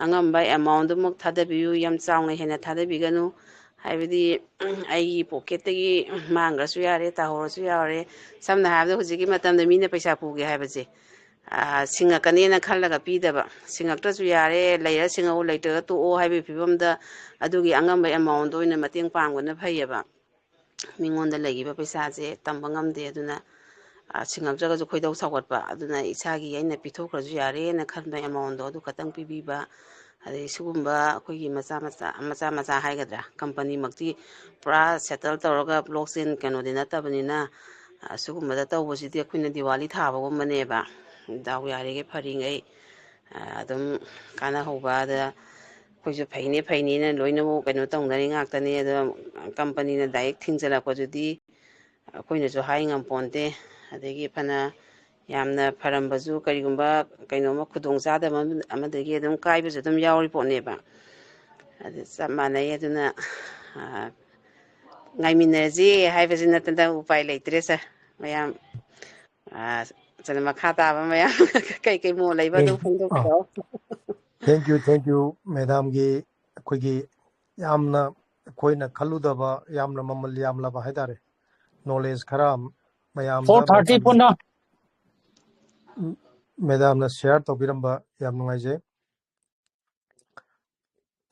ꯑꯉꯝꯕ amountꯗꯨꯃꯛ ꯊꯥꯗꯕꯤꯌꯨ, ꯌꯥꯝ ꯆꯥꯎꯅ ꯍꯦꯟꯅ ꯊꯥꯗꯕꯤꯒꯅꯨ꯫ ꯍꯥꯏꯕꯗꯤ ꯑꯩꯒꯤ pocketꯇꯒꯤ ꯃꯥꯡꯈ꯭ꯔꯁꯨ ꯌꯥꯔꯦ, ꯇꯥꯍꯧꯔꯁꯨ ꯌꯥꯔꯦ꯫ ꯁꯝꯅ ꯍꯥꯏꯔꯕꯗ ꯍꯧꯖꯤꯛꯀꯤ ꯃꯇꯝꯗ ꯃꯤꯅ ꯄꯩꯁꯥ ꯄꯨꯒꯦ ꯍꯥꯏꯕꯁꯦ, ꯑ, ꯁꯤꯡꯉꯛꯀꯅꯦꯅ ꯈꯜꯂꯒ ꯄꯤꯗꯕ, ꯁꯤꯡꯉꯛꯇ꯭ꯔꯁꯨ ꯌꯥꯔꯦ, ꯂꯩꯔ ꯁꯤꯡꯉꯛꯎ, ꯂꯩꯇ꯭ꯔꯒ ꯇꯣꯛꯑꯣ ꯍꯥꯏꯕꯒꯤ ꯐꯤꯕꯝꯗ ꯑꯗꯨꯒꯤ ꯑꯉꯝꯕ amountꯗ ꯑꯣꯏꯅ ꯃꯇꯦꯡ ꯄꯥꯡꯕꯅ ꯐꯩꯌꯦꯕ꯫ ꯃꯤꯉꯣꯟꯗ ꯂꯩꯈꯤꯕ ꯄꯩꯁꯥꯁꯦ ꯇꯝꯕ ꯉꯝꯗꯦ꯫ ꯑꯗꯨꯅ, ꯑ, ꯁꯤꯡꯉꯛꯇ꯭ꯔꯒꯁꯨ ꯈꯣꯏꯗꯧ ꯁꯥꯎꯒꯠꯄ, ꯑꯗꯨꯅ ꯏꯁꯥꯒꯤ ꯑꯩꯅ ꯄꯤꯊꯣꯛꯈ꯭ꯔꯁꯨ ꯌꯥꯔꯦꯅ ꯈꯟꯕ amountꯗꯣ ꯑꯗꯨ ꯈꯛꯇꯪ ꯄꯤꯕꯤꯕ꯫ ꯑꯗꯩ ꯁꯤꯒꯨꯝꯕ ꯑꯩꯈꯣꯏꯒꯤ ꯃꯆꯥ ꯃꯆꯥ, ꯃꯆꯥ ꯃꯆꯥ ꯍꯥꯏꯒꯗ꯭ꯔꯥ, companyꯃꯛꯇꯤ ꯄꯨꯔꯥ settle ꯇꯧꯔꯒ blockchain ꯀꯩꯅꯣꯗꯤ ꯅꯠꯇꯕꯅꯤꯅ, ꯑ, ꯁꯤꯒꯨꯝꯕꯗ ꯇꯧꯕꯁꯤꯗꯤ ꯑꯩꯈꯣꯏꯅ ꯗꯤꯋꯥꯂꯤ ꯊꯥꯕꯒꯨꯝꯕꯅꯦꯕ꯫ ꯗꯥꯎ ꯌꯥꯔꯤꯈꯩ ꯐꯔꯤꯉꯩ, ꯑ, ꯑꯗꯨꯝ ꯀꯥꯟꯅꯍꯧꯕ꯫ ꯑꯗ ꯑꯩꯈꯣꯏꯁꯨ ꯐꯩꯅꯦ ꯐꯩꯅꯦꯅ ꯂꯣꯏꯅꯃꯛ ꯀꯩꯅꯣ ꯇꯧꯅꯔꯤ ꯉꯥꯛꯇꯅꯤ꯫ ꯑꯗꯣ companyꯅ direct ꯊꯤꯡꯖꯤꯜꯂꯛꯄꯗꯨꯗꯤ ꯑꯩꯈꯣꯏꯅꯁꯨ ꯍꯥꯏ ꯉꯝꯄꯣꯟꯇꯦ꯫ ꯑꯗꯒꯤ ꯐꯅ ꯌꯥꯝꯅ ꯐꯔꯝꯕꯁꯨ, ꯀꯔꯤꯒꯨꯝꯕ ꯀꯩꯅꯣꯝꯃ ꯈꯨꯗꯣꯡ ꯆꯥꯗꯕ ꯑꯃꯗꯒꯤ ꯑꯗꯨꯝ ꯀꯥꯏꯕꯁꯨ ꯑꯗꯨꯝ ꯌꯥꯎꯔꯤ ꯄꯣꯠꯅꯦꯕ꯫ ꯑꯗꯨ ꯆꯞ ꯃꯥꯟꯅꯩ꯫ ꯑꯗꯨꯅ, ꯑ, ꯉꯥꯏꯃꯤꯟꯅꯔꯁꯤ ꯍꯥꯏꯕꯁꯤ ꯅꯠꯇꯅ ꯎꯄꯥꯏ ꯂꯩꯇ꯭ꯔꯦ ꯁꯥꯔ꯫ ꯃꯌꯥꯝ, ꯑ, ꯁꯤꯗ ꯃꯈꯥ ꯇꯥꯕ ꯃꯌꯥꯝ ꯀꯩ ꯀꯩ ꯃꯣꯠ ꯂꯩꯕ ꯑꯗꯨ Thank- ꯐꯣꯡꯗꯣꯛꯄꯤꯔꯛꯑꯣ꯫ Thank you, thank you, madamꯒꯤ ꯑꯩꯈꯣꯏꯒꯤ ꯌꯥꯝꯅ ꯑꯩꯈꯣꯏꯅ ꯈꯜꯂꯨꯗꯕ ꯌꯥꯝꯅ ꯃꯃꯜ ꯌꯥꯝꯂꯕ ꯍꯥꯏꯇꯥꯔꯦ, knowledge ꯈꯔ ꯃꯌꯥꯝꯗ Four thirty madamꯅ ꯄꯨꯟꯅ madamꯅ share ꯇꯧꯕꯤꯔꯝꯕ ꯌꯥꯝ ꯅꯨꯡꯉꯥꯏꯖꯩ꯫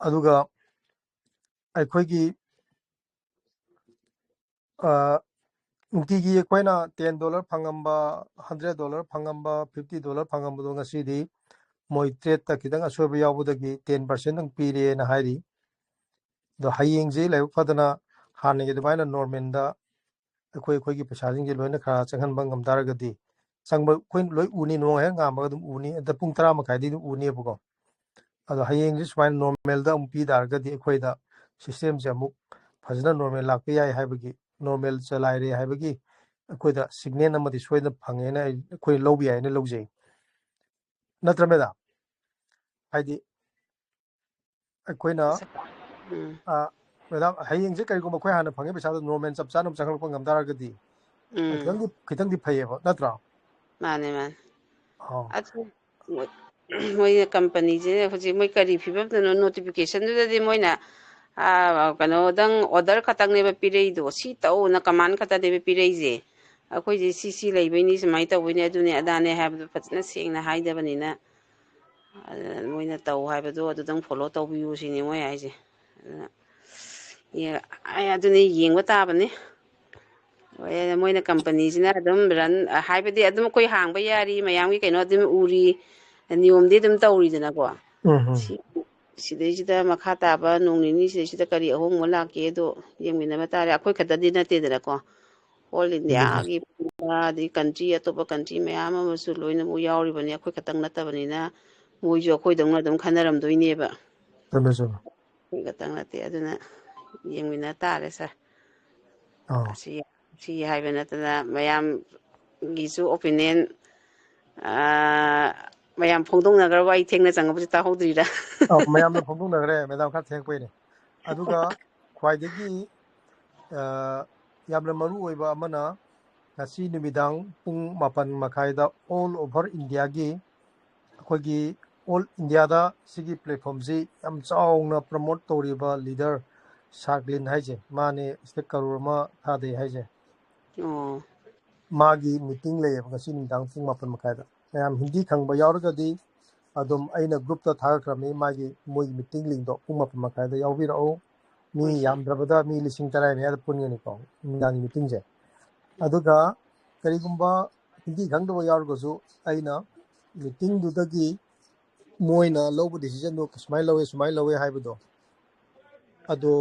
ꯑꯗꯨꯒ ꯑꯩꯈꯣꯏꯒꯤ ꯑ, ꯅꯨꯡꯇꯤꯒꯤ ꯑꯩꯈꯣꯏꯅ ten dollar ꯐꯪꯉꯝꯕ, hundred dollar ꯐꯪꯉꯝꯕ, fifty dollar ꯐꯪꯉꯝꯕꯗꯣ ꯉꯁꯤꯗꯤ ꯃꯣꯏ trade ꯇ ꯈꯤꯇꯪ ꯑꯁꯣꯏꯕ ꯌꯥꯎꯕꯗꯒꯤ ten percent ꯗꯪ ꯄꯤꯔꯦꯅ ꯍꯥꯏꯔꯤ꯫ ꯑꯗꯣ ꯍꯌꯦꯡꯁꯦ ꯂꯥꯏꯕꯛ ꯐꯗꯅ ꯍꯥꯟꯅꯒꯤ ꯑꯗꯨꯃꯥꯏꯅ normal ꯗ ꯑꯩꯈꯣꯏ ꯑꯩꯈꯣꯏꯒꯤ ꯄꯩꯁꯥꯁꯤꯡꯁꯦ ꯂꯣꯏꯅ ꯈꯔ ꯆꯪꯍꯟꯕ ꯉꯝ ꯇꯥꯔꯒꯗꯤ, ꯆꯪꯕ ꯑꯩꯈꯣꯏ ꯂꯣꯏ ꯎꯅꯤ, ꯅꯣꯡ ꯍꯦꯛ ꯉꯥꯟꯕꯒ ꯑꯗꯨꯝ ꯎꯅꯤ, ꯑꯗ ꯄꯨꯡ ꯇꯔꯥ ꯃꯈꯥꯏꯗꯤ ꯑꯗꯨꯝ ꯎꯅꯦꯕꯀꯣ꯫ ꯑꯗꯣ ꯍꯌꯦꯡꯁꯦ ꯁꯨꯃꯥꯏꯅ normal ꯗ ꯑꯃꯨꯛ ꯄꯤ ꯇꯥꯔꯒꯗꯤ ꯑꯩꯈꯣꯏꯗ system ꯁꯦ ꯑꯃꯨꯛ ꯐꯖꯅ normal ꯂꯥꯛꯄ ꯌꯥꯏ ꯍꯥꯏꯕꯒꯤ, normal ꯆꯂꯥꯏꯔꯦ ꯍꯥꯏꯕꯒꯤ ꯑꯩꯈꯣꯏꯗ signal ꯑꯃꯗꯤ ꯁꯣꯏꯗꯅ ꯐꯪꯉꯦꯅ ꯑꯩ, ꯑꯩꯈꯣꯏ ꯂꯧꯕ ꯌꯥꯏꯅ ꯂꯧꯖꯩ, ꯅꯠꯇ꯭ꯔ madam? ꯍꯥꯏꯗꯤ ꯑꯩꯈꯣꯏꯅ ꯎꯝ꯫ ꯑ, madam, ꯍꯌꯦꯡꯁꯦ ꯀꯔꯤꯒꯨꯝꯕ ꯑꯩꯈꯣꯏ ꯍꯥꯟꯅ ꯐꯪꯉꯤ ꯄꯩꯁꯥꯗꯣ normal ꯆꯞ ꯆꯥꯅ ꯑꯃꯨꯛ ꯆꯪꯍꯜꯂꯛꯄ ꯉꯝ ꯇꯥꯔꯒꯗꯤ ꯎꯝ꯫ ꯈꯤꯇꯪꯗꯤ, ꯈꯤꯇꯪꯗꯤ ꯐꯩꯌꯦꯕ, ꯅꯠꯇ꯭ꯔꯣ? ꯃꯥꯅꯦ, ꯃꯥꯅꯦ꯫ ꯑꯧ꯫ ꯑꯗꯨ ꯃꯣꯏ-, ꯃꯣꯏꯅ company ꯁꯦ ꯍꯧꯖꯤꯛ ꯃꯣꯏ ꯀꯔꯤ ꯐꯤꯕꯝꯗꯅꯣ, notification ꯗꯨꯗꯗꯤ ꯃꯣꯏꯅ, ꯑꯥ, ꯀꯩꯅꯣꯗꯪ order ꯈꯛꯇꯪꯅꯦꯕ ꯄꯤꯔꯛꯏꯗꯣ, ꯁꯤ ꯇꯧꯅ command ꯈꯛꯇꯅꯦꯕ ꯄꯤꯔꯛꯏꯁꯦ꯫ ꯑꯩꯈꯣꯏꯁꯦ ꯁꯤ ꯁꯤ ꯂꯩꯕꯩꯅꯤ, ꯁꯨꯃꯥꯏꯅ ꯇꯧꯕꯩꯅꯤ, ꯑꯗꯨꯅꯦ ꯑꯗꯥꯅꯦ ꯍꯥꯏꯕꯗꯣ ꯐꯖꯅ ꯁꯦꯡꯅ ꯍꯥꯏꯗꯕꯅꯤꯅ, ꯑꯗꯨꯅ ꯃꯣꯏꯅ ꯇꯧ ꯍꯥꯏꯕꯗꯣ ꯑꯗꯨꯗꯪ follow ꯇꯧꯕꯤꯌꯨ ꯁꯤꯅꯤ ꯃꯣꯏ ꯍꯥꯏꯁꯦ꯫ ꯑꯗꯨꯅ ꯌꯦ-, ꯑꯩ ꯑꯗꯨꯅꯤ ꯌꯦꯡꯕ ꯇꯥꯕꯅꯤ꯫ ꯍꯣꯏ, ꯃꯣꯏꯅ company ꯁꯤꯅ ꯑꯗꯨꯝ run, ꯍꯥꯏꯕꯗꯤ ꯑꯗꯨꯝ ꯑꯩꯈꯣꯏ ꯍꯥꯡꯕ ꯌꯥꯔꯤ, ꯃꯌꯥꯝꯒꯤ ꯀꯩꯅꯣ ꯑꯗꯨꯝ ꯎꯔꯤ, ꯅꯤꯌꯣꯝꯗꯤ ꯑꯗꯨꯝ ꯇꯧꯔꯤꯗꯅꯀꯣ꯫ ꯎꯝ, ꯎꯝ꯫ ꯁꯤ-, ꯁꯤꯗꯩꯁꯤꯗ ꯃꯈꯥ ꯇꯥꯕ ꯅꯣꯡ ꯅꯤꯅꯤ ꯁꯤꯗꯩꯁꯤꯗ ꯀꯔꯤ ꯑꯍꯣꯡꯕ ꯂꯥꯛꯀꯦꯗꯣ ꯌꯦꯡꯃꯤꯟꯅꯕ ꯇꯥꯔꯦ꯫ ꯑꯩꯈꯣꯏ ꯈꯛꯇꯗꯤ ꯅꯠꯇꯦꯗꯅꯀꯣ, all India ꯒꯤ ꯄꯨꯟꯕ, ꯑꯗꯩ country, ꯑꯇꯣꯞꯄ country ꯃꯌꯥꯝ ꯑꯃꯁꯨ ꯂꯣꯏꯅꯃꯛ ꯌꯥꯎꯔꯤꯕꯅꯤ꯫ ꯑꯩꯈꯣꯏ ꯈꯛꯇꯪ ꯅꯠꯇꯕꯅꯤꯅ ꯃꯣꯏꯁꯨ ꯑꯩꯈꯣꯏꯗꯧꯅ ꯑꯗꯨꯝ ꯈꯟꯅꯔꯝꯗꯣꯏꯅꯦꯕ꯫ ꯆꯨꯝꯃꯦ, ꯆꯨꯝꯃꯦ꯫ ꯑꯩꯈꯣꯏ ꯈꯛꯇꯪ ꯅꯠꯇꯦ꯫ ꯑꯗꯨꯅ ꯌꯦꯡꯃꯤꯟꯅ ꯇꯥꯔꯦ sir꯫ ꯑꯧ꯫ ꯑꯁꯤ, ꯁꯤ ꯍꯥꯏꯕ ꯅꯠꯇꯅ ꯃꯌꯥꯝꯒꯤꯁꯨ opinion, ꯑꯥ, ꯃꯌꯥꯝ ꯐꯣꯡꯗꯣꯛꯅꯈ꯭ꯔꯕ? ꯑꯩ ꯊꯦꯡꯅ ꯆꯪꯉꯛꯄꯁꯦ ꯇꯥꯍꯧꯗ꯭ꯔꯤꯔꯥ? ꯑꯧ, ꯃꯌꯥꯝꯅ ꯐꯣꯡꯗꯣꯛꯅꯈ꯭ꯔꯦ, madam, ꯈꯔ ꯊꯦꯡꯉꯛꯄꯩꯅꯦ꯫ ꯑꯗꯨꯒ ꯈ꯭ꯋꯥꯏꯗꯒꯤ, ꯑ, ꯌꯥꯝꯅ ꯃꯔꯨ ꯑꯣꯏꯕ ꯑꯃꯅ, ꯉꯁꯤ ꯅꯨꯃꯤꯗꯥꯡ ꯄꯨꯡ ꯃꯥꯄꯟ ꯃꯈꯥꯏꯗ all over India ꯒꯤ, ꯑꯩꯈꯣꯏꯒꯤ all India ꯗ ꯁꯤꯒꯤ platform ꯁꯤ ꯌꯥꯝ ꯆꯥꯎꯅ promote ꯇꯧꯔꯤꯕ leader ꯁꯥꯒ꯭ꯂꯤꯟ ꯍꯥꯏꯁꯦ, ꯃꯥꯅꯦ ꯁꯤꯗ ꯀꯔꯣꯔ ꯑꯃ ꯊꯥꯗꯩ ꯍꯥꯏꯁꯦ꯫ ꯑꯣ ꯃꯥꯒꯤ meeting ꯂꯩꯌꯦꯕ ꯉꯁꯤ ꯅꯨꯃꯤꯗꯥꯡ ꯄꯨꯡ ꯃꯥꯄꯟ ꯃꯈꯥꯏꯗ꯫ ꯃꯌꯥꯝ ꯍꯤꯟꯗꯤ ꯈꯪꯕ ꯌꯥꯎꯔꯒꯗꯤ ꯑꯗꯨꯝ ꯑꯩꯅ group ꯇ ꯊꯥꯒꯠꯈ꯭ꯔꯕꯅꯤ, ꯃꯥꯒꯤ, ꯃꯣꯏꯒꯤ meeting link ꯗꯣ ꯄꯨꯡ ꯃꯥꯄꯟ ꯃꯈꯥꯏꯗ ꯌꯥꯎꯕꯤꯔꯛꯎ꯫ ꯃꯤ ꯍꯣꯏ ꯁꯥꯔ꯫ ꯌꯥꯝꯗ꯭ꯔꯕꯗ ꯃꯤ ꯂꯤꯁꯤꯡ ꯇꯔꯥ ꯃꯌꯥꯗ ꯄꯨꯟꯒꯅꯤꯀꯣ ꯅꯨꯃꯤꯗꯥꯡꯒꯤ meeting ꯁꯦ꯫ ꯑꯗꯨꯒ ꯀꯔꯤꯒꯨꯝꯕ ꯍꯤꯟꯗꯤ ꯈꯪꯗꯕ ꯌꯥꯎꯔꯒꯁꯨ ꯑꯩꯅ meeting ꯗꯨꯗꯒꯤ ꯃꯣꯏꯅ ꯂꯧꯕ decision ꯗꯣ ꯁꯨꯃꯥꯏꯅ ꯂꯧꯋꯦ, ꯁꯨꯃꯥꯏꯅ ꯂꯧꯋꯦ ꯍꯥꯏꯕꯗꯣ, ꯑꯗꯨ,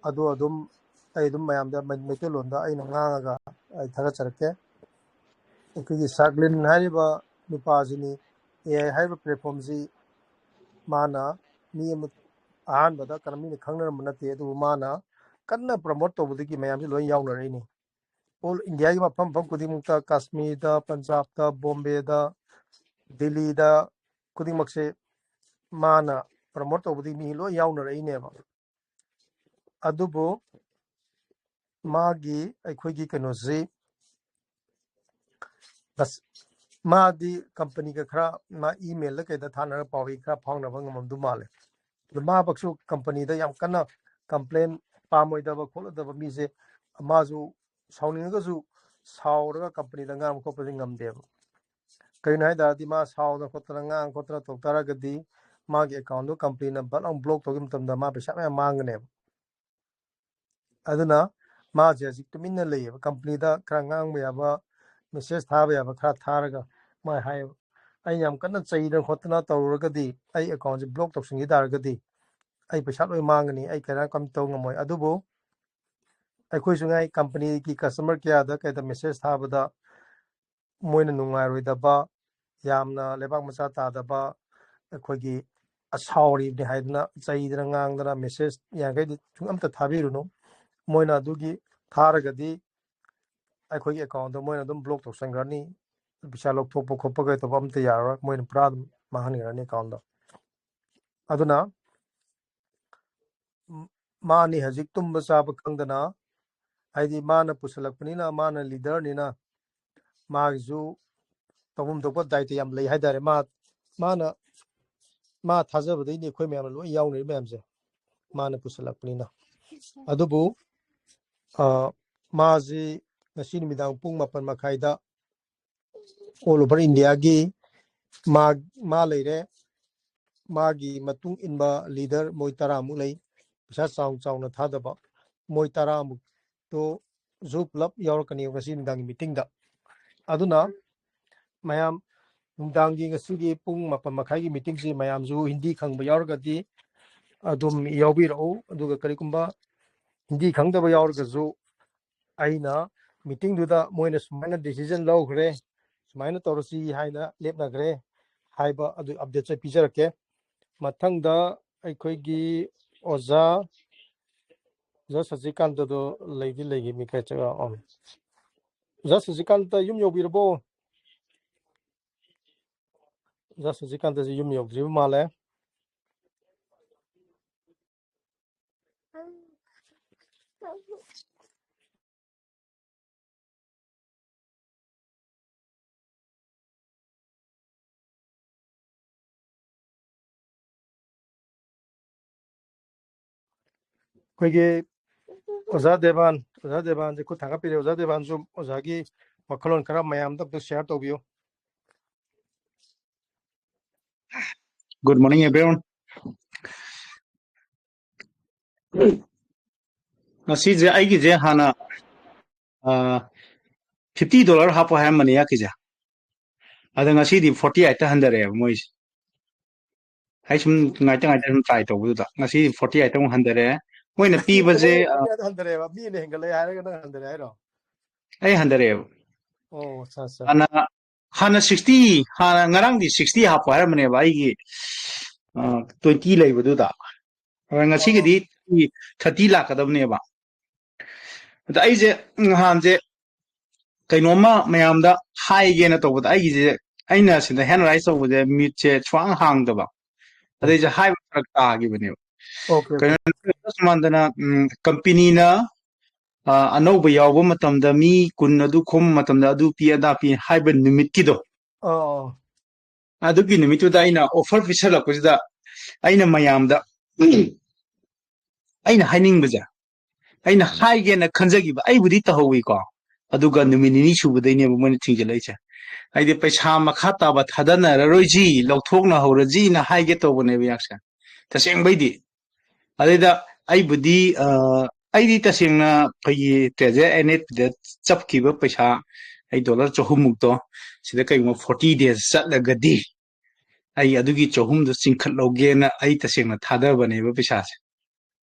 ꯑꯗꯨ ꯑꯗꯨꯝ ꯑꯩ ꯑꯗꯨꯝ ꯃꯌꯥꯝꯗ ꯃꯩ-, ꯃꯩꯇꯩꯂꯣꯟꯗ ꯑꯩꯅ ꯉꯥꯡꯉꯒ ꯑꯩ ꯊꯥꯒꯠꯆꯔꯛꯀꯦ꯫ ꯑꯩꯈꯣꯏꯒꯤ ꯁꯥꯒ꯭ꯂꯤꯟ ꯍꯥꯏꯔꯤꯕ ꯅꯨꯄꯥꯁꯤꯅꯤ, A I ꯍꯥꯏꯔꯤꯕ platform ꯁꯤ ꯃꯥꯅ ꯃꯤ ꯑꯃ ꯑꯍꯥꯟꯕꯗ ꯀꯅꯥ ꯃꯤꯅ ꯈꯪꯅꯔꯝꯕ ꯅꯠꯇꯦ, ꯑꯗꯨꯕꯨ ꯃꯥꯅ ꯀꯟꯅ promote ꯇꯧꯕꯗꯒꯤ ꯃꯌꯥꯝꯁꯤ ꯂꯣꯏ ꯌꯥꯎꯅꯔꯛꯏꯅꯤ꯫ All India ꯒꯤ ꯃꯐꯝ ꯃꯐꯝ ꯈꯨꯗꯤꯡꯃꯛꯇ, ꯀꯥꯁꯃꯤꯔꯗ, ꯄꯟꯖꯥꯕꯇ, ꯕꯣꯝꯕꯦꯗ, ꯗꯤꯜꯂꯤꯗ, ꯈꯨꯗꯤꯡꯃꯛꯁꯦ ꯃꯥꯅ promote ꯇꯧꯕꯗꯒꯤ ꯃꯤ ꯂꯣꯏ ꯌꯥꯎꯅꯔꯛꯏꯅꯦꯕ꯫ ꯑꯗꯨꯕꯨ ꯃꯥꯒꯤ, ꯑꯩꯈꯣꯏꯒꯤ ꯀꯩꯅꯣꯁꯤ, ꯑꯁ, ꯃꯥꯗꯤ company ꯒ ꯈꯔ, ꯃꯥ email ꯗ ꯀꯩꯗ ꯊꯥꯅꯔꯒ ꯄꯥꯎ ꯏ ꯈꯔ ꯐꯥꯎꯅꯕ ꯉꯝꯃꯝꯗꯧ ꯃꯥꯜꯂꯦ꯫ ꯑꯗꯨ ꯃꯥꯃꯛꯁꯨ company ꯗ ꯌꯥꯝ ꯀꯟꯅ complain ꯄꯥꯝꯃꯣꯏꯗꯕ ꯈꯣꯠꯂꯣꯏꯗꯕ ꯃꯤꯁꯦ, ꯃꯥꯁꯨ ꯁꯥꯎꯅꯤꯡꯉꯒꯁꯨ ꯁꯥꯎꯔꯒ company ꯗ ꯉꯥꯡꯕ ꯈꯣꯠꯄꯗꯤ ꯉꯝꯗꯦꯕ꯫ ꯀꯩꯅꯣ ꯍꯥꯏ ꯇꯥꯔꯗꯤ, ꯃꯥ ꯁꯥꯎꯗꯅ ꯈꯣꯠꯇꯅ ꯉꯥꯡ ꯈꯣꯠꯇꯅ ꯇꯧ ꯇꯥꯔꯒꯗꯤ ꯃꯥꯒꯤ account ꯗꯣ company ꯅ ꯕꯠ ꯂꯥꯎ block ꯇꯧꯈꯤꯕ ꯃꯇꯝꯗ ꯃꯥ ꯄꯩꯁꯥ ꯃꯌꯥꯝ ꯃꯥꯡꯒꯅꯦꯕ꯫ ꯑꯗꯨꯅ ꯃꯥꯁꯦ ꯍꯧꯖꯤꯛ ꯇꯨꯃꯤꯟꯅ ꯂꯩꯌꯦꯕ꯫ Company ꯗ ꯈꯔ ꯉꯥꯡꯕ ꯌꯥꯕ, message ꯊꯥꯕ ꯌꯥꯕ ꯈꯔ ꯊꯥꯔꯒ ꯃꯥ ꯍꯥꯏꯌꯦꯕ, "ꯑꯩ ꯌꯥꯝ ꯀꯟꯅ ꯆꯩꯗꯅ ꯈꯣꯠꯇꯅ ꯇꯧꯔꯨꯔꯒꯗꯤ, ꯑꯩ account ꯁꯦ block ꯇꯧꯁꯤꯟꯈꯤ ꯇꯥꯔꯒꯗꯤ ꯑꯩ ꯄꯩꯁꯥ ꯂꯣꯏ ꯃꯥꯡꯒꯅꯤ, ꯑꯩ ꯀꯔꯤꯝ ꯇꯧ ꯉꯝꯃꯣꯏ"꯫ ꯑꯗꯨꯕꯨ ꯑꯩꯈꯣꯏꯁꯨ ꯉꯥꯏ, company ꯒꯤ customer care ꯗ ꯀꯩꯗ message ꯊꯥꯕꯗ ꯃꯣꯏꯅ ꯅꯨꯡꯉꯥꯏꯔꯣꯏꯗꯕ, ꯌꯥꯝꯅ ꯂꯩꯕꯥꯛ ꯃꯆꯥ ꯇꯥꯗꯕ, ꯑꯩꯈꯣꯏꯒꯤ ꯑꯁꯥꯎꯔꯤꯕꯅꯤ ꯍꯥꯏꯗꯅ ꯆꯩꯗꯅ ꯉꯥꯡꯗꯅ message ꯌꯥꯡꯈꯩꯗꯤ ꯁꯨꯡ ꯑꯝꯇ ꯊꯥꯕꯤꯔꯨꯅꯨ꯫ ꯃꯣꯏꯅ ꯑꯗꯨꯒꯤ ꯊꯥꯔꯒꯗꯤ ꯑꯩꯈꯣꯏꯒꯤ account ꯗꯣ ꯃꯣꯏꯅ ꯑꯗꯨꯝ block ꯇꯧꯁꯟꯈ꯭ꯔꯅꯤ꯫ ꯄꯩꯁꯥ ꯂꯧꯊꯣꯛꯄ ꯈꯣꯠꯄ ꯀꯩ ꯇꯧꯕ ꯑꯝꯇ ꯌꯥꯔꯔꯣꯏ, ꯃꯣꯏꯅ ꯄꯨꯔꯥ ꯑꯗꯨꯝ ꯃꯥꯡꯍꯟꯈ꯭ꯔꯅꯤ account ꯗꯣ꯫ ꯑꯗꯨꯅ ꯃꯥꯅꯤ ꯍꯧꯖꯤꯛ ꯇꯨꯝꯕ ꯆꯥꯕ ꯈꯪꯗꯅ ꯍꯥꯏꯗꯤ ꯃꯥꯅ ꯄꯨꯁꯜꯂꯛꯄꯅꯤꯅ, ꯃꯥꯅ ꯂꯤꯗꯔꯅꯤꯅ, ꯃꯥꯒꯤꯁꯨ ꯇꯧꯐꯝ ꯊꯣꯛꯄ ꯗꯥꯏꯇ ꯌꯥꯝ ꯂꯩ ꯍꯥꯏꯇꯥꯔꯦ꯫ ꯃꯥ ꯃꯥꯅ ꯃꯥ ꯊꯥꯖꯕꯗꯩꯅꯤ ꯑꯩꯈꯣꯏ ꯃꯌꯥꯝꯅ ꯂꯣꯏ ꯌꯥꯎꯅꯔꯤ ꯃꯌꯥꯝꯁꯦ, ꯃꯥꯅ ꯄꯨꯁꯜꯂꯛꯄꯅꯤꯅ꯫ ꯑꯗꯨꯕꯨ ꯑ, ꯃꯥꯁꯤ ꯉꯁꯤ ꯅꯨꯃꯤꯗꯥꯡ ꯄꯨꯡ ꯃꯥꯄꯟ ꯃꯈꯥꯏꯗ ꯑꯣꯜ ꯑꯣꯚꯔ ꯏꯟꯗꯤꯌꯥꯒꯤ ꯃꯥ ꯃꯥ ꯂꯩꯔꯦ, ꯃꯥꯒꯤ ꯃꯇꯨꯡ ꯏꯟꯕ ꯂꯤꯗꯔ ꯃꯣꯏ ꯇꯔꯥꯃꯨꯛ ꯂꯩ, ꯄꯩꯁꯥ ꯆꯥꯎ ꯆꯥꯎꯅ ꯊꯥꯗꯕ ꯃꯣꯏ ꯇꯔꯥꯃꯨꯛꯇꯣꯁꯨ ꯄꯨꯂꯞ ꯌꯥꯎꯔꯛꯀꯅꯤ ꯉꯁꯤ ꯅꯨꯡꯗꯥꯡꯒꯤ ꯃꯤꯇꯤꯡꯗ꯫ ꯑꯗꯨꯅ ꯃꯌꯥꯝ ꯅꯨꯡꯗꯥꯡꯒꯤ ꯉꯁꯤꯒꯤ ꯄꯨꯡ ꯃꯥꯄꯟ ꯃꯈꯥꯏꯒꯤ ꯃꯤꯇꯤꯡꯁꯤ ꯃꯌꯥꯝꯁꯨ ꯍꯤꯟꯗꯤ ꯈꯪꯕ ꯌꯥꯎꯔꯒꯗꯤ ꯑꯗꯨꯝ ꯌꯥꯎꯕꯤꯔꯛꯎ꯫ ꯑꯗꯨꯒ ꯀꯔꯤꯒꯨꯝꯕ ꯍꯤꯟꯗꯤ ꯈꯪꯗꯕ ꯌꯥꯎꯔꯒꯁꯨ ꯑꯩꯅ ꯃꯤꯇꯤꯡꯗꯨꯗ ꯃꯣꯏꯅ ꯁꯨꯃꯥꯏꯅ ꯗꯤꯁꯤꯖꯟ ꯂꯧꯈ꯭ꯔꯦ, ꯁꯨꯃꯥꯏꯅ ꯇꯧꯔꯁꯤ ꯍꯥꯏꯅ ꯂꯦꯞꯅꯈ꯭ꯔꯦ ꯍꯥꯏꯕ ꯑꯗꯨ ꯑꯞꯗꯦꯠꯁꯦ ꯄꯤꯖꯔꯛꯀꯦ꯫ ꯃꯊꯪꯗ ꯑꯩꯈꯣꯏꯒꯤ ꯑꯣꯖꯥ, ꯑꯣꯖꯥ ꯁꯆꯤꯀꯥꯟꯇꯗꯣ ꯂꯩꯗꯤ ꯂꯩꯈꯤꯕꯅꯤ ꯀꯥꯏ ꯆꯠꯈ꯭ꯔ-, ꯑꯣ꯫ ꯑꯣꯖꯥ ꯁꯆꯤꯀꯥꯟꯇ ꯌꯨꯝ ꯌꯧꯕꯤꯔꯕꯣ? ꯑꯣꯖꯥ ꯁꯆꯤꯀꯥꯟꯇꯁꯦ ꯌꯨꯝ ꯌꯧꯗ꯭ꯔꯤꯕ ꯃꯥꯜꯂꯦ꯫ ꯑꯩꯈꯣꯏꯒꯤ ꯑꯣꯖꯥ ꯗꯦꯕꯥꯟ, ꯑꯣꯖꯥ ꯗꯦꯕꯥꯟꯁꯦ ꯈꯨꯠ ꯊꯥꯡꯒꯠꯄꯤꯔꯦ꯫ ꯑꯣꯖꯥ ꯗꯦꯕꯥꯟꯁꯨ ꯑꯣꯖꯥꯒꯤ ꯋꯥꯈꯜꯂꯣꯟ ꯈꯔ ꯃꯌꯥꯝꯗ ꯑꯝꯇ ꯁꯤꯌꯥꯔ ꯇꯧꯕꯤꯌꯨ꯫ Good morning, everyone. ꯉꯁꯤꯁꯦ ꯑꯩꯒꯤꯁꯦ ꯍꯥꯟꯅ ꯐꯤꯐꯇꯤ ꯗꯣꯂꯔ ꯍꯥꯞꯄꯣ ꯍꯥꯏꯔꯝꯕꯅꯦ ꯌꯥꯀꯤꯁꯦ꯫ ꯑꯗ ꯉꯁꯤꯗꯤ ꯐꯣꯔꯇꯤ ꯑꯩꯠꯇ ꯍꯟꯊꯔꯛꯑꯦꯕ ꯃꯣꯏꯁꯦ꯫ ꯑꯩ ꯁꯨꯝ ꯉꯥꯏꯇ ꯉꯥꯏꯇ ꯁꯨꯝ ꯇ꯭ꯔꯥꯏ ꯇꯧꯕꯗꯨꯗ ꯉꯁꯤ ꯐꯣꯔꯇꯤ ꯑꯩꯠꯇ ꯑꯃꯨꯛ ꯍꯟꯊꯔꯛꯑꯦ꯫ ꯃꯣꯏꯅ ꯄꯤꯕꯁꯦ, ꯑ, ꯍꯟꯊꯔꯛꯑꯦꯕ, ꯃꯤꯅ ꯍꯦꯟꯒꯠꯂꯛꯑꯦ ꯍꯥꯏꯔꯒ ꯅꯪ ꯍꯟꯊꯔꯛꯑꯦ ꯍꯥꯏꯔꯣ? ꯑꯩ ꯍꯟꯊꯔꯛꯑꯦꯕ꯫ ꯑꯣ, ꯑꯠꯆꯥ, ꯑꯠꯆꯥ꯫ ꯍꯥꯟꯅ, ꯍꯥꯟꯅ ꯁꯤꯛꯁꯇꯤ, ꯍꯥꯟꯅ ꯉꯔꯥꯡꯗꯤ ꯁꯤꯛꯁꯇꯤ ꯍꯥꯞꯄꯣ ꯍꯥꯏꯔꯝꯕꯅꯦꯕ ꯑꯩꯒꯤ, ꯑ, ꯇ꯭ꯋꯦꯟꯇꯤ ꯂꯩꯕꯗꯨꯗ꯫ ꯑꯗ ꯉꯁꯤꯒꯤꯗꯤ ꯊꯥꯔꯇꯤ ꯂꯥꯛꯀꯗꯕꯅꯦꯕ꯫ ꯑꯗ ꯑꯩꯁꯦ ꯅꯍꯥꯟꯁꯦ ꯀꯩꯅꯣꯝꯃ ꯃꯌꯥꯝꯗ ꯍꯥꯏꯒꯦꯅ ꯇꯧꯕꯗ ꯑꯩꯒꯤꯁꯦ, ꯑꯩꯅ ꯁꯤꯗ ꯍꯦꯟ ꯔꯥꯏꯁ ꯇꯧꯕꯁꯦ ꯃꯤꯠꯁꯦ ꯁꯨꯡꯍꯥꯡ ꯍꯥꯡꯗꯕ꯫ ꯑꯗꯩꯁꯦ ꯍꯥꯏꯕ ꯐꯔꯛ ꯇꯥꯈꯤꯕꯅꯦꯕ꯫ Okay, okay. ꯀꯩꯅꯣ, ꯁꯨꯃꯥꯟꯗꯅ, ꯎꯝ, ꯀꯝꯄꯦꯅꯤꯅ ꯑ, ꯑꯅꯧꯕ ꯌꯥꯎꯕ ꯃꯇꯝꯗ ꯃꯤ ꯀꯨꯟ ꯑꯗꯨ ꯈꯣꯝꯕ ꯃꯇꯝꯗ ꯑꯗꯨ ꯄꯤ, ꯑꯗꯥ ꯄꯤ ꯍꯥꯏꯕ ꯅꯨꯃꯤꯠꯀꯤꯗꯣ, ꯑꯣ ꯑꯗꯨꯒꯤ ꯅꯨꯃꯤꯠꯇꯨꯗ ꯑꯩꯅ offer ꯄꯤꯁꯜꯂꯛꯄꯁꯤꯗ ꯑꯩꯅ ꯃꯌꯥꯝꯗ ꯑꯩꯅ ꯍꯥꯏꯅꯤꯡꯕꯁꯦ, ꯑꯩꯅ ꯍꯥꯏꯒꯦꯅ ꯈꯟꯖꯈꯤꯕ, ꯑꯩꯕꯨꯗꯤ ꯇꯧꯍꯧꯋꯤꯀꯣ, ꯑꯗꯨꯒ ꯅꯨꯃꯤꯠ ꯅꯤꯅꯤ ꯁꯨꯕꯗꯩꯅꯦꯕ ꯃꯣꯏꯅ ꯊꯤꯡꯖꯤꯜꯂꯛꯏꯁꯦ꯫ ꯍꯥꯏꯗꯤ ꯄꯩꯁꯥ ꯃꯈꯥ ꯇꯥꯕ ꯊꯥꯗꯅꯔꯔꯣꯏꯁꯤ, ꯂꯧꯊꯣꯛꯅꯍꯧꯔꯁꯤꯅ ꯍꯥꯏꯒꯦ ꯇꯧꯕꯅꯦꯕ ꯌꯥꯛꯁꯦ, ꯇꯁꯦꯡꯕꯩꯗꯤ꯫ ꯑꯗꯩꯗ ꯑꯩꯕꯨꯗꯤ ꯑ, ꯑꯩꯗꯤ ꯇꯁꯦꯡꯅ ꯑꯩꯈꯣꯏꯒꯤ ꯇꯦꯖꯦ ꯑꯦꯟ ꯑꯦꯐ ꯄꯤꯗ ꯆꯞꯈꯤꯕ ꯄꯩꯁꯥ, ꯑꯩ ꯗꯣꯂꯔ ꯆꯍꯨꯝꯃꯨꯛꯇꯣ, ꯁꯤꯗ ꯀꯩꯒꯨꯝꯕ ꯐꯣꯔꯇꯤ ꯗꯦꯖ ꯆꯠꯂꯒꯗꯤ ꯑꯩ ꯑꯗꯨꯒꯤ ꯆꯍꯨꯝꯗꯣ ꯆꯤꯡꯈꯠꯍꯧꯒꯦꯅ ꯑꯩ ꯇꯁꯦꯡꯅ ꯊꯥꯗꯕꯅꯦꯕ ꯄꯩꯁꯥꯁꯦ꯫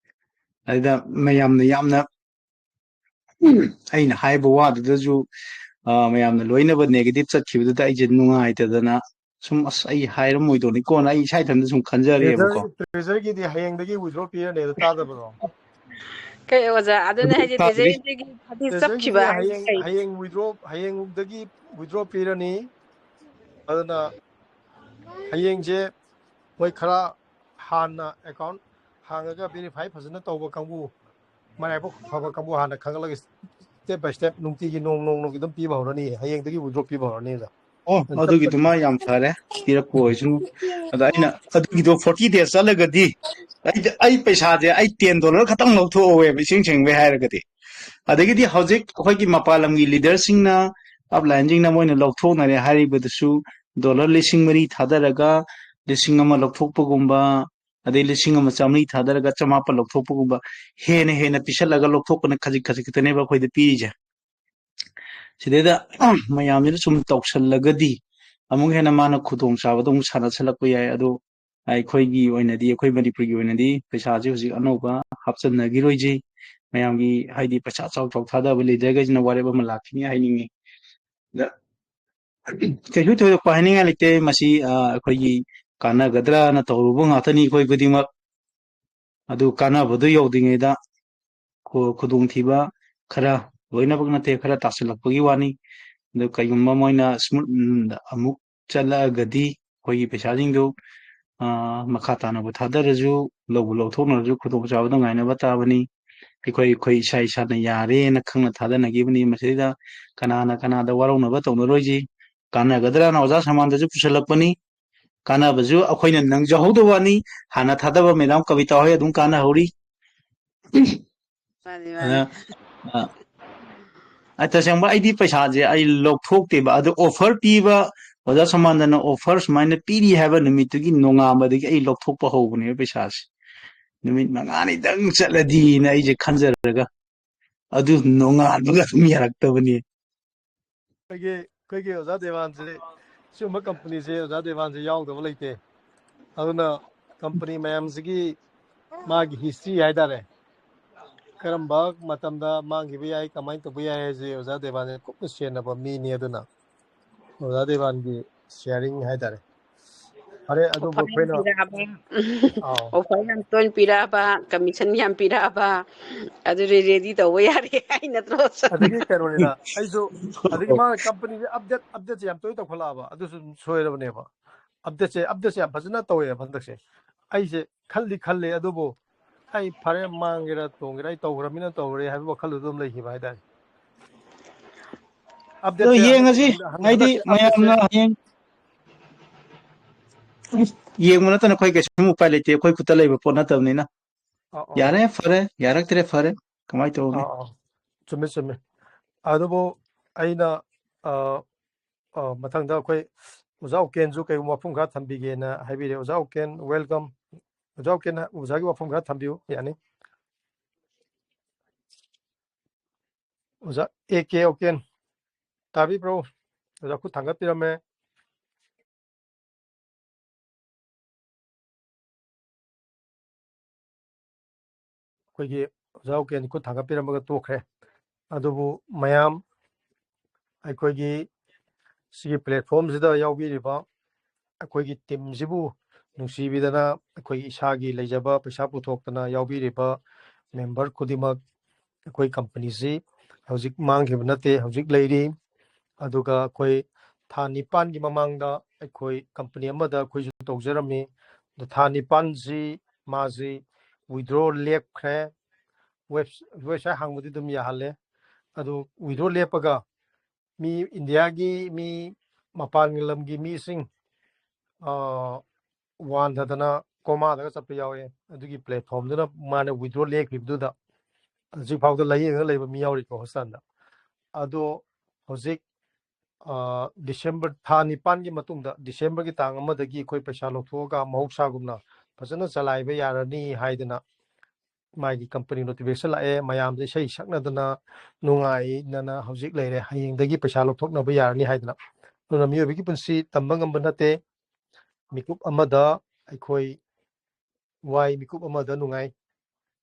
ꯑꯗꯨꯗ ꯃꯌꯥꯝꯅ ꯌꯥꯝꯅ ꯑꯩꯅ ꯍꯥꯏꯕ ꯋꯥꯗꯨꯗꯁꯨ ꯑ, ꯃꯌꯥꯝꯅ ꯂꯣꯏꯅꯕ ꯅꯦꯒꯦꯇꯤꯚ ꯆꯠꯈꯤꯕꯗꯨꯗ ꯑꯩꯁꯦ ꯅꯨꯡꯉꯥꯏꯇꯗꯅ ꯁꯨꯝ, ꯑꯁ, ꯑꯩ ꯍꯥꯏꯔꯝꯃꯣꯏꯗꯧꯅꯤꯀꯣꯅ ꯑꯩ ꯏꯁꯥ ꯏꯊꯟꯇ ꯁꯨꯝ ꯈꯟꯖꯔꯦꯕꯀꯣ꯫ ꯇ꯭ꯔꯦꯖꯔꯒꯤꯗꯤ ꯍꯌꯦꯡꯗꯒꯤ ꯋꯤꯗ꯭ꯔꯣ ꯄꯤꯔꯅꯤ, ꯑꯗꯨ ꯇꯥꯗꯕ꯭ꯔꯣ? ꯀꯩ ꯑꯣꯖꯥ, ꯑꯗꯨꯅ ꯑꯗꯨ ꯍꯥꯏꯁꯦ ꯇꯥꯗ꯭ꯔꯦ꯫ ꯇ꯭ꯔꯦꯖꯔꯤꯗꯒꯤ ꯍꯥꯏꯗꯤ ꯆꯞꯈꯤꯕ ꯇ꯭ꯔꯦꯖꯔꯤꯒꯤꯗꯤ ꯍꯥꯏꯁꯦ ꯍꯌꯦꯡ ꯀꯩ? ꯍꯌꯦꯡ ꯋꯤꯗ꯭ꯔꯣ ꯍꯌꯦꯡꯗꯒꯤ ꯋꯤꯗ꯭ꯔꯣ ꯄꯤꯔꯅꯤ꯫ ꯑꯗꯨꯅ ꯍꯌꯦꯡꯁꯦ ꯃꯣꯏ ꯈꯔ ꯍꯥꯟꯅ ꯑꯦꯀꯥꯎꯟ ꯍꯥꯡꯉꯒ ꯚꯦꯔꯤꯐꯥꯏ ꯐꯖꯅ ꯇꯧꯕ ꯀꯥꯡꯕꯨ, ꯃꯔꯥꯏꯕꯛ ꯐꯕ ꯀꯥꯡꯕꯨ ꯍꯥꯟꯅ ꯈꯪꯒꯠꯂꯒ ꯁ꯭ꯇꯦꯞ ꯕꯥꯏ ꯁ꯭ꯇꯦꯞ ꯅꯨꯡꯇꯤꯒꯤ ꯅꯣꯡ ꯅꯣꯡ ꯅꯣꯡꯒꯤ ꯑꯗꯨꯝ ꯄꯤꯕ ꯍꯧꯔꯅꯤ꯫ ꯍꯌꯦꯡꯗꯒꯤ ꯋꯤꯗ꯭ꯔꯣ ꯄꯤꯕ ꯍꯧꯔꯅꯤ ꯑꯣꯖꯥ꯫ ꯑꯣ, ꯑꯗꯨꯒꯤꯗꯨꯃ ꯌꯥꯝ ꯐꯔꯦ, ꯄꯤꯔꯛꯄ ꯑꯣꯏꯁꯅꯨ꯫ ꯑꯗ ꯑꯩꯅ ꯑꯗꯨꯒꯤꯗꯣ ꯐꯣꯔꯇꯤ ꯗꯦꯖ ꯆꯠꯂꯒꯗꯤ ꯑꯩ, ꯑꯩ ꯄꯩꯁꯥꯁꯦ ꯑꯩ ꯇꯦꯟ ꯗꯣꯂꯔ ꯈꯛꯇꯪ ꯂꯧꯊꯣꯛꯍꯧꯋꯦꯕ, ꯏꯁꯦꯡ ꯁꯦꯡꯕꯩ ꯍꯥꯏꯔꯒꯗꯤ꯫ ꯑꯗꯒꯤꯗꯤ ꯍꯧꯖꯤꯛ ꯑꯩꯈꯣꯏꯒꯤ ꯃꯄꯥꯟ ꯂꯝꯒꯤ ꯂꯤꯗꯔꯁꯤꯡꯅ, ꯑꯞꯂꯥꯏꯟꯁꯤꯡꯅ ꯃꯣꯏꯅ ꯂꯧꯊꯣꯛꯅꯔꯦ ꯍꯥꯏꯔꯤꯕꯗꯨꯁꯨ ꯗꯣꯂꯔ ꯂꯤꯁꯤꯡ ꯃꯔꯤ ꯊꯥꯗꯔꯒ ꯂꯤꯁꯤꯡ ꯑꯃ ꯂꯧꯊꯣꯛꯄꯒꯨꯝꯕ, ꯑꯗꯩ ꯂꯤꯁꯤꯡ ꯑꯃ ꯆꯥꯃꯔꯤ ꯊꯥꯗꯔꯒ ꯆꯃꯥꯄꯟ ꯂꯧꯊꯣꯛꯄꯒꯨꯝꯕ, ꯍꯦꯟꯅ ꯍꯦꯟꯅ ꯄꯤꯁꯜꯂꯒ ꯂꯧꯊꯣꯛꯄꯅ ꯈꯖꯤꯛ ꯈꯖꯤꯛ ꯈꯛꯇꯅꯦꯕ ꯑꯩꯈꯣꯏꯗ ꯄꯤꯔꯤꯁꯦ꯫ ꯁꯤꯗꯩꯗ ꯃꯌꯥꯝꯁꯤꯅ ꯁꯨꯝ ꯇꯧꯁꯜꯂꯒꯗꯤ ꯑꯃꯨꯛ ꯍꯦꯟꯅ ꯃꯥꯅ ꯈꯨꯗꯣꯡꯆꯥꯕꯗꯣ ꯑꯃꯨꯛ ꯁꯥꯟꯅꯁꯜꯂꯛꯄ ꯌꯥꯏ꯫ ꯑꯗꯣ ꯑꯩꯈꯣꯏꯒꯤ ꯑꯣꯏꯅꯗꯤ, ꯑꯩꯈꯣꯏ ꯃꯅꯤꯄꯨꯔꯒꯤ ꯑꯣꯏꯅꯗꯤ ꯄꯩꯁꯥꯁꯦ ꯍꯧꯖꯤꯛ ꯑꯅꯧꯕ ꯍꯥꯞꯆꯟꯅꯈꯤꯔꯣꯏꯁꯤ꯫ ꯃꯌꯥꯝꯒꯤ, ꯍꯥꯏꯗꯤ, ꯄꯩꯁꯥ ꯆꯥꯎ ꯆꯥꯎ ꯊꯥꯗꯕ ꯂꯤꯗꯔꯈꯩꯁꯤꯅ ꯋꯥꯔꯦꯞ ꯑꯃ ꯂꯥꯛꯈꯤꯅꯤ ꯍꯥꯏꯅꯤꯡꯉꯤ꯫ ꯑꯗ ꯀꯩꯁꯨ ꯊꯣꯏꯗꯣꯛꯄ ꯍꯥꯏꯅꯤꯡꯉꯥꯏ ꯂꯩꯇꯦ꯫ ꯃꯁꯤ, ꯑ, ꯑꯩꯈꯣꯏꯒꯤ ꯀꯥꯟꯅꯒꯗ꯭ꯔꯅ ꯇꯧꯔꯨꯕ ꯉꯥꯛꯇꯅꯤ ꯑꯩꯈꯣꯏ ꯈꯨꯗꯤꯡꯃꯛ꯫ ꯑꯗꯨ ꯀꯥꯟꯅꯕꯗꯨ ꯌꯧꯗ꯭ꯔꯤꯉꯩꯗ ꯈꯨ-, ꯈꯨꯗꯣꯡꯊꯤꯕ ꯈꯔ, ꯂꯣꯏꯅꯃꯛ ꯅꯠꯇꯦ, ꯈꯔ ꯇꯥꯁꯤꯜꯂꯛꯄꯒꯤ ꯋꯥꯅꯤ꯫ ꯑꯗꯨ ꯀꯩꯒꯨꯝꯕ ꯃꯣꯏꯅ smooth, ꯎꯝ, ꯑꯃꯨꯛ ꯆꯠꯂꯛꯑꯒꯗꯤ ꯑꯩꯈꯣꯏꯒꯤ ꯄꯩꯁꯥꯁꯤꯡꯗꯨ, ꯑ, ꯃꯈꯥ ꯇꯥꯅꯕꯨ ꯊꯥꯗꯔꯁꯨ, ꯂꯧꯕꯨ ꯂꯧꯊꯣꯛꯅꯔꯁꯨ ꯈꯨꯗꯣꯡꯆꯥꯕꯗꯣ ꯉꯥꯏꯅꯕ ꯇꯥꯕꯅꯤ꯫ ꯑꯩꯈꯣꯏ ꯑꯩꯈꯣꯏ ꯏꯁꯥ ꯏꯁꯥꯅ ꯌꯥꯔꯦꯅ ꯈꯪꯅ ꯊꯥꯗꯅꯈꯤꯕꯅꯤ꯫ ꯃꯁꯤꯗ ꯀꯅꯥꯅ ꯀꯅꯥꯗ ꯋꯥꯔꯧꯅꯕ ꯇꯧꯅꯔꯣꯏꯁꯤ꯫ ꯀꯥꯟꯅꯒꯗ꯭ꯔꯅ ꯑꯣꯖꯥ ꯁꯃꯥꯟꯗꯁꯨ ꯄꯨꯁꯤꯜꯂꯛꯄꯅꯤ꯫ ꯀꯥꯟꯅꯕꯁꯨ ꯑꯩꯈꯣꯏꯅ ꯅꯪꯖꯍꯧꯗꯕ ꯋꯥꯅꯤ꯫ ꯍꯥꯟꯅ ꯊꯥꯗꯕ ꯃꯦꯗꯥꯝ ꯀꯕꯤꯇꯥ ꯍꯣꯏ ꯑꯗꯨꯝ ꯀꯥꯟꯅꯍꯧꯔꯤ꯫ ꯃꯥꯅꯤ ꯑꯗ ꯃꯥꯅꯤ ꯑ, ꯑ, ꯇꯁꯦꯡꯕ ꯑꯩꯗꯤ ꯄꯩꯁꯥꯁꯦ ꯑꯩ ꯂꯧꯊꯣꯛꯇꯦꯕ꯫ ꯑꯗꯣ ꯑꯣꯐꯔ ꯄꯤꯕ, ꯑꯣꯖꯥ ꯁꯃꯥꯟꯗꯅ ꯑꯣꯐꯔ ꯁꯨꯃꯥꯏꯅ ꯄꯤꯔꯤ ꯍꯥꯏꯕ ꯅꯨꯃꯤꯠꯇꯨꯒꯤ ꯅꯣꯡꯉꯥꯟꯕꯗꯒꯤ ꯑꯩ ꯂꯧꯊꯣꯛꯄ ꯍꯧꯕꯅꯦꯕ ꯄꯩꯁꯥꯁꯦ꯫ ꯅꯨꯃꯤꯠ ꯃꯉꯥꯅꯤꯗꯪ ꯆꯠꯂꯗꯤꯅ ꯑꯩꯁꯦ ꯈꯟꯖꯔꯒ, ꯑꯗꯨ ꯅꯣꯡꯉꯥꯟꯕꯒ ꯑꯗꯨꯝ ꯌꯥꯔꯛꯇꯕꯅꯤ꯫ ꯑꯩꯈꯣꯏꯒꯤ ꯑꯩꯈꯣꯏꯒꯤ ꯑꯣꯖꯥ ꯗꯦꯋꯥꯟꯁꯦ, ꯁꯤꯒꯨꯝꯕ ꯀꯝꯄꯅꯤꯁꯦ ꯑꯣꯖꯥ ꯗꯦꯋꯥꯟꯁꯦ ꯌꯥꯎꯗꯕ ꯂꯩꯇꯦ꯫ ꯑꯗꯨꯅ ꯀꯝꯄꯅꯤ ꯃꯌꯥꯝꯁꯤꯒꯤ ꯃꯥꯒꯤ ꯍꯤꯁꯇ꯭ꯔꯤ ꯍꯥꯏꯇꯥꯔꯦ, ꯀꯔꯝꯕ ꯃꯇꯝꯗ ꯃꯥꯡꯈꯤꯕ ꯌꯥꯏ, ꯀꯃꯥꯏꯅ ꯇꯧꯕ ꯌꯥꯏ ꯍꯥꯏꯁꯦ ꯑꯣꯖꯥ ꯗꯦꯋꯥꯟꯁꯦ ꯀꯨꯞꯅ ꯁꯦꯟꯅꯕ ꯃꯤꯅꯤ꯫ ꯑꯗꯨꯅ ꯑꯣꯖꯥ ꯗꯦꯋꯥꯟꯒꯤ ꯁꯤꯌꯥꯔꯤꯡ ꯍꯥꯏꯇꯥꯔꯦ꯫ ꯐꯔꯦ, ꯑꯗꯨꯕꯨ ꯑꯣꯐꯔ ꯌꯥꯝ ꯑꯩꯈꯣꯏꯅ ꯄꯤꯔꯛꯑꯕ ꯑꯥꯎ ꯑꯣꯐꯔ ꯌꯥꯝ ꯇꯣꯏꯅ ꯄꯤꯔꯛꯑꯕ, ꯀꯃꯤꯁꯟ ꯌꯥꯝ ꯄꯤꯔꯛꯑꯕ, ꯑꯗꯨꯗꯤ ꯔꯦꯗꯤ ꯇꯧꯕ ꯌꯥꯔꯦ꯫ ꯑꯩ ꯅꯠꯇ꯭ꯔꯣ? ꯑꯗꯒꯤ ꯀꯩꯅꯣꯅꯤꯗ, ꯑꯩꯁꯨ ꯑꯗꯒꯤ ꯃꯥꯅ ꯀꯝꯄꯅꯤꯁꯦ ꯑꯞꯗꯦꯠ ꯑꯞꯗꯦꯠꯁꯦ ꯌꯥꯝ ꯇꯣꯏꯅ ꯇꯧꯈꯠꯂꯛꯑꯕ, ꯑꯗꯨꯁꯨ ꯑꯗꯨꯝ ꯁꯣꯏꯔꯕꯅꯦꯕ꯫ ꯑꯞꯗꯦꯠꯁꯦ ꯑꯞꯗꯦꯠꯁꯦ ꯌꯥꯝ ꯐꯖꯅ ꯇꯧꯋꯦꯕ ꯍꯟꯗꯛꯁꯦ꯫ ꯑꯩꯁꯦ ꯈꯜꯂꯤ ꯈꯜꯂꯤ, ꯑꯗꯨꯕꯨ ꯑꯩ ꯐꯔꯦ, ꯃꯥꯡꯒꯦꯔꯥ ꯇꯣꯡꯒꯦꯔꯥ ꯑꯩ ꯇꯧꯈ꯭ꯔꯕꯅꯤꯅ ꯇꯧꯔꯦ ꯍꯥꯏꯕ ꯋꯥꯈꯜꯗꯨ ꯑꯗꯨꯝ ꯂꯩꯈꯤꯕ ꯍꯥꯏꯇꯥꯔꯦ꯫ ꯑꯗꯣ ꯑꯞꯗꯦꯠꯁꯦ ꯍꯟꯗꯛ ꯌꯦꯡꯉꯁꯤ, ꯍꯟꯗꯛ- ꯍꯥꯏꯗꯤ ꯍꯟꯗꯛꯁꯦ ꯑꯞꯗꯦꯠꯁꯦ ꯃꯌꯥꯝꯅ ꯍꯌꯦꯡ ꯌꯦꯡꯕ ꯅꯠꯇꯅ ꯑꯩꯈꯣꯏ ꯀꯩꯁꯨꯝ ꯎꯄꯥꯏ ꯂꯩꯇꯦ, ꯑꯩꯈꯣꯏ ꯈꯨꯠꯇ ꯂꯩꯕ ꯄꯣꯠ ꯅꯠꯇꯕꯅꯤꯅ꯫ ꯑ- ꯑ- ꯌꯥꯔꯦ, ꯐꯔꯦ, ꯌꯥꯔꯛꯇ꯭ꯔꯦ, ꯐꯔꯦ, ꯀꯃꯥꯏꯅ ꯇꯧꯅꯤ? ꯑꯥ ꯑꯥ, ꯆꯨꯝꯃꯦ ꯆꯨꯝꯃꯦ꯫ ꯑꯗꯨꯕꯨ ꯑꯩꯅ ꯑ, ꯑ, ꯃꯊꯪꯗ ꯑꯩꯈꯣꯏ ꯑꯣꯖꯥ ꯎꯀꯦꯟꯁꯨ ꯀꯩꯒꯨꯝꯕ ꯋꯥꯐꯝ ꯈꯔ ꯊꯝꯕꯤꯒꯦꯅ ꯍꯥꯏꯕꯤꯔꯦ꯫ ꯑꯣꯖꯥ ꯎꯀꯦꯟ, ꯋꯦꯜꯀꯝ꯫ ꯑꯣꯖꯥ ꯎꯀꯦꯟ, ꯑꯣꯖꯥꯒꯤ ꯋꯥꯐꯝ ꯈꯔ ꯊꯝꯕꯤꯌꯨ, ꯌꯥꯅꯤ꯫ ꯑꯣꯖꯥ ꯑꯦ ꯀꯦ ꯎꯀꯦꯟ, ꯇꯥꯕꯤꯕ꯭ꯔꯣ? ꯑꯣꯖꯥ ꯈꯨꯠ ꯊꯥꯡꯒꯠꯄꯤꯔꯝꯃꯦ꯫ ꯑꯩꯈꯣꯏꯒꯤ ꯑꯣꯖꯥ ꯎꯀꯦꯟ ꯈꯨꯠ ꯊꯥꯡꯒꯠꯄꯤꯔꯝꯃꯒ ꯇꯣꯛꯈ꯭ꯔꯦ꯫ ꯑꯗꯨꯕꯨ ꯃꯌꯥꯝ, ꯑꯩꯈꯣꯏꯒꯤ ꯁꯤꯒꯤ ꯄ꯭ꯂꯦꯠꯐꯣꯝꯁꯤꯗ ꯌꯥꯎꯕꯤꯔꯤꯕ ꯑꯩꯈꯣꯏꯒꯤ ꯇꯤꯝꯁꯤꯕꯨ ꯅꯨꯡꯁꯤꯕꯤꯗꯅ, ꯑꯩꯈꯣꯏꯒꯤ ꯏꯁꯥꯒꯤ ꯂꯩꯖꯕ ꯄꯩꯁꯥ ꯄꯨꯊꯣꯛꯇꯅ ꯌꯥꯎꯕꯤꯔꯤꯕ ꯃꯦꯝꯕꯔ ꯈꯨꯗꯤꯡꯃꯛ, ꯑꯩꯈꯣꯏ ꯀꯝꯄꯅꯤꯁꯤ ꯍꯧꯖꯤꯛ ꯃꯥꯡꯈꯤꯕ ꯅꯠꯇꯦ, ꯍꯧꯖꯤꯛ ꯂꯩꯔꯤ꯫ ꯑꯗꯨꯒ ꯑꯩꯈꯣꯏ ꯊꯥ ꯅꯤꯄꯥꯟꯒꯤ ꯃꯃꯥꯡꯗ ꯑꯩꯈꯣꯏ ꯀꯝꯄꯅꯤ ꯑꯃꯗ ꯑꯩꯈꯣꯏꯁꯨ ꯇꯧꯖꯔꯝꯃꯤ꯫ ꯑꯗꯣ ꯊꯥ ꯅꯤꯄꯥꯟꯁꯤ ꯃꯥꯁꯤ ꯋꯤꯗ꯭ꯔꯣ ꯂꯦꯞꯈ꯭ꯔꯦ꯫ website ꯍꯥꯡꯕꯗꯤ ꯑꯗꯨꯝ ꯌꯥꯍꯜꯂꯦ꯫ ꯑꯗꯨ withdraw ꯂꯦꯞꯄꯒ ꯃꯤ ꯏꯟꯗꯤꯌꯥꯒꯤ ꯃꯤ, ꯃꯄꯥꯟꯒꯤ ꯂꯝꯒꯤ ꯃꯤꯁꯤꯡ ꯋꯥꯟꯊꯗꯅ ꯀꯣꯃꯥꯗꯒ ꯆꯠꯄ ꯌꯥꯎꯋꯦ꯫ ꯑꯗꯨꯒꯤ platformꯗꯨꯅ ꯃꯥꯅ withdraw ꯂꯦꯞꯈꯤꯕꯗꯨꯗ ꯍꯧꯖꯤꯛ ꯐꯥꯎꯗ ꯂꯥꯏꯌꯦꯡꯉꯒ ꯂꯩꯕ ꯃꯤ ꯌꯥꯎꯔꯤꯀꯣ hospitalꯗ꯫ ꯑꯗꯣ ꯍꯧꯖꯤꯛ December ꯊꯥ ꯅꯤꯄꯥꯟꯒꯤ ꯃꯇꯨꯡꯗ, Decemberꯒꯤ ꯇꯥꯡ ꯑꯃꯗꯒꯤ ꯑꯩꯈꯣꯏ ꯄꯩꯁꯥ ꯂꯧꯊꯣꯛꯑꯒ ꯃꯍꯧꯁꯥꯒꯨꯝꯅ ꯐꯖꯅ ꯆꯂꯥꯏꯕ ꯌꯥꯔꯅꯤ ꯍꯥꯏꯗꯅ ꯃꯥꯒꯤ company notification ꯂꯥꯛꯑꯦ꯫ ꯃꯌꯥꯝꯁꯦ ꯏꯁꯩ ꯁꯛꯅꯗꯅ ꯅꯨꯡꯉꯥꯏꯅꯅ ꯍꯧꯖꯤꯛ ꯂꯩꯔꯦ꯫ ꯍꯌꯦꯡꯗꯒꯤ ꯄꯩꯁꯥ ꯂꯧꯊꯣꯛꯅꯕ ꯌꯥꯔꯅꯤ ꯍꯥꯏꯗꯅ꯫ ꯑꯗꯨꯅ ꯃꯤꯑꯣꯏꯕꯒꯤ ꯄꯨꯟꯁꯤ ꯇꯝꯕ ꯉꯝꯕ ꯅꯠꯇꯦ꯫ ꯃꯤꯀꯨꯞ ꯑꯃꯗ ꯑꯩꯈꯣꯏ ꯋꯥꯏ, ꯃꯤꯀꯨꯞ ꯑꯃꯗ ꯅꯨꯡꯉꯥꯏ꯫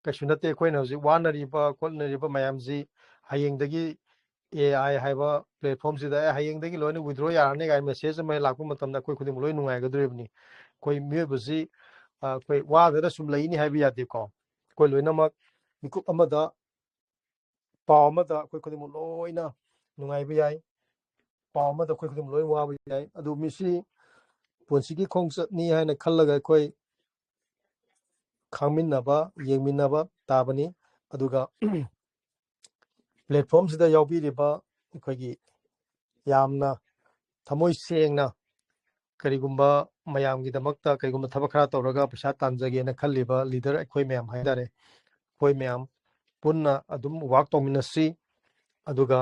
ꯀꯩꯁꯨ ꯅꯠꯇꯦ꯫ ꯑꯩꯈꯣꯏꯅ ꯍꯧꯖꯤꯛ ꯋꯥꯅꯔꯤꯕ ꯈꯣꯠꯅꯔꯤꯕ ꯃꯌꯥꯝꯁꯤ ꯍꯌꯦꯡꯗꯒꯤ AI ꯍꯥꯏꯕ platformꯁꯤꯗ "ꯑꯦ, ꯍꯌꯦꯡꯗꯒꯤ ꯂꯣꯏꯅ withdraw ꯌꯥꯔꯅꯤ" ꯀꯥꯏꯅ message ꯑꯃ ꯂꯥꯛꯄ ꯃꯇꯝꯗ ꯑꯩꯈꯣꯏ ꯈꯨꯗꯤꯡꯃꯛ ꯂꯣꯏ ꯅꯨꯡꯉꯥꯏꯒꯗꯧꯔꯤꯕꯅꯤ꯫ ꯑꯩꯈꯣꯏ ꯃꯤꯑꯣꯏꯕꯁꯤ, ꯑ, ꯑꯩꯈꯣꯏ ꯋꯥꯗꯅ ꯁꯨꯝ ꯂꯩꯅꯤ ꯍꯥꯏꯕ ꯌꯥꯗꯦꯀꯣ꯫ ꯑꯩꯈꯣꯏ ꯂꯣꯏꯅꯃꯛ ꯃꯤꯀꯨꯞ ꯑꯃꯗ, ꯄꯥꯎ ꯑꯃꯗ ꯑꯩꯈꯣꯏ ꯈꯨꯗꯤꯡꯃꯛ ꯂꯣꯏꯅ ꯅꯨꯡꯉꯥꯏꯕ ꯌꯥꯏ, ꯄꯥꯎ ꯑꯃꯗ ꯑꯩꯈꯣꯏ ꯈꯨꯗꯤꯡꯃꯛ ꯂꯣꯏ ꯋꯥꯕ ꯌꯥꯏ꯫ ꯑꯗꯨ ꯃꯁꯤ ꯄꯨꯟꯁꯤꯒꯤ ꯈꯣꯡꯆꯠꯅꯤ ꯍꯥꯏꯅ ꯈꯜꯂꯒ ꯑꯩꯈꯣꯏ ꯈꯪꯃꯤꯟꯅꯕ, ꯌꯦꯡꯃꯤꯟꯅꯕ ꯇꯥꯕꯅꯤ꯫ ꯑꯗꯨꯒ platformꯁꯤꯗ ꯌꯥꯎꯕꯤꯔꯤꯕ ꯑꯩꯈꯣꯏꯒꯤ ꯌꯥꯝꯅ ꯊꯃꯣꯏ ꯁꯦꯡꯅ ꯀꯔꯤꯒꯨꯝꯕ ꯃꯌꯥꯝꯒꯤꯗꯃꯛꯇ ꯀꯔꯤꯒꯨꯝꯕ ꯊꯕꯛ ꯈꯔ ꯇꯧꯔꯒ ꯄꯩꯁꯥ ꯇꯥꯟꯖꯒꯦꯅ ꯈꯜꯂꯤꯕ leader ꯑꯩꯈꯣꯏ ꯃꯌꯥꯝ ꯍꯥꯏꯇꯥꯔꯦ, ꯑꯩꯈꯣꯏ ꯃꯌꯥꯝ ꯄꯨꯟꯅ ꯑꯗꯨꯝ work ꯇꯧꯃꯤꯟꯅꯁꯤ꯫ ꯑꯗꯨꯒ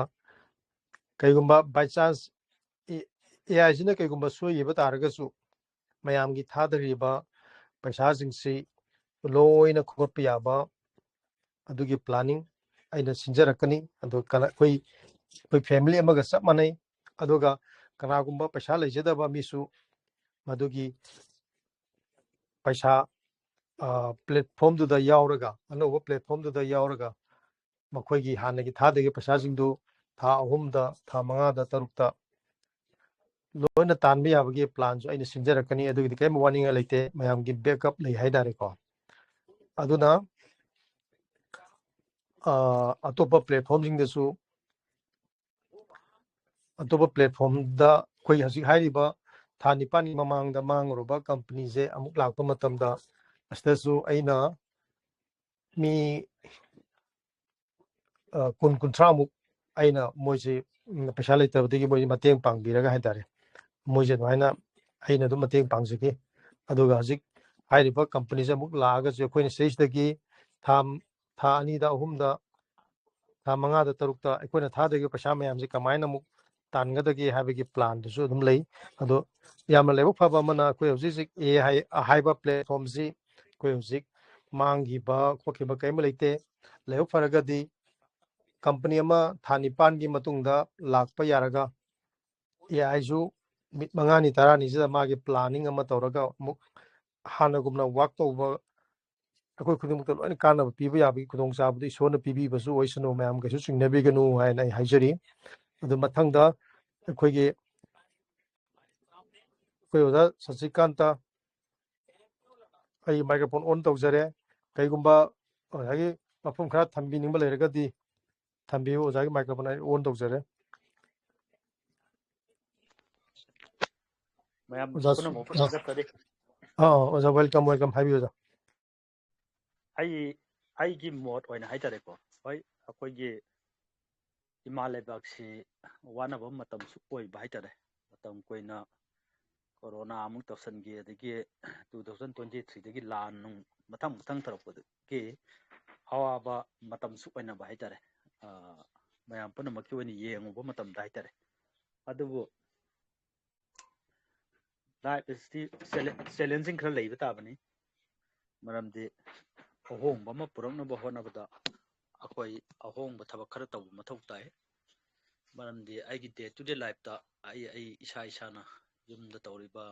ꯀꯔꯤꯒꯨꯝꯕ by chance AIꯁꯤꯅ ꯀꯔꯤꯒꯨꯝꯕ ꯁꯣꯏꯈꯤꯕ ꯇꯥꯔꯒꯁꯨ ꯃꯌꯥꯝꯒꯤ ꯊꯥꯗꯔꯤꯕ ꯄꯩꯁꯥꯁꯤꯡꯁꯤ ꯂꯣꯏꯅ ꯈꯣꯝꯒꯠꯄ ꯌꯥꯕ ꯑꯗꯨꯒꯤ planning ꯑꯩꯅ ꯁꯤꯟꯖꯔꯛꯀꯅꯤ꯫ ꯑꯗꯣ ꯀꯅꯥ-, ꯑꯩꯈꯣꯏ, ꯑꯩꯈꯣꯏ family ꯑꯃꯒ ꯆꯞ ꯃꯥꯟꯅꯩ꯫ ꯑꯗꯨꯒ ꯀꯅꯥꯒꯨꯝꯕ ꯄꯩꯁꯥ ꯂꯩꯖꯗꯕ ꯃꯤꯁꯨ ꯃꯗꯨꯒꯤ ꯄꯩꯁꯥ, ꯑ, platformꯗꯨꯗ ꯌꯥꯎꯔꯒ, ꯑꯅꯧꯕ platformꯗꯨꯗ ꯌꯥꯎꯔꯒ ꯃꯈꯣꯏꯒꯤ ꯍꯥꯟꯅꯒꯤ ꯊꯥꯗꯈꯤꯕ ꯄꯩꯁꯥꯁꯤꯡꯗꯨ ꯊꯥ ꯑꯍꯨꯝꯗ, ꯊꯥ ꯃꯉꯥꯗ, ꯇꯔꯨꯛꯇ ꯂꯣꯏꯅ ꯇꯥꯟꯕ ꯌꯥꯕꯒꯤ planꯁꯨ ꯑꯩꯅ ꯁꯤꯟꯖꯔꯛꯀꯅꯤ꯫ ꯑꯗꯨꯒꯤꯗꯤ ꯀꯔꯤꯝ ꯋꯥꯅꯤꯡꯉꯥꯏ ꯂꯩꯇꯦ, ꯃꯌꯥꯝꯒꯤ backup ꯂꯩ ꯍꯥꯏꯇꯥꯔꯦꯀꯣ꯫ ꯑꯗꯨꯅ, ꯑ, ꯑꯇꯣꯞꯄ platformꯁꯤꯡꯗꯁꯨ, ꯑꯇꯣꯞꯄ platformꯗ ꯑꯩꯈꯣꯏ ꯍꯧꯖꯤꯛ ꯍꯥꯏꯔꯤꯕ ꯊꯥ ꯅꯤꯄꯥꯟꯒꯤ ꯃꯃꯥꯡꯗ ꯃꯥꯡꯉꯨꯔꯕ companyꯁꯦ ꯑꯃꯨꯛ ꯂꯥꯛꯄ ꯃꯇꯝꯗ ꯑꯁꯤꯗꯁꯨ ꯑꯩꯅ ꯃꯤ ꯑ, ꯀꯨꯟ ꯀꯨꯟꯊ꯭ꯔꯥꯃꯨꯛ ꯑꯩꯅ ꯃꯣꯏꯁꯤ, ꯎꯝ, ꯄꯩꯁꯥ ꯂꯩꯇꯕꯗꯒꯤ ꯃꯣꯏꯁꯤ ꯃꯇꯦꯡ ꯄꯥꯡꯕꯤꯔꯒ ꯍꯥꯏꯇꯥꯔꯦ, ꯃꯣꯏꯁꯦ ꯑꯗꯨꯃꯥꯏꯅ ꯑꯩꯅ ꯑꯗꯨꯝ ꯃꯇꯦꯡ ꯄꯥꯡꯖꯈꯤ꯫ ꯑꯗꯨꯒ ꯍꯧꯖꯤꯛ ꯍꯥꯏꯔꯤꯕ ꯀꯝꯄꯅꯤꯁꯦ ꯑꯃꯨꯛ ꯂꯥꯛꯑꯒꯁꯨ ꯑꯩꯈꯣꯏꯅ ꯁꯤꯗꯩꯁꯤꯗꯒꯤ ꯊꯥ, ꯊꯥ ꯑꯅꯤꯗ, ꯑꯍꯨꯝꯗ, ꯊꯥ ꯃꯉꯥꯗ, ꯇꯔꯨꯛꯇ ꯑꯩꯈꯣꯏꯅ ꯊꯥꯗꯈꯤꯕ ꯄꯩꯁꯥ ꯃꯌꯥꯝꯁꯦ ꯀꯃꯥꯏꯅ ꯑꯃꯨꯛ ꯇꯥꯟꯒꯗꯒꯦ ꯍꯥꯏꯕꯒꯤ ꯄ꯭ꯂꯥꯟꯗꯨꯁꯨ ꯑꯗꯨꯝ ꯂꯩ꯫ ꯑꯗꯣ ꯌꯥꯝꯅ ꯂꯥꯏꯕꯛ ꯐꯕ ꯑꯃꯅ, ꯑꯩꯈꯣꯏ ꯍꯧꯖꯤꯛ ꯍꯧꯖꯤꯛ ꯑꯦ ꯑꯥꯏ ꯍꯥꯏꯕ ꯄ꯭ꯂꯦꯠꯐꯣꯝꯁꯤ ꯑꯩꯈꯣꯏ ꯍꯧꯖꯤꯛ ꯃꯥꯡꯈꯤꯕ ꯈꯣꯠꯈꯤꯕ ꯀꯔꯤꯝ ꯂꯩꯇꯦ꯫ ꯂꯥꯏꯕꯛ ꯐꯔꯒꯗꯤ ꯀꯝꯄꯅꯤ ꯑꯃ ꯊꯥ ꯅꯤꯄꯥꯟꯒꯤ ꯃꯇꯨꯡꯗ ꯂꯥꯛꯄ ꯌꯥꯔꯒ, ꯑꯦ ꯑꯥꯏꯁꯨ ꯃꯤꯠ ꯃꯉꯥꯅꯤ ꯇꯔꯥꯅꯤꯁꯤꯗ ꯃꯥꯒꯤ ꯄ꯭ꯂꯥꯅꯤꯡ ꯑꯃ ꯇꯧꯔꯒ ꯑꯃꯨꯛ ꯍꯥꯟꯅꯒꯨꯝꯅ ꯋꯥꯛ ꯇꯧꯕ, ꯑꯩꯈꯣꯏ ꯈꯨꯗꯤꯡꯃꯛꯇ ꯂꯣꯏꯅ ꯀꯥꯟꯅꯕ ꯄꯤꯕ ꯌꯥꯕꯒꯤ ꯈꯨꯗꯣꯡꯆꯥꯕꯗꯨ ꯏꯁꯣꯔꯅ ꯄꯤꯕꯤꯕꯁꯨ ꯑꯣꯏꯁꯅꯨ, ꯃꯌꯥꯝ ꯀꯩꯁꯨ ꯆꯤꯡꯅꯕꯤꯒꯅꯨ ꯍꯥꯏꯅ ꯑꯩ ꯍꯥꯏꯖꯔꯤ꯫ ꯑꯗꯨ ꯃꯊꯪꯗ ꯑꯩꯈꯣꯏꯒꯤ, ꯑꯩꯈꯣꯏ ꯑꯣꯖꯥ ꯁꯁꯤꯀꯥꯟꯇ, ꯑꯩ microphone on ꯇꯧꯖꯔꯦ꯫ ꯀꯩꯒꯨꯝꯕ ꯑꯣꯖꯥꯒꯤ ꯋꯥꯐꯝ ꯈꯔ ꯊꯝꯕꯤꯅꯤꯡꯕ ꯂꯩꯔꯒꯗꯤ ꯊꯝꯕꯤꯌꯨ꯫ ꯑꯣꯖꯥꯒꯤ microphone ꯑꯩ on ꯇꯧꯖꯔꯦ꯫ ꯃꯌꯥꯝ ꯑꯣꯖꯥ, ꯄꯨꯝꯅꯃꯛꯄꯨ ꯑꯣꯖꯥ, ꯊꯥꯒꯠꯆꯔꯤ꯫ ꯑꯥ, ꯑꯣꯖꯥ, welcome, welcome, ꯍꯥꯏꯕꯤꯌꯨ, ꯑꯣꯖꯥ꯫ ꯑꯩ, ꯑꯩꯒꯤ ꯃꯣꯠ ꯑꯣꯏꯅ ꯍꯥꯏꯇꯥꯔꯦꯀꯣ, ꯍꯣꯏ, ꯑꯩꯈꯣꯏꯒꯤ ꯏꯃꯥ ꯂꯩꯕꯥꯛꯁꯤ ꯋꯥꯅꯕ ꯃꯇꯝꯁꯨ ꯑꯣꯏꯕ ꯍꯥꯏꯇꯥꯔꯦ꯫ ꯃꯇꯝ ꯀꯨꯏꯅ ꯀꯣꯔꯣꯅꯥ ꯑꯃꯨꯛ ꯇꯧꯁꯟꯈꯤ, ꯑꯗꯒꯤ two thousand twenty three ꯗꯒꯤ ꯂꯥꯟ ꯅꯨꯡ ꯃꯊꯪ ꯃꯊꯪ ꯇꯧꯔꯛꯄꯗꯒꯤ ꯑꯋꯥꯕ ꯃꯇꯝꯁꯨ ꯑꯣꯏꯅꯕ ꯍꯥꯏꯇꯥꯔꯦ꯫ ꯑ, ꯃꯌꯥꯝ ꯄꯨꯝꯅꯃꯛꯀꯤ ꯑꯣꯏꯅ ꯌꯦꯡꯉꯨꯕ ꯃꯇꯝꯗ ꯍꯥꯏꯇꯥꯔꯦ꯫ ꯑꯗꯨꯕꯨ life ꯑꯁꯤꯗꯤ challenge-, challenging ꯈꯔ ꯂꯩꯕ ꯇꯥꯕꯅꯤ꯫ ꯃꯔꯝꯗꯤ ꯑꯍꯣꯡꯕ ꯑꯃ ꯄꯨꯔꯛꯅꯕ ꯍꯣꯠꯅꯕꯗ ꯑꯩꯈꯣꯏ ꯑꯍꯣꯡꯕ ꯊꯕꯛ ꯈꯔ ꯇꯧꯕ ꯃꯊꯧ ꯇꯥꯏ꯫ ꯃꯔꯝꯗꯤ ꯑꯩꯒꯤ day to day life ꯇ ꯑꯩ, ꯑꯩ ꯏꯁꯥ ꯏꯁꯥꯅ ꯌꯨꯝꯗ ꯇꯧꯔꯤꯕ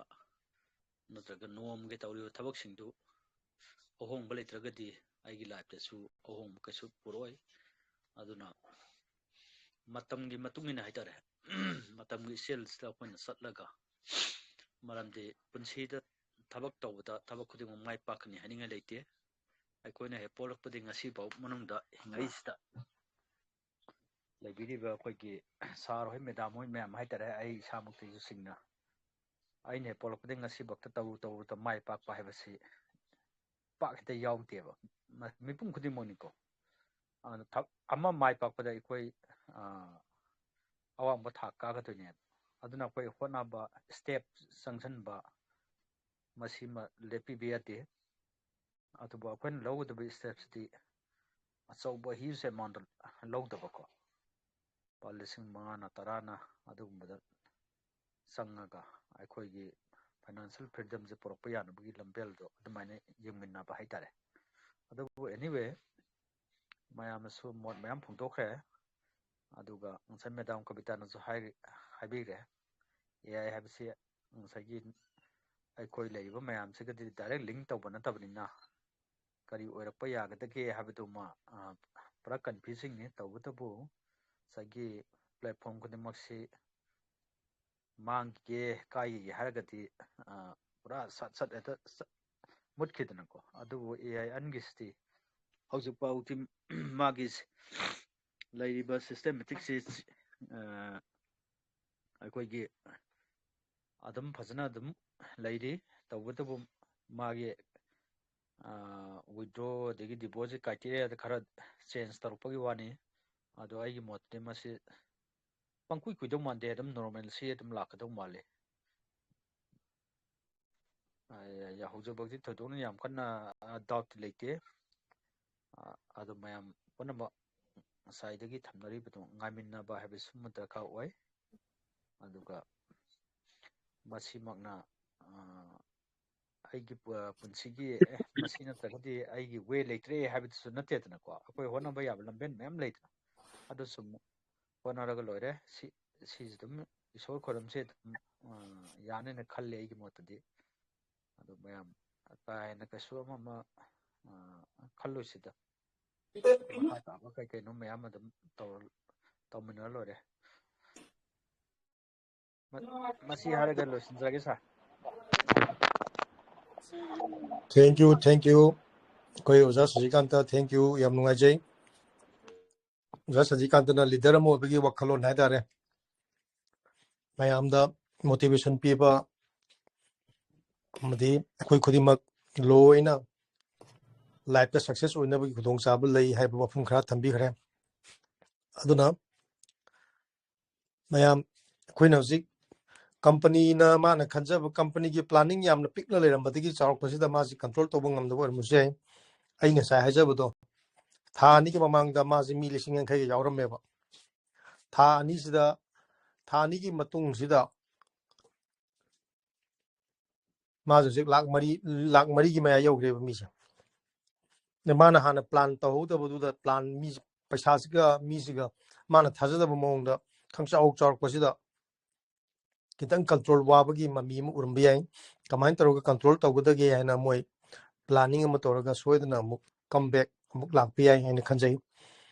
ꯅꯠꯇ꯭ꯔꯒ ꯅꯣꯡꯃꯒꯤ ꯇꯧꯔꯤꯕ ꯊꯕꯛꯁꯤꯡꯗꯨ ꯑꯍꯣꯡꯕ ꯂꯩꯇ꯭ꯔꯒꯗꯤ ꯑꯩꯒꯤ life ꯇꯁꯨ ꯑꯍꯣꯡꯕ ꯀꯩꯁꯨ ꯄꯨꯔꯛꯑꯣꯏ꯫ ꯑꯗꯨꯅ ꯃꯇꯝꯒꯤ ꯃꯇꯨꯡ ꯏꯟꯅ ꯍꯥꯏꯇꯥꯔꯦ, ꯃꯇꯝꯒꯤ ꯏꯆꯦꯜꯁꯤꯗ ꯑꯩꯈꯣꯏꯅ ꯆꯠꯂꯒ, ꯃꯔꯝꯗꯤ ꯄꯨꯟꯁꯤꯗ ꯊꯕꯛ ꯇꯧꯕꯗ ꯊꯕꯛ ꯈꯨꯗꯤꯡꯃꯛ ꯃꯥꯏ ꯄꯥꯛꯀꯅꯤ ꯍꯥꯏꯅꯤꯡꯉꯥꯏ ꯂꯩꯇꯦ꯫ ꯑꯩꯈꯣꯏꯅ ꯍꯦꯛ ꯄꯣꯛꯂꯛꯄꯗꯒꯤ ꯉꯁꯤꯐꯥꯎ ꯃꯅꯨꯡꯗ ꯍꯤꯡꯉꯛꯏꯁꯤꯗ ꯂꯩꯕꯤꯔꯤꯕ ꯑꯩꯈꯣꯏꯒꯤ sir ꯍꯣꯏ, madam ꯍꯣꯏ ꯃꯌꯥꯝ ꯍꯥꯏꯇꯥꯔꯦ, ꯑꯩ ꯏꯁꯥꯃꯛꯇꯒꯤꯁꯨ ꯁꯤꯡꯅ, ꯑꯩꯅ ꯍꯦꯛ ꯄꯣꯛꯂꯛꯄꯗꯒꯤ ꯉꯁꯤꯐꯥꯎꯗ ꯇꯧꯔꯨ ꯇꯧꯔꯨꯗ ꯃꯥꯏ ꯄꯥꯛꯄ ꯍꯥꯏꯕꯁꯤ ꯄꯥꯛ ꯍꯦꯛꯇ ꯌꯥꯎꯗꯦꯕ꯫ ꯃ-, ꯃꯤꯄꯨꯝ ꯈꯨꯗꯤꯡꯃꯛꯅꯤꯀꯣ꯫ ꯑꯗꯨꯅ ꯊꯛ-, ꯑꯃ ꯃꯥꯏ ꯄꯥꯛꯄꯗ ꯑꯩꯈꯣꯏ, ꯑ, ꯑꯋꯥꯡꯕ ꯊꯥꯛ ꯀꯥꯒꯗꯣꯏꯅꯦ꯫ ꯑꯗꯨꯅ ꯑꯩꯈꯣꯏ ꯍꯣꯠꯅꯕ, step ꯆꯪꯁꯤꯟꯕ, ꯃꯁꯤꯃ ꯂꯦꯞꯄꯤꯕ ꯌꯥꯗꯦ꯫ ꯑꯗꯨꯕꯨ ꯑꯩꯈꯣꯏꯅ ꯂꯧꯒꯗꯕ stepꯁꯤꯗꯤ ꯑꯆꯧꯕ, huge amount ꯂꯧꯗꯕꯀꯣ, ꯂꯨꯄꯥ ꯂꯤꯁꯤꯡ ꯃꯉꯥꯅ, ꯇꯔꯥꯅ ꯑꯗꯨꯒꯨꯝꯕꯗ ꯆꯪꯉꯒ ꯑꯩꯈꯣꯏꯒꯤ financial freedomꯁꯦ ꯄꯨꯔꯛꯄ ꯌꯥꯅꯕꯒꯤ ꯂꯝꯕꯦꯜꯗꯣ ꯑꯗꯨꯃꯥꯏꯅ ꯌꯦꯡꯃꯤꯟꯅꯕ ꯍꯥꯏꯇꯥꯔꯦ꯫ ꯑꯗꯨꯕꯨ anyway, ꯃꯌꯥꯝꯅꯁꯨ ꯃꯣꯠ ꯃꯌꯥꯝ ꯐꯣꯡꯗꯣꯛꯈ꯭ꯔꯦ꯫ ꯑꯗꯨꯒ ꯉꯁꯥꯏ ꯃꯦꯗꯥꯝ ꯀꯕꯤꯇꯥꯅꯁꯨ ꯍꯥꯏ-, ꯍꯥꯏꯕꯤꯈ꯭ꯔꯦ, AI ꯍꯥꯏꯕꯁꯤ ꯉꯁꯥꯏꯒꯤ ꯑꯩꯈꯣꯏ ꯂꯩꯔꯤꯕ ꯃꯌꯥꯝꯁꯤꯒꯗꯤ direct link ꯇꯧꯕ ꯅꯠꯇꯕꯅꯤꯅ, ꯀꯔꯤ ꯑꯣꯏꯔꯛꯄ ꯌꯥꯒꯗꯒꯦ ꯍꯥꯏꯕꯗꯨꯃ, ꯑ, ꯄꯨꯔꯥ confusingꯅꯤ꯫ ꯇꯧꯕꯇꯕꯨ ꯉꯁꯥꯏꯒꯤ platform ꯈꯨꯗꯤꯡꯃꯛꯁꯤ ꯃꯥꯡꯈꯤꯒꯦ, ꯀꯥꯏꯈꯤꯒꯦ ꯍꯥꯏꯔꯒꯗꯤ, ꯑ, ꯄꯨꯔꯥ ꯁꯠ ꯁꯠ ꯍꯦꯛꯇ ꯆ-, ꯃꯨꯠꯈꯤꯗꯅꯀꯣ꯫ ꯑꯗꯨꯕꯨ AI ꯑꯟꯒꯤꯁꯤꯗꯤ ꯍꯧꯖꯤꯛ ꯐꯥꯎꯗꯤ ꯃꯥꯒꯤ ꯂꯩꯔꯤꯕ systematicꯁꯤ, ꯑ, ꯑꯩꯈꯣꯏꯒꯤ ꯑꯗꯨꯝ ꯐꯖꯅ ꯑꯗꯨꯝ ꯂꯩꯔꯤ꯫ ꯇꯧꯕꯇꯕꯨ ꯃꯥꯒꯤ, ꯑ, withdraw ꯑꯗꯒꯤ deposit criteriaꯗ ꯈꯔ change ꯇꯧꯔꯛꯄꯒꯤ ꯋꯥꯅꯤ꯫ ꯑꯗꯣ ꯑꯩꯒꯤ ꯃꯣꯠꯇꯗꯤ ꯃꯁꯤ ꯄꯪꯀꯨꯏ ꯀꯨꯏꯗꯧ ꯃꯥꯟꯗꯦ, ꯑꯗꯨꯝ normalcy ꯑꯗꯨꯝ ꯂꯥꯛꯀꯗꯧ ꯃꯥꯜꯂꯤ꯫ ꯑ, ꯌꯥ-, ꯍꯧꯖꯤꯛꯐꯥꯎꯗꯤ ꯊꯣꯏꯗꯣꯛꯅ ꯌꯥꯝ ꯀꯟꯅ, ꯑ, doubtꯇꯤ ꯂꯩꯇꯦ꯫ ꯑ, ꯑꯗꯨ ꯃꯌꯥꯝ ꯄꯨꯝꯅꯃꯛ ꯉꯁꯥꯏꯗꯒꯤ ꯊꯝꯅꯔꯤꯕꯗꯣ ꯉꯥꯏꯃꯤꯟꯅꯕ ꯍꯥꯏꯕꯁꯤꯃ ꯗꯔꯀꯥꯔ ꯑꯣꯏ꯫ ꯑꯗꯨꯒ ꯃꯁꯤꯃꯛꯅ, ꯑ, ꯑꯩꯒꯤ ꯄꯨ-, ꯄꯨꯟꯁꯤꯒꯤ, "ꯑꯦ, ꯃꯁꯤ ꯅꯠꯇ꯭ꯔꯒꯗꯤ ꯑꯩꯒꯤ way ꯂꯩꯇ꯭ꯔꯦ" ꯍꯥꯏꯕꯗꯨꯁꯨ ꯅꯠꯇꯦꯗꯅꯀꯣ꯫ ꯑꯩꯈꯣꯏ ꯍꯣꯠꯅꯕ ꯌꯥꯕ ꯂꯝꯕꯦꯟ ꯃꯌꯥꯝ ꯂꯩꯗꯅ, ꯑꯗꯨꯁꯨ ꯑꯃꯨꯛ ꯍꯣꯠꯅꯔꯒ ꯂꯣꯏꯔꯦ꯫ ꯁꯤ, ꯁꯤꯁꯤ ꯑꯗꯨꯝ ꯏꯁꯣꯔ ꯈꯨꯔꯨꯝꯁꯦ ꯑꯗꯨꯝ, ꯑ, ꯌꯥꯅꯦꯅ ꯈꯜꯂꯦ ꯑꯩꯒꯤ ꯃꯣꯠꯇꯗꯤ꯫ ꯑꯗꯨ ꯃꯌꯥꯝ ꯀꯥ ꯍꯦꯟꯅ ꯀꯩꯁꯨ ꯑꯃ ꯑꯃ, ꯑ, ꯈꯜꯂꯣꯏꯁꯤꯗ꯫ ꯃꯈꯥ ꯇꯥꯕ ꯀꯩ ꯀꯩꯅꯣ ꯃꯌꯥꯝ ꯑꯗꯨꯝ ꯇꯧꯔ-, ꯇꯧꯃꯤꯟꯅꯔ ꯂꯣꯏꯔꯦ꯫ ꯃ-, ꯃꯁꯤ ꯍꯥꯏꯔꯒ ꯂꯣꯏꯁꯤꯟꯖꯔꯒꯦ, sir꯫ Thank you, thank you꯫ ꯑꯩꯈꯣꯏ ꯑꯣꯖꯥ ꯁꯨꯖꯤꯀꯥꯟꯇ, thank you, ꯌꯥꯝ ꯅꯨꯡꯉꯥꯏꯖꯩ꯫ ꯑꯣꯖꯥ ꯁꯨꯖꯤꯀꯥꯟꯇꯅ leader ꯑꯃ ꯑꯣꯏꯕꯒꯤ ꯋꯥꯈꯜꯂꯣꯟ ꯍꯥꯏꯇꯥꯔꯦ, ꯃꯌꯥꯝꯗ motivation ꯄꯤꯕ ꯑꯃꯗꯤ ꯑꯩꯈꯣꯏ ꯈꯨꯗꯤꯡꯃꯛ ꯂꯣꯏꯅ ꯂꯥꯏꯐꯇ ꯁꯛꯁꯦꯁ ꯑꯣꯏꯅꯕꯒꯤ ꯈꯨꯗꯣꯡꯆꯥꯕ ꯂꯩ ꯍꯥꯏꯕ ꯋꯥꯐꯝ ꯈꯔ ꯊꯝꯕꯤꯈ꯭ꯔꯦ꯫ ꯑꯗꯨꯅ ꯃꯌꯥꯝ, ꯑꯩꯈꯣꯏꯅ ꯍꯧꯖꯤꯛ ꯀꯝꯄꯅꯤꯅ ꯃꯥꯅ ꯈꯟꯖꯕ ꯀꯝꯄꯅꯤꯒꯤ ꯄ꯭ꯂꯥꯅꯤꯡ ꯌꯥꯝꯅ ꯄꯤꯛꯅ ꯂꯩꯔꯝꯕꯗꯒꯤ ꯆꯥꯎꯔꯛꯄꯁꯤꯗ ꯃꯥꯁꯤ ꯀꯟꯇ꯭ꯔꯣꯜ ꯇꯧꯕ ꯉꯝꯗꯕ ꯑꯣꯏꯔꯝꯕꯁꯨ ꯌꯥꯏ꯫ ꯑꯩ ꯉꯁꯥꯏ ꯍꯥꯏꯖꯕꯗꯣ, ꯊꯥ ꯑꯅꯤꯒꯤ ꯃꯃꯥꯡꯗ ꯃꯥꯁꯤ ꯃꯤ ꯂꯤꯁꯤꯡ ꯌꯥꯡꯈꯩꯒ ꯌꯥꯎꯔꯝꯃꯦꯕ꯫ ꯊꯥ ꯑꯅꯤꯁꯤꯗ, ꯊꯥ ꯑꯅꯤꯒꯤ ꯃꯇꯨꯡꯁꯤꯗ ꯃꯥꯁꯨ ꯍꯧꯖꯤꯛ ꯂꯥꯛ ꯃꯔꯤ, ꯂꯥꯛ ꯃꯔꯤꯒꯤ ꯃꯌꯥ ꯌꯧꯈ꯭ꯔꯦꯕ ꯃꯤꯁꯦ꯫ ꯑꯗ ꯃꯥꯅ ꯍꯥꯟꯅ ꯄ꯭ꯂꯥꯟ ꯇꯧꯍꯧꯗꯕꯗꯨꯗ ꯄ꯭ꯂꯥꯟ ꯃꯤ, ꯄꯩꯁꯥꯁꯤꯒ ꯃꯤꯁꯤꯒ ꯃꯥꯅ ꯊꯥꯖꯗꯕ ꯃꯑꯣꯡꯗ ꯈꯪꯆꯥꯎ ꯆꯥꯎꯔꯛꯄꯁꯤꯗ ꯈꯤꯇꯪ ꯀꯟꯇ꯭ꯔꯣꯜ ꯋꯥꯕꯒꯤ ꯃꯃꯤ ꯑꯃ ꯎꯔꯝꯕ ꯌꯥꯏ꯫ ꯀꯃꯥꯏꯅ ꯇꯧꯔꯒ ꯀꯟꯇ꯭ꯔꯣꯜ ꯇꯧꯒꯗꯒꯦ ꯍꯥꯏꯅ ꯃꯣꯏ ꯄ꯭ꯂꯥꯅꯤꯡ ꯑꯃ ꯇꯧꯔꯒ ꯁꯣꯏꯗꯅ ꯑꯃꯨꯛ ꯀꯝꯕꯦꯛ ꯑꯃꯨꯛ ꯂꯥꯛꯄ ꯌꯥꯏ ꯍꯥꯏꯅ ꯈꯟꯖꯩ꯫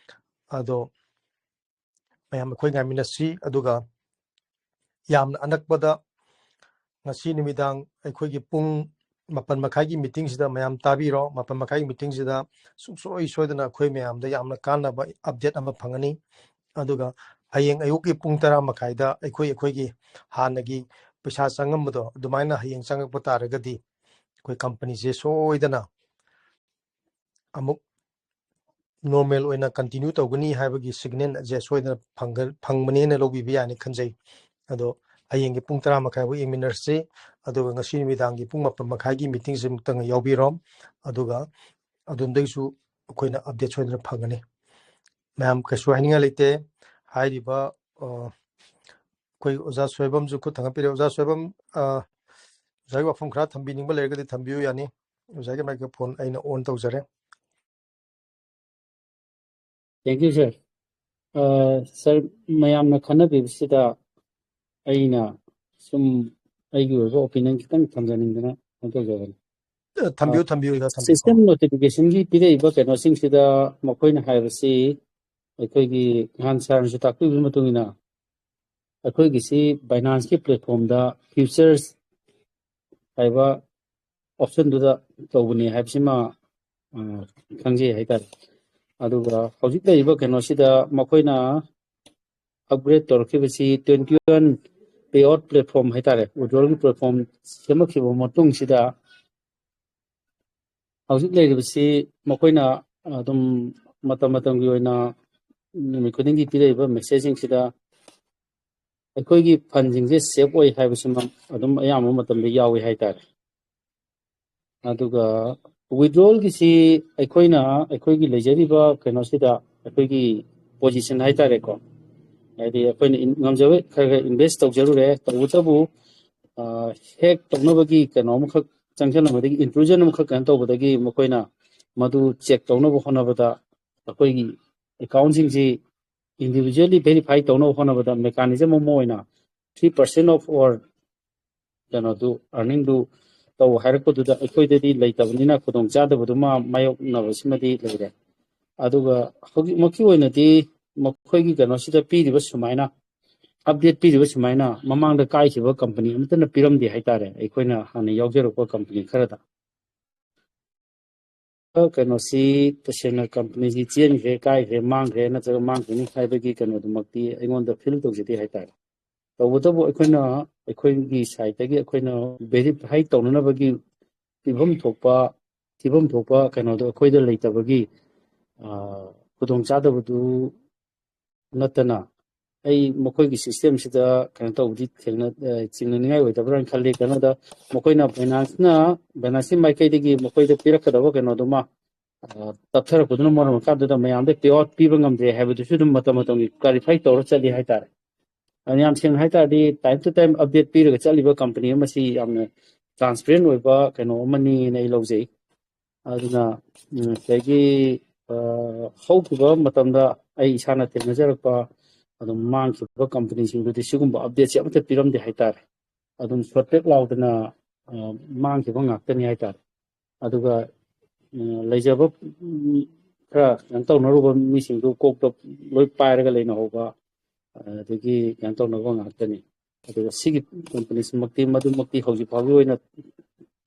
ꯑꯗꯣ ꯃꯌꯥꯝ ꯑꯩꯈꯣꯏ ꯉꯥꯏꯃꯤꯟꯅꯁꯤ꯫ ꯑꯗꯨꯒ ꯌꯥꯝꯅ ꯑꯅꯛꯄꯗ ꯉꯁꯤ ꯅꯨꯃꯤꯗꯥꯡ ꯑꯩꯈꯣꯏꯒꯤ ꯄꯨꯡ ꯃꯥꯄꯟ ꯃꯈꯥꯏꯒꯤ ꯃꯤꯇꯤꯡꯁꯤꯗ ꯃꯌꯥꯝ ꯇꯥꯕꯤꯔꯣ꯫ ꯃꯥꯄꯟ ꯃꯈꯥꯏꯒꯤ ꯃꯤꯇꯤꯡꯁꯤꯗ ꯁꯨꯡꯁꯣꯏ ꯁꯣꯏꯗꯅ ꯑꯩꯈꯣꯏ ꯃꯌꯥꯝꯗ ꯌꯥꯝꯅ ꯀꯥꯟꯅꯕ ꯑꯞꯗꯦꯠ ꯑꯃ ꯐꯪꯒꯅꯤ꯫ ꯑꯗꯨꯒ ꯍꯌꯦꯡ ꯑꯌꯨꯛꯀꯤ ꯄꯨꯡ ꯇꯔꯥ ꯃꯈꯥꯏꯗ ꯑꯩꯈꯣꯏ, ꯑꯩꯈꯣꯏꯒꯤ ꯍꯥꯟꯅꯒꯤ ꯄꯩꯁꯥ ꯆꯪꯉꯝꯕꯗꯣ ꯑꯗꯨꯃꯥꯏꯅ ꯍꯌꯦꯡ ꯆꯪꯉꯛꯄ ꯇꯥꯔꯒꯗꯤ ꯑꯩꯈꯣꯏ ꯀꯝꯄꯅꯤꯁꯦ ꯁꯣꯏꯗꯅ ꯑꯃꯨꯛ ꯅꯣꯔꯃꯦꯜ ꯑꯣꯏꯅ ꯀꯟꯇꯤꯅ꯭ꯌꯨ ꯇꯧꯒꯅꯤ ꯍꯥꯏꯕꯒꯤ ꯁꯤꯒꯅꯦꯜ ꯑꯁꯦ ꯁꯣꯏꯗꯅ ꯐꯪꯒ-, ꯐꯪꯕꯅꯦꯅ ꯂꯧꯕꯤꯕ ꯌꯥꯅꯤ ꯈꯟꯖꯩ꯫ ꯑꯗꯣ ꯍꯌꯦꯡꯒꯤ ꯄꯨꯡ ꯇꯔꯥ ꯃꯈꯥꯏꯐꯥꯎ ꯌꯦꯡꯃꯤꯟꯅꯔꯁꯤ꯫ ꯑꯗꯨꯒ ꯉꯁꯤ ꯅꯨꯃꯤꯗꯥꯡꯒꯤ ꯄꯨꯡ ꯃꯥꯄꯟ ꯃꯈꯥꯏꯒꯤ ꯃꯤꯇꯤꯡꯁꯤ ꯑꯃꯨꯛꯇꯪ ꯌꯥꯎꯕꯤꯔꯣ꯫ ꯑꯗꯨꯒ ꯑꯗꯣꯝꯗꯒꯤꯁꯨ ꯑꯩꯈꯣꯏꯅ ꯑꯞꯗꯦꯠ ꯁꯣꯏꯗꯅ ꯐꯪꯒꯅꯤ꯫ ꯃꯌꯥꯝ ꯀꯩꯁꯨ ꯍꯥꯏꯅꯤꯡꯉꯥꯏ ꯂꯩꯇꯦ꯫ ꯍꯥꯏꯔꯤꯕ, ꯑ, ꯑꯩꯈꯣꯏ ꯑꯣꯖꯥ ꯁꯣꯏꯕꯝꯁꯨ ꯈꯨꯠ ꯊꯥꯡꯒꯠꯄꯤꯔꯦ꯫ ꯑꯣꯖꯥ ꯁꯣꯏꯕꯝ, ꯑ, ꯑꯣꯖꯥꯒꯤ ꯋꯥꯐꯝ ꯈꯔ ꯊꯝꯕꯤꯅꯤꯡꯕ ꯂꯩꯔꯒꯗꯤ ꯊꯝꯕꯤꯌꯨ ꯌꯥꯅꯤ꯫ ꯑꯣꯖꯥꯒꯤ ꯃꯥꯏꯀ꯭ꯔꯣꯐꯣꯟ ꯑꯩꯅ ꯑꯣꯟ ꯇꯧꯖꯔꯦ꯫ Thank you, sir. ꯑ, sir, ꯃꯌꯥꯝꯅ ꯈꯟꯅꯕꯤꯕꯁꯤꯗ ꯑꯩꯅ ꯁꯨꯝ ꯑꯩꯒꯤ ꯑꯣꯏꯕ opinion ꯈꯤꯇꯪ ꯊꯝꯖꯅꯤꯡꯗꯅ ꯐꯣꯟ ꯇꯧꯖꯕꯅꯤ꯫ ꯑ, ꯊꯝꯕꯤꯌꯨ, ꯊꯝꯕꯤꯌꯨ, ꯑꯣꯖꯥ, ꯊꯝꯕꯤꯌꯨ꯫ System notificationꯒꯤ ꯄꯤꯔꯛꯏꯕ ꯀꯩꯅꯣꯁꯤꯡꯁꯤꯗ ꯃꯈꯣꯏꯅ ꯍꯥꯏꯕꯁꯤ ꯑꯩꯈꯣꯏꯒꯤ ꯅꯍꯥꯟ sirꯅꯁꯨ ꯇꯥꯛꯄꯤꯕꯒꯤ ꯃꯇꯨꯡ ꯏꯟꯅ ꯑꯩꯈꯣꯏꯒꯤꯁꯤ Binanceꯀꯤ platformꯗ futures ꯍꯥꯏꯕ optionꯗꯨꯗ ꯇꯧꯕꯅꯤ ꯍꯥꯏꯕꯁꯤꯃ, ꯑ, ꯈꯪꯖꯩ ꯍꯥꯏꯇꯥꯔꯦ꯫ ꯑꯗꯨꯒ ꯍꯧꯖꯤꯛ ꯂꯩꯔꯤꯕ ꯀꯩꯅꯣꯁꯤꯗ ꯃꯈꯣꯏꯅ upgrade ꯇꯧꯔꯛꯈꯤꯕꯁꯤ twenty one payout platform ꯍꯥꯏꯇꯥꯔꯦ, withdrawalꯒꯤ platform ꯁꯦꯝꯃꯛꯈꯤꯕ ꯃꯇꯨꯡꯁꯤꯗ ꯍꯧꯖꯤꯛ ꯂꯩꯔꯤꯕꯁꯤ ꯃꯈꯣꯏꯅ ꯑꯗꯨꯝ ꯃꯇꯝ ꯃꯇꯝꯒꯤ ꯑꯣꯏꯅ ꯅꯨꯃꯤꯠ ꯈꯨꯗꯤꯡꯒꯤ ꯄꯤꯔꯛꯏꯕ ꯃꯦꯁꯦꯖꯁꯤꯡꯁꯤꯗ ꯑꯩꯈꯣꯏꯒꯤ ꯐꯟꯁꯤꯡꯁꯦ ꯁꯦꯐ ꯑꯣꯏ ꯍꯥꯏꯕꯁꯤꯃ ꯑꯗꯨꯝ ꯑꯌꯥꯝꯕ ꯃꯇꯝꯗ ꯌꯥꯎꯏ ꯍꯥꯏꯇꯥꯔꯦ꯫ ꯑꯗꯨꯒ ꯋꯤꯗ꯭ꯔꯣꯜꯒꯤꯁꯤ ꯑꯩꯈꯣꯏꯅ ꯑꯩꯈꯣꯏꯒꯤ ꯂꯩꯖꯔꯤꯕ ꯀꯩꯅꯣꯁꯤꯗ ꯑꯩꯈꯣꯏꯒꯤ ꯄꯣꯖꯤꯁꯟ ꯍꯥꯏꯇꯥꯔꯦꯀꯣ, ꯍꯥꯏꯗꯤ ꯑꯩꯈꯣꯏꯅ ꯏꯟ-, ꯉꯝꯖꯕ ꯈꯔ ꯈꯔ ꯏꯟꯚꯦꯁ ꯇꯧꯖꯔꯨꯔꯦ, ꯇꯧꯕꯇꯕꯨ ꯍꯦꯛ ꯇꯧꯅꯕꯒꯤ ꯀꯩꯅꯣ ꯑꯃꯈꯛ ꯆꯪꯁꯤꯜꯂꯝꯕꯗꯒꯤ, ꯏꯟꯇ꯭ꯔꯨꯖꯟ ꯑꯃꯈꯛ ꯀꯩꯅꯣ ꯇꯧꯕꯗꯒꯤ ꯃꯈꯣꯏꯅ ꯃꯗꯨ ꯆꯦꯛ ꯇꯧꯅꯕ ꯍꯣꯠꯅꯕꯗ ꯑꯩꯈꯣꯏꯒꯤ ꯑꯦꯀꯥꯎꯟꯁꯤꯡꯁꯤ ꯏꯟꯗꯤꯕꯤꯖꯨꯋꯦꯜꯂꯤ ꯚꯦꯔꯤꯐꯥꯏ ꯇꯧꯅꯕ ꯍꯣꯠꯅꯕꯗ ꯃꯦꯀꯥꯅꯤꯖꯝ ꯑꯃ ꯑꯣꯏꯅ three percent of our ꯀꯩꯅꯣꯗꯨ, ꯑꯥꯔꯅꯤꯡꯗꯨ ꯇꯧ ꯍꯥꯏꯔꯛꯄꯗꯨꯗ ꯑꯩꯈꯣꯏꯗꯗꯤ ꯂꯩꯇꯕꯅꯤꯅ ꯈꯨꯗꯣꯡꯆꯥꯗꯕꯗꯨꯃ ꯃꯥꯌꯣꯛꯅꯕꯁꯤꯃꯗꯤ ꯂꯩꯔꯦ꯫ ꯑꯗꯨꯒ ꯍꯧꯖꯤꯛꯃꯛꯀꯤ ꯑꯣꯏꯅꯗꯤ ꯃꯈꯣꯏꯒꯤ ꯀꯩꯅꯣꯁꯤꯗ ꯄꯤꯔꯤꯕ ꯁꯨꯃꯥꯏꯅ, ꯑꯞꯗꯦꯠ ꯄꯤꯔꯤꯕ ꯁꯨꯃꯥꯏꯅ ꯃꯃꯥꯡꯗ ꯀꯥꯏꯈꯤꯕ ꯀꯝꯄꯅꯤ ꯑꯃꯠꯇꯅ ꯄꯤꯔꯝꯗꯦ ꯍꯥꯏꯇꯥꯔꯦ, ꯑꯩꯈꯣꯏꯅ ꯍꯥꯟꯅ ꯌꯥꯎꯖꯔꯛꯄ ꯀꯝꯄꯅꯤ ꯈꯔꯗ꯫ ꯀꯩꯅꯣꯁꯤ ꯇꯁꯦꯡꯅ ꯀꯝꯄꯅꯤꯁꯤ ꯆꯦꯟꯈ꯭ꯔꯦ, ꯀꯥꯏꯈ꯭ꯔꯦ, ꯃꯥꯡꯈ꯭ꯔꯦ ꯅꯠꯇ꯭ꯔꯒ ꯃꯥꯡꯈꯤꯅꯤ ꯍꯥꯏꯕꯒꯤ ꯀꯩꯅꯣꯗꯨꯃꯛꯇꯤ ꯑꯩꯉꯣꯟꯗ ꯐꯤꯜ ꯇꯧꯖꯗꯦ ꯍꯥꯏꯇꯥꯔꯦ꯫ ꯇꯧꯕꯇꯕꯨ ꯑꯩꯈꯣꯏꯅ ꯑꯩꯈꯣꯏꯒꯤ ꯁꯥꯏꯠꯇꯒꯤ ꯑꯩꯈꯣꯏꯅ ꯚꯦꯔꯤꯐꯥꯏ ꯇꯧꯅꯅꯕꯒꯤ ꯄꯤꯐꯝ ꯊꯣꯛꯄ, ꯊꯤꯐꯝ ꯊꯣꯛꯄ ꯀꯩꯅꯣꯗꯣ ꯑꯩꯈꯣꯏꯗ ꯂꯩꯇꯕꯒꯤ, ꯑ, ꯈꯨꯗꯣꯡꯆꯥꯗꯕꯗꯨ ꯅꯠꯇꯅ ꯑꯩ ꯃꯈꯣꯏꯒꯤ ꯁꯤꯁꯇꯦꯝꯁꯤꯗ ꯀꯩꯅꯣ ꯇꯧꯕꯗꯤ ꯊꯦꯡꯅ-, ꯑ, ꯆꯤꯡꯅꯅꯤꯡꯉꯥꯏ ꯑꯣꯏꯗꯕ꯭ꯔꯥꯅ ꯈꯜꯂꯤ꯫ ꯀꯩꯅꯣꯗ ꯃꯈꯣꯏꯅ ꯕꯥꯏꯅꯥꯟꯁꯅ, ꯕꯥꯏꯅꯥꯟꯁꯀꯤ ꯃꯥꯏꯀꯩꯗꯒꯤ ꯃꯈꯣꯏꯗ ꯄꯤꯔꯛꯀꯗꯕ ꯀꯩꯅꯣꯗꯨꯃ, ꯑ, ꯇꯞꯊꯔꯛꯄꯗꯨꯅ ꯃꯔꯝ ꯑꯣꯏꯔꯀꯥꯟꯗꯨꯗ ꯃꯌꯥꯝꯗ ꯄꯦ ꯑꯥꯎꯠ ꯄꯤꯕ ꯉꯝꯗ꯭ꯔꯦ ꯍꯥꯏꯕꯗꯨꯁꯨ ꯑꯗꯨꯝ ꯃꯇꯝ ꯃꯇꯝꯒꯤ ꯀ꯭ꯂꯥꯔꯤꯐꯥꯏ ꯇꯧꯔ ꯆꯠꯂꯤ ꯍꯥꯏꯇꯥꯔꯦ꯫ ꯑꯗꯨꯅ ꯌꯥꯝ ꯁꯦꯡꯅ ꯍꯥꯏ ꯇꯥꯔꯗꯤ, ꯇꯥꯏꯝ ꯇꯨ ꯇꯥꯏꯝ ꯑꯞꯗꯦꯠ ꯄꯤꯔꯒ ꯆꯠꯂꯤꯕ ꯀꯝꯄꯅꯤ ꯑꯃꯁꯤ ꯌꯥꯝꯅ ꯇ꯭ꯔꯥꯟꯁꯄꯦꯔꯦꯟ ꯑꯣꯏꯕ ꯀꯩꯅꯣ ꯑꯃꯅꯤꯅ ꯑꯩ ꯂꯧꯖꯩ꯫ ꯑꯗꯨꯅ, ꯎꯝ, ꯉꯁꯥꯏꯒꯤ, ꯑ, ꯍꯧꯈꯤꯕ ꯃꯇꯝꯗ ꯑꯩ ꯏꯁꯥꯅ ꯊꯦꯡꯅꯖꯔꯛꯄ ꯑꯗꯨꯝ ꯃꯥꯡꯈꯤꯕ ꯀꯝꯄꯅꯤꯁꯤꯡꯗꯨꯗꯤ ꯁꯤꯒꯨꯝꯕ ꯑꯞꯗꯦꯠꯁꯦ ꯑꯃꯠꯇ ꯄꯤꯔꯝꯗꯦ ꯍꯥꯏꯇꯥꯔꯦ꯫ ꯑꯗꯨꯝ ꯁꯣꯔꯇꯦꯠ ꯂꯥꯎꯗꯅ, ꯑ, ꯃꯥꯡꯈꯤꯕ ꯉꯥꯛꯇꯅꯤ ꯍꯥꯏꯇꯥꯔꯦ꯫ ꯑꯗꯨꯒ, ꯎꯝ, ꯂꯩꯖꯕ, ꯎꯝ, ꯈꯔ ꯀꯩꯅꯣ ꯇꯧꯅꯔꯨꯕ ꯃꯤꯁꯤꯡꯗꯨ ꯀꯣꯛꯇ ꯂꯣꯏ ꯄꯥꯏꯔꯒ ꯂꯩꯅꯍꯧꯕ, ꯑꯗꯒꯤ ꯀꯩꯅꯣ ꯇꯧꯅꯕ ꯉꯥꯛꯇꯅꯤ꯫ ꯑꯗꯨꯒ ꯁꯤꯒꯤ ꯀꯝꯄꯅꯤꯁꯤꯃꯛꯇꯤ, ꯃꯗꯨꯃꯛꯇꯤ ꯍꯧꯖꯤꯛ ꯐꯥꯎꯒꯤ ꯑꯣꯏꯅ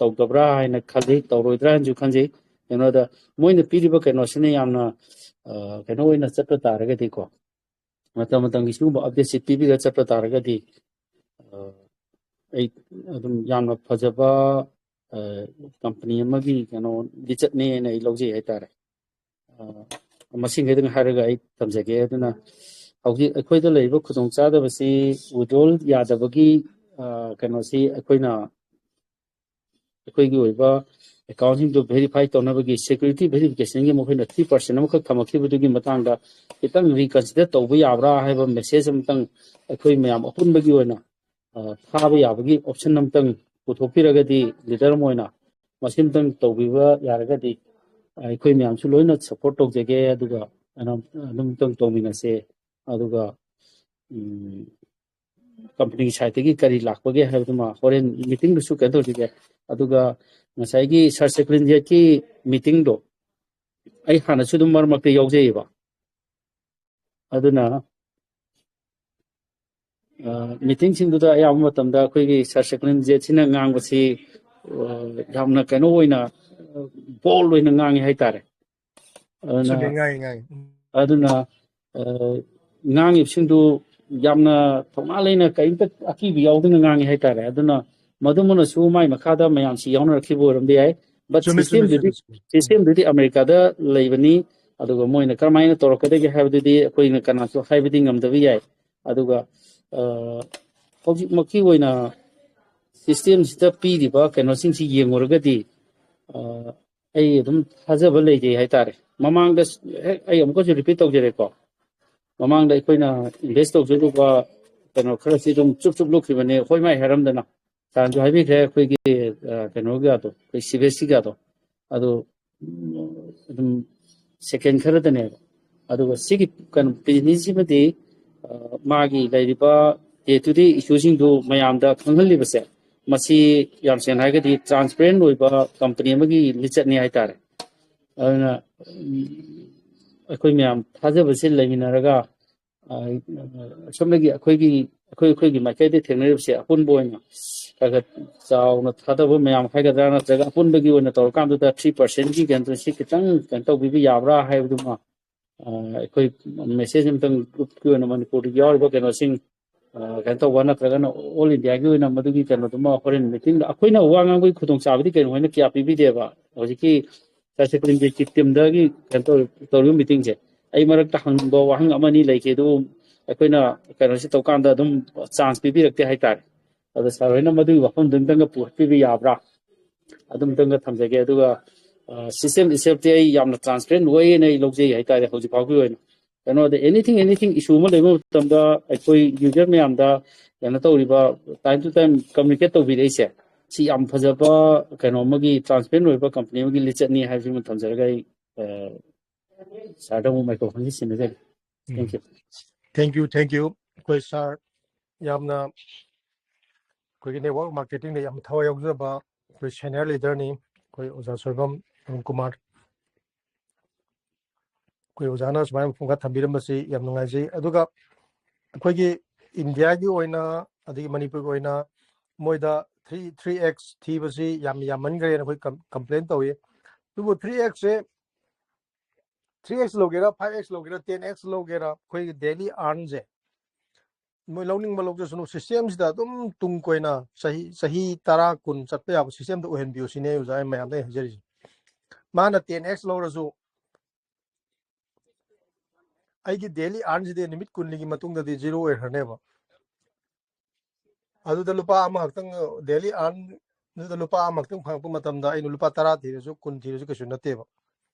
ꯇꯧꯗꯕ꯭ꯔꯥ ꯍꯥꯏꯅ ꯈꯜꯂꯤ, ꯇꯧꯔꯣꯏꯗ꯭ꯔꯥ ꯍꯥꯏꯅꯁꯨ ꯈꯟꯖꯩ꯫ ꯀꯩꯅꯣꯗ ꯃꯣꯏꯅ ꯄꯤꯔꯤꯕ ꯀꯩꯅꯣꯁꯤꯅ ꯌꯥꯝꯅ, ꯑ, ꯀꯩꯅꯣ ꯑꯣꯏꯅ ꯆꯠꯄ ꯇꯥꯔꯒꯗꯤꯀꯣ, ꯃꯇꯝ ꯃꯇꯝꯒꯤ ꯁꯤꯒꯨꯝꯕ ꯑꯞꯗꯦꯠꯁꯤ ꯄꯤꯕꯤꯔ ꯆꯠꯄ ꯇꯥꯔꯒꯗꯤ, ꯑ, ꯑꯩ ꯑꯗꯨꯝ ꯌꯥꯝꯅ ꯐꯖꯕ ꯀꯝꯄꯅꯤ ꯑꯃꯒꯤ ꯀꯩꯅꯣ ꯂꯤꯆꯠꯅꯦꯅ ꯑꯩ ꯂꯧꯖꯩ ꯍꯥꯏꯇꯥꯔꯦ꯫ ꯃꯁꯤꯡꯈꯩꯗꯪ ꯍꯥꯏꯔꯒ ꯑꯩ ꯊꯝꯖꯒꯦ꯫ ꯑꯗꯨꯅ ꯍꯧꯖꯤꯛ ꯑꯩꯈꯣꯏꯗ ꯂꯩꯔꯤꯕ ꯈꯨꯗꯣꯡꯆꯥꯗꯕꯁꯤ ꯋꯤꯗ꯭ꯔꯣꯜ ꯌꯥꯗꯕꯒꯤ ꯀꯩꯅꯣꯁꯤ ꯑꯩꯈꯣꯏꯅ ꯑꯩꯈꯣꯏꯒꯤ ꯑꯣꯏꯕ ꯑꯦꯀꯥꯎꯟꯁꯤꯡꯗꯨ ꯚꯦꯔꯤꯐꯥꯏ ꯇꯧꯅꯕꯒꯤ ꯁꯦꯀ꯭ꯌꯨꯔꯤꯇꯤ ꯚꯦꯔꯤꯐꯤꯀꯦꯁꯟꯒꯤ ꯃꯈꯣꯏꯅ ꯊ꯭ꯔꯤ ꯄꯥꯔꯁꯦꯟ ꯑꯃꯈꯛ ꯊꯝꯃꯛꯈꯤꯕꯗꯨꯒꯤ ꯃꯇꯥꯡꯗ ꯈꯤꯇꯪ ꯔꯤꯀꯟꯁꯤꯗꯔ ꯇꯧꯕ ꯌꯥꯕ꯭ꯔꯥ ꯍꯥꯏꯕ ꯃꯦꯁꯦꯖ ꯑꯃꯇꯪ ꯑꯩꯈꯣꯏ ꯃꯌꯥꯝ ꯑꯄꯨꯟꯕꯒꯤ ꯑꯣꯏꯅ ꯊꯥꯕ ꯌꯥꯕꯒꯤ ꯑꯣꯞꯁꯟ ꯑꯃꯇꯪ ꯄꯨꯊꯣꯛꯄꯤꯔꯒꯗꯤ ꯂꯤꯗꯔ ꯑꯃ ꯑꯣꯏꯅ ꯃꯁꯤꯝꯇꯪ ꯇꯧꯕꯤꯕ ꯌꯥꯔꯒꯗꯤ ꯑꯩꯈꯣꯏ ꯃꯌꯥꯝꯁꯨ ꯂꯣꯏꯅ ꯁꯞꯄꯣꯔꯠ ꯇꯧꯖꯒꯦ꯫ ꯑꯗꯨꯒ ꯑꯗꯨꯝꯇꯪ ꯇꯧꯃꯤꯟꯅꯁꯦ꯫ ꯑꯗꯨꯒ ꯀꯝꯄꯅꯤꯒꯤ ꯁꯥꯏꯠꯇꯒꯤ ꯀꯔꯤ ꯂꯥꯛꯄꯒꯦ ꯍꯥꯏꯕꯗꯨꯃ ꯍꯣꯔꯦꯟ ꯃꯤꯇꯤꯡꯗꯨꯁꯨ ꯀꯩꯅꯣ ꯇꯧꯁꯤꯒꯦ꯫ ꯑꯗꯨꯒ ꯉꯁꯥꯏꯒꯤ ꯁꯥꯔ ꯁꯦꯀ꯭ꯔꯦꯇꯔꯤꯌꯦꯠꯀꯤ ꯃꯤꯇꯤꯡꯗꯣ ꯑꯩ ꯍꯥꯟꯅꯁꯨ ꯑꯗꯨꯝ ꯃꯔꯛ ꯃꯔꯛꯇ ꯌꯥꯎꯖꯩꯌꯦꯕ꯫ ꯑꯗꯨꯅ ꯃꯤꯇꯤꯡꯁꯤꯡꯗꯨꯗ ꯑꯌꯥꯝꯕ ꯃꯇꯝꯗ ꯑꯩꯈꯣꯏꯒꯤ ꯁꯥꯔ ꯁꯦꯀ꯭ꯔꯦꯇꯔꯤꯌꯦꯠꯁꯤꯅ ꯉꯥꯡꯕꯁꯤ ꯌꯥꯝꯅ ꯀꯩꯅꯣ ꯑꯣꯏꯅ ꯕꯣꯜ ꯑꯣꯏꯅ ꯉꯥꯡꯉꯤ ꯍꯥꯏꯇꯥꯔꯦ꯫ ꯑꯗꯨꯅ ꯆꯨꯝꯃꯤ, ꯉꯥꯡꯉꯤ, ꯉꯥꯡꯉꯤ꯫ ꯎꯝ꯫ ꯑꯗꯨꯅ ꯉꯥꯡꯉꯤꯕꯁꯤꯡꯗꯨ ꯌꯥꯝꯅ ꯊꯧꯅꯥ ꯂꯩꯅ ꯀꯔꯤꯝꯇ ꯑꯀꯤꯕ ꯌꯥꯎꯗꯅ ꯉꯥꯡꯉꯤ ꯍꯥꯏꯇꯥꯔꯦ꯫ ꯑꯗꯨꯅ ꯃꯗꯨꯃꯅꯁꯨ ꯃꯥꯏ ꯃꯈꯥꯗ ꯃꯌꯥꯝꯁꯤ ꯌꯥꯎꯅꯔꯛꯈꯤꯕ ꯑꯣꯏꯔꯝꯕ ꯌꯥꯏ꯫ But ꯆꯨꯝꯃꯤ, ꯆꯨꯝꯃꯤ, systemꯗꯨꯗꯤ ꯆꯨꯝꯃꯤ, ꯆꯨꯝꯃꯤ꯫ Systemꯗꯨꯗꯤ ꯑꯃꯦꯔꯤꯀꯥꯗ ꯂꯩꯕꯅꯤ꯫ ꯑꯗꯨꯒ ꯃꯣꯏꯅ ꯀꯔꯝꯍꯥꯏꯅ ꯇꯧꯔꯛꯀꯗꯒꯦ ꯍꯥꯏꯕꯗꯨꯗꯤ ꯑꯩꯈꯣꯏꯅ ꯀꯅꯥꯁꯨ ꯍꯥꯏꯕꯗꯤ ꯉꯝꯗꯕ ꯌꯥꯏ꯫ ꯑꯗꯨꯒ ꯍꯧꯖꯤꯛꯃꯛꯀꯤ ꯑꯣꯏꯅ systemꯁꯤꯗ ꯄꯤꯔꯤꯕ ꯀꯩꯅꯣꯁꯤꯡꯁꯤ ꯌꯦꯡꯉꯨꯔꯒꯗꯤ ꯑꯩ ꯑꯗꯨꯝ ꯊꯥꯖꯕ ꯂꯩꯖꯩ ꯍꯥꯏꯇꯥꯔꯦ꯫ ꯃꯃꯥꯡꯗ ꯍꯦꯛ ꯑꯩ ꯑꯃꯨꯛꯀꯁꯨ repeat ꯇꯧꯖꯔꯦꯀꯣ꯫ ꯃꯃꯥꯡꯗ ꯑꯩꯈꯣꯏꯅ invest ꯇꯧꯖꯔꯨꯕ ꯀꯩꯅꯣ ꯈꯔꯁꯤ ꯑꯗꯨꯝ ꯆꯨꯞ ꯆꯨꯞ ꯂꯨꯞꯈꯤꯕꯅꯦ, ꯍꯣꯏ ꯃꯥꯏ ꯍꯥꯏꯔꯝꯗꯅ꯫ ꯁꯥꯔꯅꯁꯨ ꯍꯥꯏꯕꯤꯈ꯭ꯔꯦ, ꯑꯩꯈꯣꯏꯒꯤ ꯀꯩꯅꯣꯒꯤꯗꯣ, ꯑꯩꯈꯣꯏ ꯁꯤꯕꯦꯁꯀꯤꯒꯗꯣ꯫ ꯑꯗꯨ ꯑꯗꯨꯝ second ꯈꯔꯗꯅꯦꯕ꯫ ꯑꯗꯨꯒ ꯁꯤꯒꯤ ꯀꯩꯅꯣ businessꯁꯤꯃꯗꯤ ꯃꯥꯒꯤ ꯂꯩꯔꯤꯕ day to day issueꯁꯤꯡꯗꯨ ꯃꯌꯥꯝꯗ ꯈꯪꯍꯜꯂꯤꯕꯁꯦ, ꯃꯁꯤ ꯌꯥꯝ ꯁꯦꯡꯅ ꯍꯥꯏꯔꯒꯗꯤ transparent ꯑꯣꯏꯕ company ꯑꯃꯒꯤ ꯂꯤꯆꯠꯅꯤ ꯍꯥꯏꯇꯥꯔꯦ꯫ ꯑꯗꯨꯅ ꯑꯩꯈꯣꯏ ꯃꯌꯥꯝ ꯊꯥꯖꯕꯁꯤ ꯂꯩꯃꯤꯟꯅꯔꯒ ꯁꯣꯝꯗꯒꯤ ꯑꯩꯈꯣꯏꯒꯤ ꯑꯩꯈꯣꯏ ꯑꯩꯈꯣꯏꯒꯤ ꯃꯥꯏꯀꯩꯗ ꯊꯦꯡꯅꯔꯤꯕꯁꯦ ꯑꯄꯨꯟꯕ ꯑꯣꯏꯅ ꯈꯔ ꯈꯔ ꯆꯥꯎꯅ ꯊꯥꯗꯕ ꯃꯌꯥꯝ ꯍꯥꯏꯒꯗ꯭ꯔꯥ, ꯅꯠꯇ꯭ꯔꯒ ꯑꯄꯨꯟꯕꯒꯤ ꯑꯣꯏꯅ ꯇꯧꯔꯀꯥꯟꯗꯨꯗ three percentꯀꯤ ꯀꯩꯅꯣꯁꯤ ꯈꯤꯇꯪ ꯀꯩꯅꯣ ꯇꯧꯕꯤꯕ ꯌꯥꯕ꯭ꯔꯥ ꯍꯥꯏꯕꯗꯨꯃ ꯑꯩꯈꯣꯏ message ꯑꯃꯇꯪ groupꯀꯤ ꯑꯣꯏꯅ ꯃꯅꯤꯄꯨꯔꯗ ꯌꯥꯎꯔꯤꯕ ꯀꯩꯅꯣꯁꯤꯡ ꯑ, ꯀꯩꯅꯣ ꯇꯧꯕ ꯅꯠꯇ꯭ꯔꯒꯅ ꯑꯣꯜ ꯏꯟꯗꯤꯌꯥꯒꯤ ꯑꯣꯏꯅ ꯃꯗꯨꯒꯤ ꯀꯩꯅꯣꯗꯨꯃ ꯍꯣꯔꯦꯟ ꯃꯤꯇꯤꯡꯗ ꯑꯩꯈꯣꯏꯅ ꯋꯥ ꯉꯥꯡꯕꯒꯤ ꯈꯨꯗꯣꯡꯆꯥꯕꯗꯤ ꯀꯩꯅꯣ ꯍꯣꯏꯅ ꯀꯌꯥ ꯄꯤꯕꯤꯗꯦꯕ꯫ ꯍꯧꯖꯤꯛꯀꯤ ꯆꯥꯏꯁꯦ ꯀ꯭ꯔꯤꯝꯒꯤ ꯇꯤꯝꯗꯒꯤ ꯀꯩꯅꯣ ꯇꯧ-, ꯇꯧꯔꯤꯕ ꯃꯤꯇꯤꯡꯁꯦ ꯑꯩ ꯃꯔꯛꯇ ꯍꯪꯅꯤꯡꯕ ꯋꯥꯍꯪ ꯑꯃꯅꯤ ꯂꯩꯈꯤ, ꯑꯗꯨ ꯑꯩꯈꯣꯏꯅ ꯀꯩꯅꯣꯁꯤ ꯇꯧꯀꯥꯟꯗ ꯑꯗꯨꯝ ꯆꯥꯟꯁ ꯄꯤꯕꯤꯔꯛꯇꯦ ꯍꯥꯏꯇꯥꯔꯦ꯫ ꯑꯗꯣ ꯁꯥꯔ ꯍꯣꯏꯅ ꯃꯗꯨꯒꯤ ꯋꯥꯐꯝꯗꯨ ꯑꯝꯇꯪꯒ ꯄꯨꯈꯠꯄꯤꯕ ꯌꯥꯕ꯭ꯔꯥ? ꯑꯗꯨꯝꯇꯪꯒ ꯊꯝꯖꯒꯦ꯫ ꯑꯗꯨꯒ, ꯑ, ꯁꯤꯁꯇꯦꯝ ꯏꯠꯁꯦꯜꯐꯇꯤ ꯑꯩ ꯌꯥꯝꯅ ꯇ꯭ꯔꯥꯟꯁꯄꯦꯔꯦꯟ ꯑꯣꯏꯌꯦꯅ ꯑꯩ ꯂꯧꯖꯩ ꯍꯥꯏꯇꯥꯔꯦ꯫ ꯍꯧꯖꯤꯛ ꯐꯥꯎꯒꯤ ꯑꯣꯏꯅ ꯀꯩꯅꯣꯗ ꯑꯦꯅꯤꯊꯤꯡ, ꯑꯦꯅꯤꯊꯤꯡ ꯏꯁꯨ ꯑꯃ ꯂꯩꯕ ꯃꯇꯝꯗ ꯑꯩꯈꯣꯏ ꯌꯨꯖꯔ ꯃꯌꯥꯝꯗ ꯀꯩꯅꯣ ꯇꯧꯔꯤꯕ, ꯇꯥꯏꯝ ꯇꯨ ꯇꯥꯏꯝ ꯀꯝꯃꯨꯅꯤꯀꯦꯠ ꯇꯧꯕꯤꯔꯛꯏꯁꯦ, ꯁꯤ ꯌꯥꯝ ꯐꯖꯕ ꯀꯩꯅꯣ ꯑꯃꯒꯤ, ꯇ꯭ꯔꯥꯟꯁꯄꯦꯔꯦꯟ ꯑꯣꯏꯕ ꯀꯝꯄꯅꯤ ꯑꯃꯒꯤ ꯂꯤꯆꯠꯅꯤ ꯍꯥꯏꯕꯁꯤꯃ ꯊꯝꯖꯔꯒ ꯑꯩ, ꯑ, ꯁꯥꯔꯗ ꯑꯃꯨꯛ ꯃꯥꯏꯀ꯭ꯔꯣꯐꯣꯟꯁꯤ ꯁꯤꯟꯅꯖꯒꯦ꯫ Thank you꯫ Thank you, thank you꯫ ꯑꯩꯈꯣꯏ ꯁꯥꯔ ꯌꯥꯝꯅ ꯑꯩꯈꯣꯏꯒꯤ ꯅꯦꯠꯋꯥꯔꯛ ꯃꯥꯔꯀꯦꯇꯤꯡꯗ ꯌꯥꯝ ꯊꯋꯥꯏ ꯌꯥꯎꯖꯕ ꯑꯩꯈꯣꯏ ꯁꯦꯅꯤꯌꯔ ꯂꯤꯗꯔꯅꯤ, ꯑꯩꯈꯣꯏ ꯑꯣꯖꯥ ꯁꯣꯏꯕꯝ ꯑꯔꯨꯟ ꯀꯨꯃꯥꯔ꯫ ꯑꯩꯈꯣꯏ ꯑꯣꯖꯥꯅ ꯁꯨꯃꯥꯏꯅ ꯃꯐꯝ ꯈꯔ ꯊꯝꯕꯤꯔꯝꯕꯁꯤ ꯌꯥꯝ ꯅꯨꯡꯉꯥꯏꯖꯩ꯫ ꯑꯗꯨꯒ ꯑꯩꯈꯣꯏꯒꯤ ꯏꯟꯗꯤꯌꯥꯒꯤ ꯑꯣꯏꯅ, ꯑꯗꯒꯤ ꯃꯅꯤꯄꯨꯔꯒꯤ ꯑꯣꯏꯅ ꯃꯣꯏꯗ ꯊ꯭ꯔꯤ, ꯊ꯭ꯔꯤ ꯑꯦꯛꯁ ꯊꯤꯕꯁꯤ ꯌꯥꯝ ꯌꯥꯝꯃꯟꯈ꯭ꯔꯦꯅ ꯑꯩꯈꯣꯏ ꯀꯝ-, ꯀꯝꯄ꯭ꯂꯦꯟ ꯇꯧꯏ꯫ ꯑꯗꯨꯕꯨ ꯊ꯭ꯔꯤ ꯑꯦꯛꯁꯁꯦ, ꯊ꯭ꯔꯤ ꯑꯦꯛꯁ ꯂꯧꯒꯦꯔꯥ, ꯐꯥꯏꯚ ꯑꯦꯛꯁ ꯂꯧꯒꯦꯔꯥ, ꯇꯦꯟ ꯑꯦꯛꯁ ꯂꯧꯒꯦꯔꯥ, ꯑꯩꯈꯣꯏꯒꯤ ꯗꯦꯂꯤ ꯑꯥꯔꯟꯁꯦ ꯃꯣꯏ ꯂꯧꯅꯤꯡꯕ ꯂꯧꯖꯁꯅꯨ, ꯁꯤꯁꯇꯦꯝꯁꯤꯗ ꯑꯗꯨꯝ ꯇꯨꯡ ꯀꯣꯏꯅ ꯆꯍꯤ, ꯆꯍꯤ ꯇꯔꯥ, ꯀꯨꯟ ꯆꯠꯄ ꯌꯥꯕ ꯁꯤꯁꯇꯦꯝꯗ ꯑꯣꯏꯍꯟꯕꯤꯌꯨ ꯁꯤꯅꯦ ꯑꯩ ꯑꯣꯖꯥ ꯃꯌꯥꯝꯗ ꯑꯩ ꯍꯥꯏꯖꯔꯤꯁꯦ꯫ ꯃꯥꯅ ꯇꯦꯟ ꯑꯦꯛꯁ ꯂꯧꯔꯁꯨ ꯑꯩꯒꯤ ꯗꯦꯂꯤ ꯑꯥꯔꯟꯁꯤꯗꯤ ꯅꯨꯃꯤꯠ ꯀꯨꯟꯅꯤꯒꯤ ꯃꯇꯨꯡꯗꯗꯤ ꯖꯤꯔꯣ ꯑꯣꯏꯈ꯭ꯔꯅꯦꯕ꯫ ꯑꯗꯨꯗ ꯂꯨꯄꯥ ꯑꯃꯈꯛꯇꯪ, ꯗꯦꯂꯤ ꯑꯥꯔꯟꯗꯨꯗ ꯂꯨꯄꯥ ꯑꯃꯈꯛꯇꯪ ꯐꯪꯉꯛꯄ ꯃꯇꯝꯗ ꯑꯩꯅ ꯂꯨꯄꯥ ꯇꯔꯥ ꯊꯤꯔꯁꯨ, ꯀꯨꯟ ꯊꯤꯔꯁꯨ ꯀꯩꯁꯨ ꯅꯠꯇꯦꯕ꯫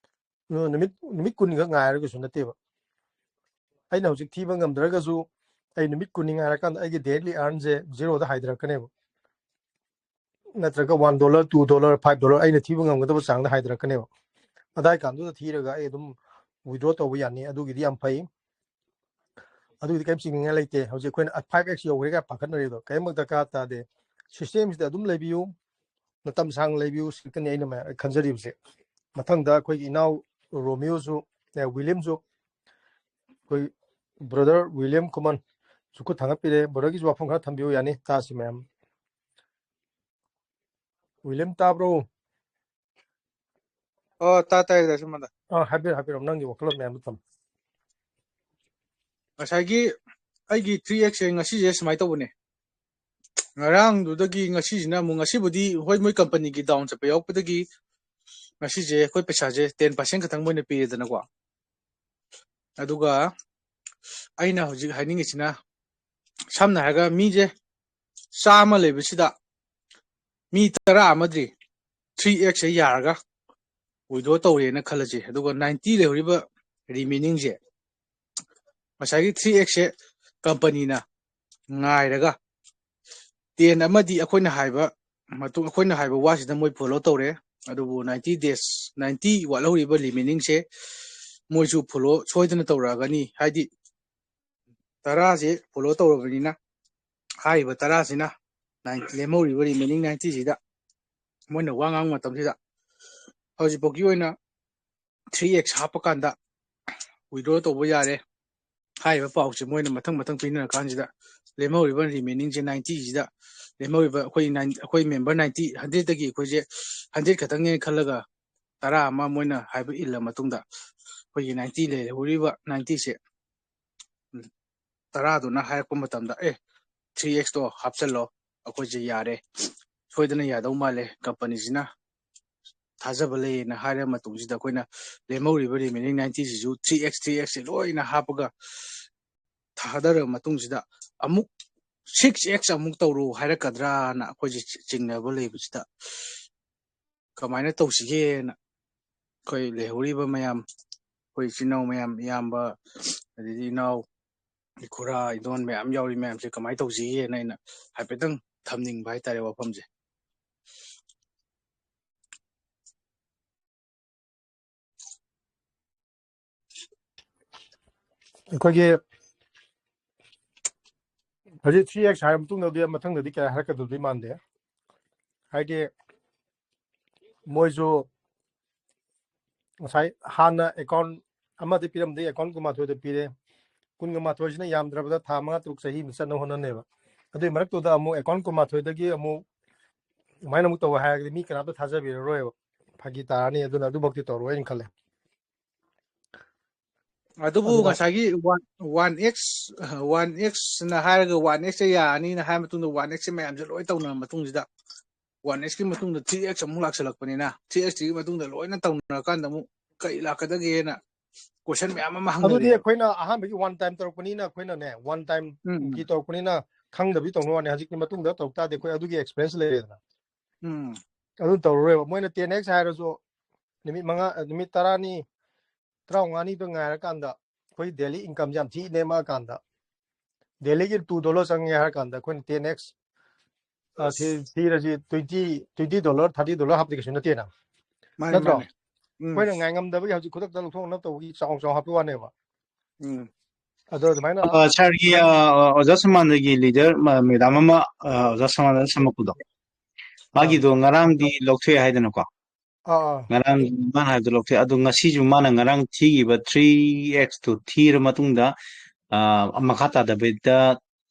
ꯑꯗꯨꯅ ꯅꯨꯃꯤꯠ, ꯅꯨꯃꯤꯠ ꯀꯨꯟꯅꯤꯈꯛ ꯉꯥꯏꯔꯒꯁꯨ ꯅꯠꯇꯦꯕ꯫ ꯑꯩꯅ ꯍꯧꯖꯤꯛ ꯊꯤꯕ ꯉꯝꯗ꯭ꯔꯒꯁꯨ ꯑꯩ ꯅꯨꯃꯤꯠ ꯀꯨꯟꯅꯤ ꯉꯥꯏꯔꯀꯥꯟꯗ ꯑꯩꯒꯤ ꯗꯦꯂꯤ ꯑꯥꯔꯟꯁꯦ ꯖꯤꯔꯣꯗ ꯍꯥꯏꯊꯔꯛꯀꯅꯦꯕ꯫ ꯅꯠꯇ꯭ꯔꯒ one dollar, two dollar, five dollar ꯑꯩꯅ ꯊꯤꯕ ꯉꯝꯒꯗꯕ ꯆꯥꯡꯗ ꯍꯥꯏꯊꯔꯛꯀꯅꯦꯕ꯫ ꯑꯗꯥꯏ ꯀꯥꯟꯗꯨꯗ ꯊꯤꯔꯒ ꯑꯩ ꯑꯗꯨꯝ ꯋꯤꯗ꯭ꯔꯣ ꯇꯧꯕ ꯌꯥꯅꯤ꯫ ꯑꯗꯨꯒꯤꯗꯤ ꯌꯥꯝ ꯐꯩ꯫ ꯑꯗꯨꯒꯤꯗꯤ ꯀꯔꯤꯝ ꯆꯤꯡꯅꯤꯡꯉꯥꯏ ꯂꯩꯇꯦ꯫ ꯍꯧꯖꯤꯛ ꯑꯩꯈꯣꯏꯅ ꯐꯥꯏꯚ ꯑꯦꯛꯁ ꯌꯧꯈ꯭ꯔꯦ ꯀꯥꯏ ꯄꯥꯈꯠꯅꯔꯤꯗꯣ ꯀꯔꯤꯝꯃꯛ ꯗꯔꯀꯥꯔ ꯇꯥꯗꯦ꯫ ꯁꯤꯁꯇꯦꯝꯁꯤꯗ ꯑꯗꯨꯝ ꯂꯩꯕꯤꯌꯨ, ꯃꯇꯝ ꯁꯥꯡꯅ ꯂꯩꯕꯤꯌꯨ, ꯁꯤꯈꯛꯇꯅꯤ ꯑꯩꯅ ꯃꯌꯥꯝ ꯈꯟꯖꯔꯤꯕꯁꯦ꯫ ꯃꯊꯪꯗ ꯑꯩꯈꯣꯏꯒꯤ ꯏꯅꯥꯎ ꯔꯣꯃꯤꯌꯣꯁꯨ, ꯑꯦ, ꯋꯤꯂꯤꯌꯝꯁꯨ, ꯑꯩꯈꯣꯏ ꯕ꯭ꯔꯗꯔ ꯋꯤꯂꯤꯌꯝ ꯈꯨꯃꯟꯁꯨ ꯈꯨꯠ ꯊꯥꯡꯒꯠꯄꯤꯔꯦ꯫ ꯕ꯭ꯔꯗꯔꯒꯤꯁꯨ ꯋꯥꯐꯝ ꯈꯔ ꯊꯝꯕꯤꯌꯨ ꯌꯥꯅꯤ, ꯇꯥꯁꯤ ꯃꯌꯥꯝ꯫ ꯋꯤꯂꯤꯌꯝ ꯇꯥꯕ꯭ꯔꯣ? ꯑꯣ, ꯇꯥ-, ꯇꯥꯏ, ꯇꯥꯏ, ꯁꯨꯃꯟꯗ꯫ ꯑꯥ, ꯍꯥꯏꯕꯤꯔꯣ, ꯍꯥꯏꯕꯤꯔꯣ, ꯅꯪꯒꯤ ꯋꯥꯈꯜꯂꯣꯟ ꯃꯌꯥꯝꯗꯣ ꯊꯝꯃꯣ꯫ ꯉꯁꯥꯏꯒꯤ, ꯑꯩꯒꯤ ꯊ꯭ꯔꯤ ꯑꯦꯛꯁꯁꯦ ꯉꯁꯤꯁꯦ ꯁꯨꯃꯥꯏꯅ ꯇꯧꯕꯅꯦ꯫ ꯉꯔꯥꯡꯗꯨꯗꯒꯤ ꯉꯁꯤꯁꯤꯅ ꯑꯃꯨꯛ, ꯉꯁꯤꯕꯨꯗꯤ ꯍꯣꯏ, ꯃꯣꯏ ꯀꯝꯄꯅꯤꯒꯤ ꯗꯥꯎꯟ ꯆꯠꯄ ꯌꯥꯎꯔꯛꯄꯗꯒꯤ ꯉꯁꯤꯁꯦ ꯑꯩꯈꯣꯏ ꯄꯩꯁꯥꯁꯦ ꯇꯦꯟ ꯄꯥꯔꯁꯦꯟ ꯈꯛꯇꯪ ꯃꯣꯏꯅ ꯄꯤꯔꯦꯗꯅꯀꯣ꯫ ꯑꯗꯨꯒ ꯑꯩꯅ ꯍꯧꯖꯤꯛ ꯍꯥꯏꯅꯤꯡꯉꯤꯁꯤꯅ, ꯁꯝꯅ ꯍꯥꯏꯔꯒ ꯃꯤꯁꯦ ꯆꯥꯝꯃ ꯂꯩꯕꯁꯤꯗ ꯃꯤ ꯇꯔꯥ ꯑꯃꯗꯤ ꯊ꯭ꯔꯤ ꯑꯦꯛꯁꯁꯦ ꯌꯥꯔꯒ ꯋꯤꯗ꯭ꯔꯣ ꯇꯧꯔꯦꯅ ꯈꯜꯂꯁꯤ꯫ ꯑꯗꯨꯒ ꯅꯥꯏꯟꯇꯤ ꯂꯩꯍꯧꯔꯤꯕ ꯔꯤꯃꯦꯅꯤꯡꯁꯦ, ꯉꯁꯥꯏꯒꯤ ꯊ꯭ꯔꯤ ꯑꯦꯛꯁꯁꯦ ꯀꯝꯄꯅꯤꯅ ꯉꯥꯏꯔꯒ ꯇꯦꯟ ꯑꯃꯗꯤ ꯑꯩꯈꯣꯏꯅ ꯍꯥꯏꯕ ꯃꯇꯨꯡ, ꯑꯩꯈꯣꯏꯅ ꯍꯥꯏꯕ ꯋꯥꯁꯤꯗ ꯃꯣꯏ ꯐꯣꯂꯣ ꯇꯧꯔꯦ꯫ ꯑꯗꯨꯕꯨ ꯅꯥꯏꯟꯇꯤ ꯗꯦꯖ, ꯅꯥꯏꯟꯇꯤ ꯋꯥꯠꯍꯧꯔꯤꯕ ꯔꯤꯃꯦꯅꯤꯡꯁꯦ ꯃꯣꯏꯁꯨ ꯐꯣꯂꯣ ꯁꯣꯏꯗꯅ ꯇꯧꯔꯛꯑꯒꯅꯤ꯫ ꯍꯥꯏꯗꯤ ꯇꯔꯥꯁꯦ ꯐꯣꯂꯣ ꯇꯧꯔꯕꯅꯤꯅ, ꯍꯥꯏꯔꯤꯕ ꯇꯔꯥꯁꯤꯅ ꯅꯥꯏꯟ-, ꯂꯦꯝꯍꯧꯔꯤꯕ ꯔꯤꯃꯦꯅꯤꯡ ꯅꯥꯏꯟꯇꯤꯁꯤꯗ ꯃꯣꯏꯅ ꯋꯥ ꯉꯥꯡꯕ ꯃꯇꯝꯁꯤꯗ, ꯍꯧꯖꯤꯛꯐꯥꯎꯒꯤ ꯑꯣꯏꯅ ꯊ꯭ꯔꯤ ꯑꯦꯛꯁ ꯍꯥꯞꯄꯀꯥꯟꯗ ꯋꯤꯗ꯭ꯔꯣ ꯇꯧꯕ ꯌꯥꯔꯦ ꯍꯥꯏꯔꯤꯕ ꯄꯥꯎꯁꯦ ꯃꯣꯏꯅ ꯃꯊꯪ ꯃꯊꯪ ꯄꯤꯅꯔꯀꯥꯟꯁꯤꯗ, ꯂꯦꯝꯍꯧꯔꯤꯕ ꯔꯤꯃꯦꯅꯤꯡꯁꯦ ꯅꯥꯏꯟꯇꯤꯁꯤꯗ, ꯂꯦꯝꯍꯧꯔꯤꯕ ꯑꯩꯈꯣꯏ ꯅꯥꯏꯟ-, ꯑꯩꯈꯣꯏ ꯃꯦꯝꯕꯔ ꯅꯥꯏꯟꯇꯤ, ꯍꯟꯗ꯭ꯔꯦꯠꯇꯒꯤ ꯑꯩꯈꯣꯏꯁꯦ ꯍꯟꯗ꯭ꯔꯦꯠ ꯈꯛꯇꯪꯅꯦꯅ ꯈꯜꯂꯒ ꯇꯔꯥ ꯑꯃ ꯃꯣꯏꯅ ꯍꯥꯏꯕ ꯏꯜꯂ ꯃꯇꯨꯡꯗ, ꯑꯩꯈꯣꯏꯒꯤ ꯅꯥꯏꯟꯇꯤ ꯂꯩꯍꯧꯔꯤꯕ ꯅꯥꯏꯟꯇꯤꯁꯦ, ꯎꯝ, ꯇꯔꯥꯗꯨꯅ ꯍꯥꯏꯔꯛꯄ ꯃꯇꯝꯗ, "ꯑꯦ, ꯊ꯭ꯔꯤ ꯑꯦꯛꯁꯇꯣ ꯍꯥꯞꯆꯜꯂꯣ, ꯑꯩꯈꯣꯏꯁꯦ ꯌꯥꯔꯦ, ꯁꯣꯏꯗꯅ ꯌꯥꯗꯧ ꯃꯥꯜꯂꯦ, ꯀꯝꯄꯅꯤꯁꯤꯅ ꯊꯥꯖꯕ ꯂꯩꯌꯦꯅ" ꯍꯥꯏꯔꯕ ꯃꯇꯨꯡꯁꯤꯗ, ꯑꯩꯈꯣꯏꯅ ꯂꯦꯝꯍꯧꯔꯤꯕ ꯔꯤꯃꯦꯅꯤꯡ ꯅꯥꯏꯟꯇꯤꯁꯤꯁꯨ ꯊ꯭ꯔꯤ ꯑꯦꯛꯁ, ꯊ꯭ꯔꯤ ꯑꯦꯛꯁꯁꯦ ꯂꯣꯏꯅ ꯍꯥꯞꯄꯒ ꯊꯥꯗꯔꯕ ꯃꯇꯨꯡꯁꯤꯗ, ꯑꯃꯨꯛ ꯁꯤꯛꯁ ꯑꯦꯛꯁ ꯑꯃꯨꯛ ꯇꯧꯔꯣ ꯍꯥꯏꯔꯛꯀꯗ꯭ꯔꯥꯅ ꯑꯩꯈꯣꯏꯁꯦ ꯆꯤꯡꯅꯕ ꯂꯩꯕꯁꯤꯗ, ꯀꯃꯥꯏꯅ ꯇꯧꯁꯤꯒꯦꯅ ꯑꯩꯈꯣꯏ ꯂꯩꯍꯧꯔꯤꯕ ꯃꯌꯥꯝ, ꯑꯩꯈꯣꯏ ꯏꯆꯤꯟ ꯏꯅꯥꯎ ꯃꯌꯥꯝ, ꯏꯌꯥꯝꯕ, ꯑꯗꯩꯗꯤ ꯏꯅꯥꯎ, ꯏꯈꯨꯔꯥ, ꯏꯗꯣꯟ ꯃꯌꯥꯝ ꯌꯥꯎꯔꯤ ꯃꯌꯥꯝꯁꯦ ꯀꯃꯥꯏꯅ ꯇꯧꯁꯤꯒꯦꯅ ꯑꯩꯅ ꯍꯥꯏꯐꯦꯠꯇꯪ ꯊꯝꯅꯤꯡꯕ ꯍꯥꯏꯇꯥꯔꯦ ꯋꯥꯐꯝꯁꯦ꯫ ꯑꯩꯈꯣꯏꯒꯤ ꯍꯧꯖꯤꯛ ꯊ꯭ꯔꯤ ꯑꯦꯛꯁ ꯍꯥꯏꯔ ꯃꯇꯨꯡꯗꯗꯤ ꯃꯊꯪꯗꯗꯤ ꯀꯌꯥ ꯍꯥꯏꯔꯛꯀꯗꯧꯗꯤ ꯃꯥꯟꯗꯦ꯫ ꯍꯥꯏꯗꯤ ꯃꯣꯏꯁꯨ ꯉꯁꯥꯏ ꯍꯥꯟꯅ ꯑꯦꯀꯥꯎꯟ ꯑꯃꯗ ꯄꯤꯔꯝꯗꯦ, ꯑꯦꯀꯥꯎꯟ ꯀꯨꯟꯃꯥꯊꯣꯏꯗ ꯄꯤꯔꯦ꯫ ꯀꯨꯟꯒ ꯃꯥꯊꯣꯏꯁꯤꯅ ꯌꯥꯝꯗ꯭ꯔꯕꯗ ꯊꯥ ꯃꯉꯥ ꯇꯔꯨꯛ ꯆꯍꯤ ꯑꯃ ꯆꯠꯅ ꯍꯣꯠꯅꯅꯦꯕ꯫ ꯑꯗꯨꯏ ꯃꯔꯛꯇꯨꯗ ꯑꯃꯨꯛ ꯑꯦꯀꯥꯎꯟ ꯀꯨꯟꯃꯥꯊꯣꯏꯗꯒꯤ ꯑꯃꯨꯛ ꯑꯗꯨꯃꯥꯏꯅ ꯑꯃꯨꯛ ꯇꯧꯕ ꯍꯥꯏꯔꯒꯗꯤ ꯃꯤ ꯀꯅꯥꯝꯇ ꯊꯥꯖꯕꯤꯔꯔꯣꯏꯕ, ꯐꯥꯒꯤ ꯇꯥꯔꯅꯤ꯫ ꯑꯗꯨꯅ ꯑꯗꯨꯃꯛꯇꯤ ꯇꯧꯔꯣꯏꯅ ꯈꯜꯂꯦ꯫ ꯑꯗꯨꯕꯨ ꯑꯗꯨꯅ ꯉꯁꯥꯏꯒꯤ ꯋꯥꯟ ꯑꯦꯛꯁ ꯋꯥꯟ ꯑꯦꯛꯁꯅ ꯍꯥꯏꯔꯒ ꯋꯥꯟ ꯑꯦꯛꯁꯁꯦ ꯌꯥꯔꯅꯤꯅ ꯍꯥꯏꯔ ꯃꯇꯨꯡꯗ ꯋꯥꯟ ꯑꯦꯛꯁꯁꯦ ꯃꯌꯥꯝꯁꯦ ꯂꯣꯏ ꯇꯧꯅꯔ ꯃꯇꯨꯡꯁꯤꯗ ꯋꯥꯟ ꯑꯦꯛꯁꯀꯤ ꯃꯇꯨꯡꯗ ꯊ꯭ꯔꯤ ꯑꯦꯛꯁ ꯑꯃꯨꯛ ꯂꯥꯛꯁꯜꯂꯛꯄꯅꯤꯅ ꯊ꯭ꯔꯤ ꯑꯦꯛꯁꯇꯨꯒꯤ ꯃꯇꯨꯡꯗ ꯂꯣꯏꯅ ꯇꯧꯅꯔꯀꯥꯟꯗ ꯑꯃꯨꯛ ꯀꯔꯤ ꯂꯥꯛꯀꯗꯒꯦꯅ ꯀꯣꯏꯁꯟ ꯃꯌꯥꯝ ꯑꯃ ꯑꯗꯨꯗꯤ ꯍꯪꯅꯔꯛꯑꯦꯕ꯫ ꯑꯩꯈꯣꯏꯅ ꯑꯍꯥꯟꯕꯒꯤ ꯋꯥꯟ ꯇꯥꯏꯝ ꯇꯧꯔꯛꯄꯅꯤꯅ ꯑꯩꯈꯣꯏꯅꯅꯦ ꯋꯥꯟ ꯎꯝ ꯇꯥꯏꯝꯒꯤ ꯇꯧꯔꯛꯄꯅꯤꯅ ꯈꯪꯗꯕꯤ ꯇꯧꯅ ꯋꯥꯅꯤ꯫ ꯍꯧꯖꯤꯛꯀꯤ ꯃꯇꯨꯡꯗ ꯇꯧ ꯇꯥꯔꯗꯤ ꯑꯩꯈꯣꯏ ꯑꯗꯨꯒꯤ ꯑꯦꯛꯁꯄꯤꯔꯦꯟꯁ ꯂꯩꯔꯦꯗꯅ꯫ ꯎꯝ ꯑꯗꯨ ꯇꯧꯔꯔꯣꯏꯕ꯫ ꯃꯣꯏꯅ ꯇꯦꯟ ꯑꯦꯛꯁ ꯍꯥꯏꯔꯁꯨ ꯅꯨꯃꯤꯠ ꯃꯉꯥ, ꯅꯨꯃꯤꯠ ꯇꯔꯥꯅꯤ, ꯇꯔꯥꯃꯉꯥꯅꯤꯗꯣ ꯉꯥꯏꯔꯀꯥꯟꯗ ꯑꯩꯈꯣꯏ ꯗꯦꯂꯤ ꯏꯟꯀꯝꯁꯦ ꯌꯥꯝ ꯊꯤ ꯅꯦꯝꯃꯛꯑꯀꯥꯟꯗ ꯗꯦꯂꯤꯒꯤ ꯇꯨ ꯗꯣꯂꯔ ꯆꯪꯉꯦ ꯍꯥꯏꯔ ꯀꯥꯟꯗ ꯑꯩꯈꯣꯏꯅ ꯇꯦꯟ ꯑꯦꯛꯁ ꯊꯤꯔꯁꯤ twenty, twenty dollar, thirty dollar ꯍꯥꯞꯄꯗꯤ ꯀꯩꯁꯨ ꯅꯠꯇꯦꯅ꯫ ꯃꯥꯅꯦ ꯅꯠꯇ꯭ꯔꯣ? ꯃꯥꯅꯦ꯫ ꯎꯝ ꯑꯩꯈꯣꯏꯅ ꯉꯥꯏ ꯉꯝꯗꯕꯒꯤ ꯍꯧꯖꯤꯛ ꯈꯨꯗꯛꯇ ꯂꯧꯊꯣꯛꯅꯕ ꯇꯧꯕꯒꯤ ꯆꯥꯎ ꯆꯥꯎ ꯍꯥꯞꯄ ꯋꯥꯅꯦꯕ꯫ ꯎꯝ ꯑꯗꯣ ꯑꯗꯨꯃꯥꯏꯅ ꯑ, ꯁꯥꯔꯒꯤ ꯑ, ꯑꯣꯖꯥ ꯁꯃꯥꯟꯗꯒꯤ ꯂꯤꯗꯔ ꯃꯦꯗꯥꯝ ꯑꯃ ꯑ, ꯑꯣꯖꯥ ꯁꯃꯥꯟꯗ ꯁꯝꯃꯛꯄꯗꯣ, ꯑꯥ ꯃꯥꯒꯤꯗꯣ ꯉꯔꯥꯡꯗꯤ ꯂꯧꯊꯣꯛꯑꯦ ꯍꯥꯏꯗꯅꯀꯣ? ꯑꯥ ꯑꯥ ꯉꯔꯥꯡ ꯃꯥꯅ ꯍꯥꯏꯕꯗꯣ ꯂꯧꯊꯣꯛꯑꯦ꯫ ꯑꯗꯣ ꯉꯁꯤꯁꯨ ꯃꯥꯅ ꯉꯔꯥꯡ ꯊꯤꯈꯤꯕ ꯊ꯭ꯔꯤ ꯑꯦꯛꯁꯇꯨ ꯊꯤꯔ ꯃꯇꯨꯡꯗ ꯑ, ꯃꯈꯥ ꯇꯥꯗꯕꯤꯗ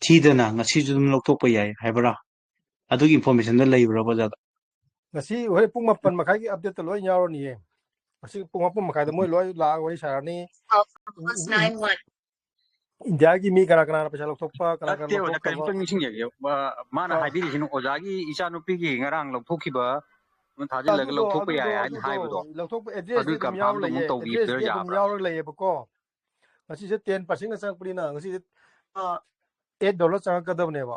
ꯊꯤꯗꯅ ꯉꯁꯤꯁꯨ ꯑꯗꯨꯝ ꯂꯧꯊꯣꯛꯄ ꯌꯥꯏ ꯍꯥꯏꯕ꯭ꯔꯥ? ꯑꯗꯨꯒꯤ ꯏꯟꯐꯣꯔꯃꯦꯁꯟꯗꯣ ꯂꯩꯕ꯭ꯔꯥ ꯑꯣꯖꯥꯗ? ꯉꯁꯤ ꯍꯣꯔꯦꯟ ꯄꯨꯡ ꯃꯥꯄꯟ ꯃꯈꯥꯏꯒꯤ ꯑꯞꯗꯦꯠꯇ ꯂꯣꯏ ꯌꯥꯎꯔꯅꯤꯌꯦ꯫ ꯉꯁꯤ ꯄꯨꯡ ꯃꯥꯄꯟ ꯃꯈꯥꯏꯗ ꯃꯣꯏ ꯂꯣꯏ ꯂꯥꯛꯑꯒ ꯋꯥꯔꯤ ꯁꯥꯔꯅꯤ꯫ ꯏꯟꯗꯤꯌꯥꯒꯤ ꯃꯤ ꯀꯅꯥ ꯀꯅꯥꯅ ꯄꯩꯁꯥ ꯂꯧꯊꯣꯛꯄ, ꯀꯅꯥ ꯀꯅꯥ ꯅꯠꯇꯦ ꯑꯣꯖꯥ, ꯂꯧꯊꯣꯛꯇꯕ꯫ ꯀꯔꯤꯝꯇ ꯅꯤꯡꯁꯤꯡꯖꯒꯦ꯫ ꯃꯥ-, ꯃꯥꯅ ꯑꯥ꯫ ꯍꯥꯏꯕꯤꯔꯤꯁꯤꯅ ꯑꯣꯖꯥꯒꯤ ꯏꯆꯥꯅꯨꯄꯤꯒꯤ ꯉꯔꯥꯡ ꯂꯧꯊꯣꯛꯈꯤꯕ ꯑꯗꯨꯝ ꯊꯥꯖꯤꯜꯂꯒ ꯑꯗꯨꯗꯣ, ꯂꯧꯊꯣꯛꯄ ꯑꯗꯨꯗꯣ, ꯌꯥꯏ ꯍꯥꯏꯅ ꯑꯗꯨꯗꯣ ꯍꯥꯏꯕꯗꯣ꯫ ꯂꯧꯊꯣꯛꯄ ꯑꯦꯗ꯭ꯔꯦꯁꯇꯤ ꯑꯗꯨꯒꯤ ꯑꯗꯨꯝ confirm ꯌꯥꯎꯔ ꯗꯣ ꯑꯃꯨꯛ ꯂꯩꯌꯦ, ꯇꯧꯕꯤꯕ ꯑꯦꯗ꯭ꯔꯦꯁꯇꯤ ꯑꯗꯨꯝ ꯌꯥꯕ꯭ꯔꯥ? ꯌꯥꯎꯔ ꯂꯩꯌꯦꯕꯀꯣ꯫ ꯉꯁꯤꯁꯦ ꯇꯦꯟ ꯄꯥꯔꯁꯦꯟꯒ ꯆꯪꯉꯛꯄꯅꯤꯅ ꯉꯁꯤꯁꯦ, ꯑꯥ, ꯑꯦꯠ ꯗꯣꯂꯔ ꯆꯪꯉꯛꯀꯗꯕꯅꯦꯕ꯫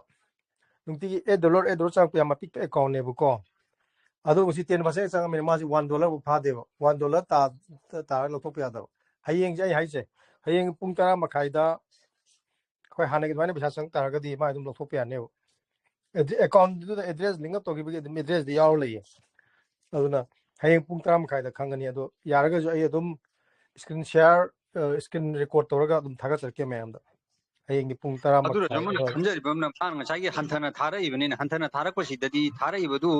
ꯅꯨꯡꯇꯤꯒꯤ ꯑꯦꯠ ꯗꯣꯂꯔ, ꯑꯦꯠ ꯗꯣꯂꯔ ꯆꯪꯉꯛꯄ ꯌꯥꯝ ꯑꯄꯤꯛꯄ ꯑꯦꯀꯥꯎꯟꯅꯦꯕꯀꯣ꯫ ꯑꯗꯣ ꯉꯁꯤ ꯇꯦꯟ ꯄꯥꯔꯁꯦꯟ ꯆꯪꯉꯛꯄꯅꯤꯅ ꯃꯥꯁꯤ ꯋꯥꯟ ꯗꯣꯂꯔ ꯐꯥꯎ ꯐꯥꯗꯦꯕ꯫ ꯋꯥꯟ ꯗꯣꯂꯔ ꯇꯥ-, ꯇꯥꯔꯒ ꯂꯧꯊꯣꯛꯄ ꯌꯥꯗꯕ꯫ ꯍꯌꯦꯡꯁꯦ ꯑꯩ ꯍꯥꯏꯁꯦ, ꯍꯌꯦꯡ ꯄꯨꯡ ꯇꯔꯥ ꯃꯈꯥꯏꯗ ꯑꯩꯈꯣꯏ ꯍꯥꯟꯅꯒꯤ ꯑꯗꯨꯃꯥꯏꯅ ꯄꯩꯁꯥ ꯆꯪꯉꯛ ꯇꯥꯔꯒꯗꯤ ꯃꯥ ꯑꯗꯨꯝ ꯂꯧꯊꯣꯛꯄ ꯌꯥꯅꯦꯕ꯫ ꯑꯦꯗ꯭ꯔꯦ-, ꯑꯦꯀꯥꯎꯟꯗꯨꯗ ꯑꯦꯗ꯭ꯔꯦꯁ ꯂꯤꯡ ꯑꯞ ꯇꯧꯈꯤꯕꯒꯤ ꯑꯗꯨꯝ ꯑꯦꯗ꯭ꯔꯦꯁꯇꯤ ꯌꯥꯎꯔ ꯂꯩꯌꯦ꯫ ꯑꯗꯨꯅ ꯍꯌꯦꯡ ꯄꯨꯡ ꯇꯔꯥ ꯃꯈꯥꯏꯗ ꯈꯪꯒꯅꯤ꯫ ꯑꯗꯣ ꯌꯥꯔꯒꯁꯨ ꯑꯩ ꯑꯗꯨꯝ screen share, ꯑ, screen record ꯇꯧꯔꯒ ꯑꯗꯨꯝ ꯊꯥꯒꯠꯆꯔꯛꯀꯦ ꯃꯌꯥꯝꯗ꯫ ꯍꯌꯦꯡꯒꯤ ꯄꯨꯡ ꯇꯔꯥ ꯑꯗꯨꯗꯁꯨ ꯃꯈꯥꯏ ꯑꯃꯅ ꯑꯗꯨꯋꯥꯏꯗ꯫ ꯈꯟꯖꯔꯤꯕ ꯑꯃꯅ, ꯃꯥꯅ ꯉꯁꯥꯏꯒꯤ ꯍꯟꯊꯅ ꯊꯥꯔꯛꯏꯕꯅꯤꯅ, ꯍꯟꯊꯅ ꯊꯥꯔꯛꯄꯁꯤꯗꯗꯤ ꯊꯥꯔꯛꯏꯕꯗꯨ,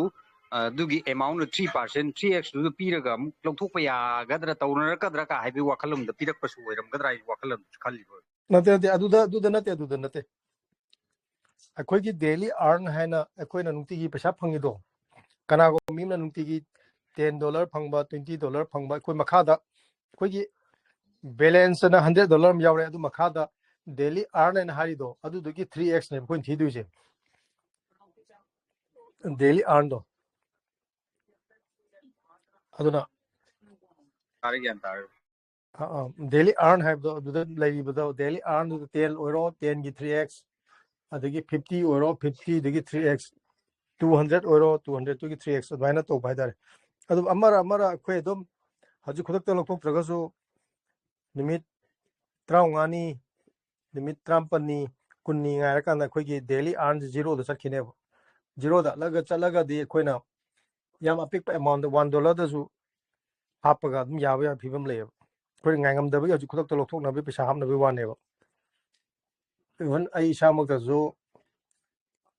ꯑ, ꯑꯗꯨꯒꯤ amount ꯗꯨ three percent, three X ꯇꯨꯗ ꯄꯤꯔꯒ ꯑꯃꯨꯛ ꯂꯧꯊꯣꯛꯄ ꯌꯥꯒꯗ꯭ꯔꯥ, ꯇꯧꯅꯔꯛꯀꯗ꯭ꯔꯥ ꯀꯥ ꯍꯥꯏꯕꯒꯤ ꯋꯥꯈꯜꯂꯣꯝꯗ ꯄꯤꯔꯛꯄꯁꯨ ꯑꯣꯏꯔꯝꯒꯗ꯭ꯔꯥ ꯍꯥꯏꯕꯒꯤ ꯋꯥꯈꯜꯂꯣꯝꯗꯁꯨ ꯈꯜꯂꯤꯕ꯫ ꯅꯠꯇꯦ, ꯅꯠꯇꯦ, ꯑꯗꯨꯗ, ꯑꯗꯨꯗ ꯅꯠꯇꯦ, ꯑꯗꯨꯗ ꯅꯠꯇꯦ꯫ ꯑꯩꯈꯣꯏꯒꯤ daily earn ꯍꯥꯏꯅ ꯑꯩꯈꯣꯏꯅ ꯅꯨꯡꯇꯤꯒꯤ ꯄꯩꯁꯥ ꯐꯪꯉꯤꯗꯣ, ꯀꯅꯥꯒꯨꯝꯕ ꯃꯤ ꯑꯃꯅ ꯅꯨꯡꯇꯤꯒꯤ ten dollar ꯐꯪꯕ, twenty dollar ꯐꯪꯕ, ꯑꯩꯈꯣꯏ ꯃꯈꯥꯗ ꯑꯩꯈꯣꯏꯒꯤ balance ꯑꯅ hundred dollar ꯑꯃ ꯌꯥꯎꯔꯦ, ꯑꯗꯨ ꯃꯈꯥꯗ daily earn ꯍꯥꯏꯅ ꯍꯥꯏꯔꯤꯗꯣ, ꯑꯗꯨꯗꯨꯒꯤ three x ꯅꯦꯕ ꯑꯩꯈꯣꯏꯅ ꯊꯤꯗꯣꯏꯁꯦ, daily earn ꯗꯣ꯫ ꯑꯗꯨꯅ ꯇꯥꯔꯦ, ꯒ꯭ꯌꯥꯟ ꯇꯥꯔꯦ꯫ ꯑ, ꯑ, daily earn ꯍꯥꯏꯕꯗꯣ, ꯑꯗꯨꯗ ꯂꯩꯔꯤꯕꯗꯣ, daily earn ꯗꯨꯗ ten ꯑꯣꯏꯔꯣ, ten ꯒꯤ three x, ꯑꯗꯒꯤ fifty ꯑꯣꯏꯔꯣ, fifty ꯗꯒꯤ three x, two hundred ꯑꯣꯏꯔꯣ, two hundred ꯇꯨꯒꯤ three x, ꯑꯗꯨꯃꯥꯏꯅ ꯇꯧꯕ ꯍꯥꯏꯇꯥꯔꯦ꯫ ꯑꯗꯨ ꯑꯃꯔ ꯑꯃꯔ ꯑꯩꯈꯣꯏ ꯑꯗꯨꯝ ꯍꯧꯖꯤꯛ ꯈꯨꯗꯛꯇ ꯂꯧꯊꯣꯛꯇ꯭ꯔꯒꯁꯨ ꯅꯨꯃꯤꯠ ꯇꯔꯥꯃꯉꯥꯅꯤ, ꯅꯨꯃꯤꯠ ꯇꯔꯥꯃꯥꯄꯟꯅꯤ, ꯀꯨꯟꯅꯤ ꯉꯥꯏꯔꯀꯥꯟꯗ ꯑꯩꯈꯣꯏꯒꯤ daily earn ꯁꯦ zero ꯗ ꯆꯠꯈꯤꯅꯦꯕ꯫ Zero ꯗ ꯆꯠꯂꯒ, ꯆꯠꯂꯒꯗꯤ ꯑꯩꯈꯣꯏꯅ ꯌꯥꯝ ꯑꯄꯤꯛꯄ amount ꯗ, one dollar ꯗꯁꯨ ꯍꯥꯞꯄꯒ ꯑꯗꯨꯝ ꯌꯥꯕ ꯌꯥꯕ ꯐꯤꯕꯝ ꯂꯩꯌꯦꯕ꯫ ꯑꯩꯈꯣꯏꯅ ꯉꯥꯏꯉꯝꯗꯕꯒꯤ ꯍꯧꯖꯤꯛ ꯈꯨꯗꯛꯇ ꯂꯧꯊꯣꯛꯅꯕꯒꯤ ꯄꯩꯁꯥ ꯍꯥꯞꯅꯕꯒꯤ ꯋꯥꯅꯦꯕ꯫ Even ꯑꯩ ꯏꯁꯥꯃꯛꯇꯁꯨ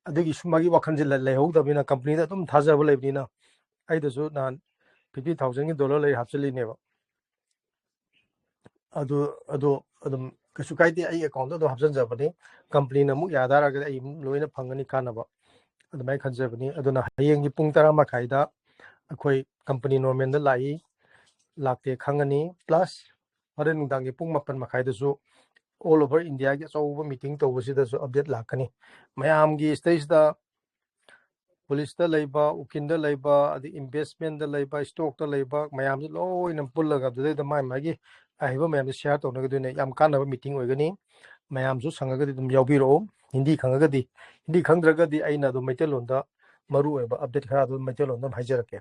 ꯑꯗꯨꯒꯤ ꯁꯨꯝ ꯃꯥꯒꯤ ꯋꯥꯈꯜꯁꯦ ꯂꯩ-, ꯂꯩꯍꯧꯗꯕꯅꯤꯅ, company ꯗ ꯑꯗꯨꯝ ꯊꯥꯖꯕ ꯂꯩꯕꯅꯤꯅ, ꯑꯩꯗꯁꯨ ꯅꯍꯥꯟ fifty thousand ꯒꯤ dollar ꯂꯩ ꯍꯥꯞꯆꯤꯜꯂꯤꯅꯦꯕ꯫ ꯑꯗꯨ, ꯑꯗꯨ ꯑꯗꯨꯝ ꯀꯩꯁꯨ ꯀꯥꯏꯗꯦ, ꯑꯩ account ꯇ ꯑꯗꯨꯝ ꯍꯥꯞꯆꯤꯟꯖꯕꯅꯤ꯫ Company ꯅ ꯑꯃꯨꯛ ꯌꯥ ꯇꯥꯔꯒꯗꯤ ꯑꯩ ꯑꯗꯨꯝ ꯂꯣꯏꯅ ꯐꯪꯒꯅꯤ ꯀꯥꯟꯅꯕ, ꯑꯗꯨꯃꯥꯏꯅ ꯈꯟꯖꯕꯅꯤ꯫ ꯑꯗꯨꯅ ꯍꯌꯦꯡꯒꯤ ꯄꯨꯡ ꯇꯔꯥ ꯃꯈꯥꯏꯗ ꯑꯩꯈꯣꯏ company normal ꯗ ꯂꯥꯛꯏ, ꯂꯥꯛꯇꯦ ꯈꯪꯒꯅꯤ꯫ Plus ꯍꯣꯔꯦꯟ ꯅꯨꯡꯗꯥꯡꯒꯤ ꯄꯨꯡ ꯃꯥꯄꯟ ꯃꯈꯥꯏꯗꯁꯨ all over India ꯒꯤ ꯑꯆꯧꯕ meeting ꯇꯧꯕꯁꯤꯗꯁꯨ update ꯂꯥꯛꯀꯅꯤ꯫ ꯃꯌꯥꯝꯒꯤ ꯁꯤꯗꯩꯁꯤꯗ police ꯇ ꯂꯩꯕ, ꯎꯀꯤꯜꯗ ꯂꯩꯕ, ꯑꯗꯩ investment ꯇ ꯂꯩꯕ, stock ꯇ ꯂꯩꯕ ꯃꯌꯥꯝꯁꯤ ꯂꯣꯏꯅ ꯄꯨꯜꯂꯒ ꯑꯗꯨꯗꯩꯗ ꯃꯥꯏ ꯃꯥꯒꯤ ꯑꯍꯩꯕ ꯃꯌꯥꯝꯁꯦ share ꯇꯧꯅꯒꯗꯣꯏꯅꯦ꯫ ꯌꯥꯝ ꯀꯥꯟꯅꯕ meeting ꯑꯣꯏꯒꯅꯤ꯫ ꯃꯌꯥꯝꯁꯨ ꯁꯪꯉꯒꯗꯤ ꯑꯗꯨꯝ ꯌꯥꯎꯕꯤꯔꯛꯑꯣ꯫ ꯍꯤꯟꯗꯤ ꯈꯪꯉꯒꯗꯤ, ꯍꯤꯟꯗꯤ ꯈꯪꯗ꯭ꯔꯒꯗꯤ ꯑꯩꯅ ꯑꯗꯨꯝ ꯃꯩꯇꯩꯂꯣꯟꯗ ꯃꯔꯨ ꯑꯣꯏꯕ update ꯈꯔ ꯑꯗꯨꯝ ꯃꯩꯇꯩꯂꯣꯟꯗ ꯑꯗꯨꯝ ꯍꯥꯏꯖꯔꯛꯀꯦ꯫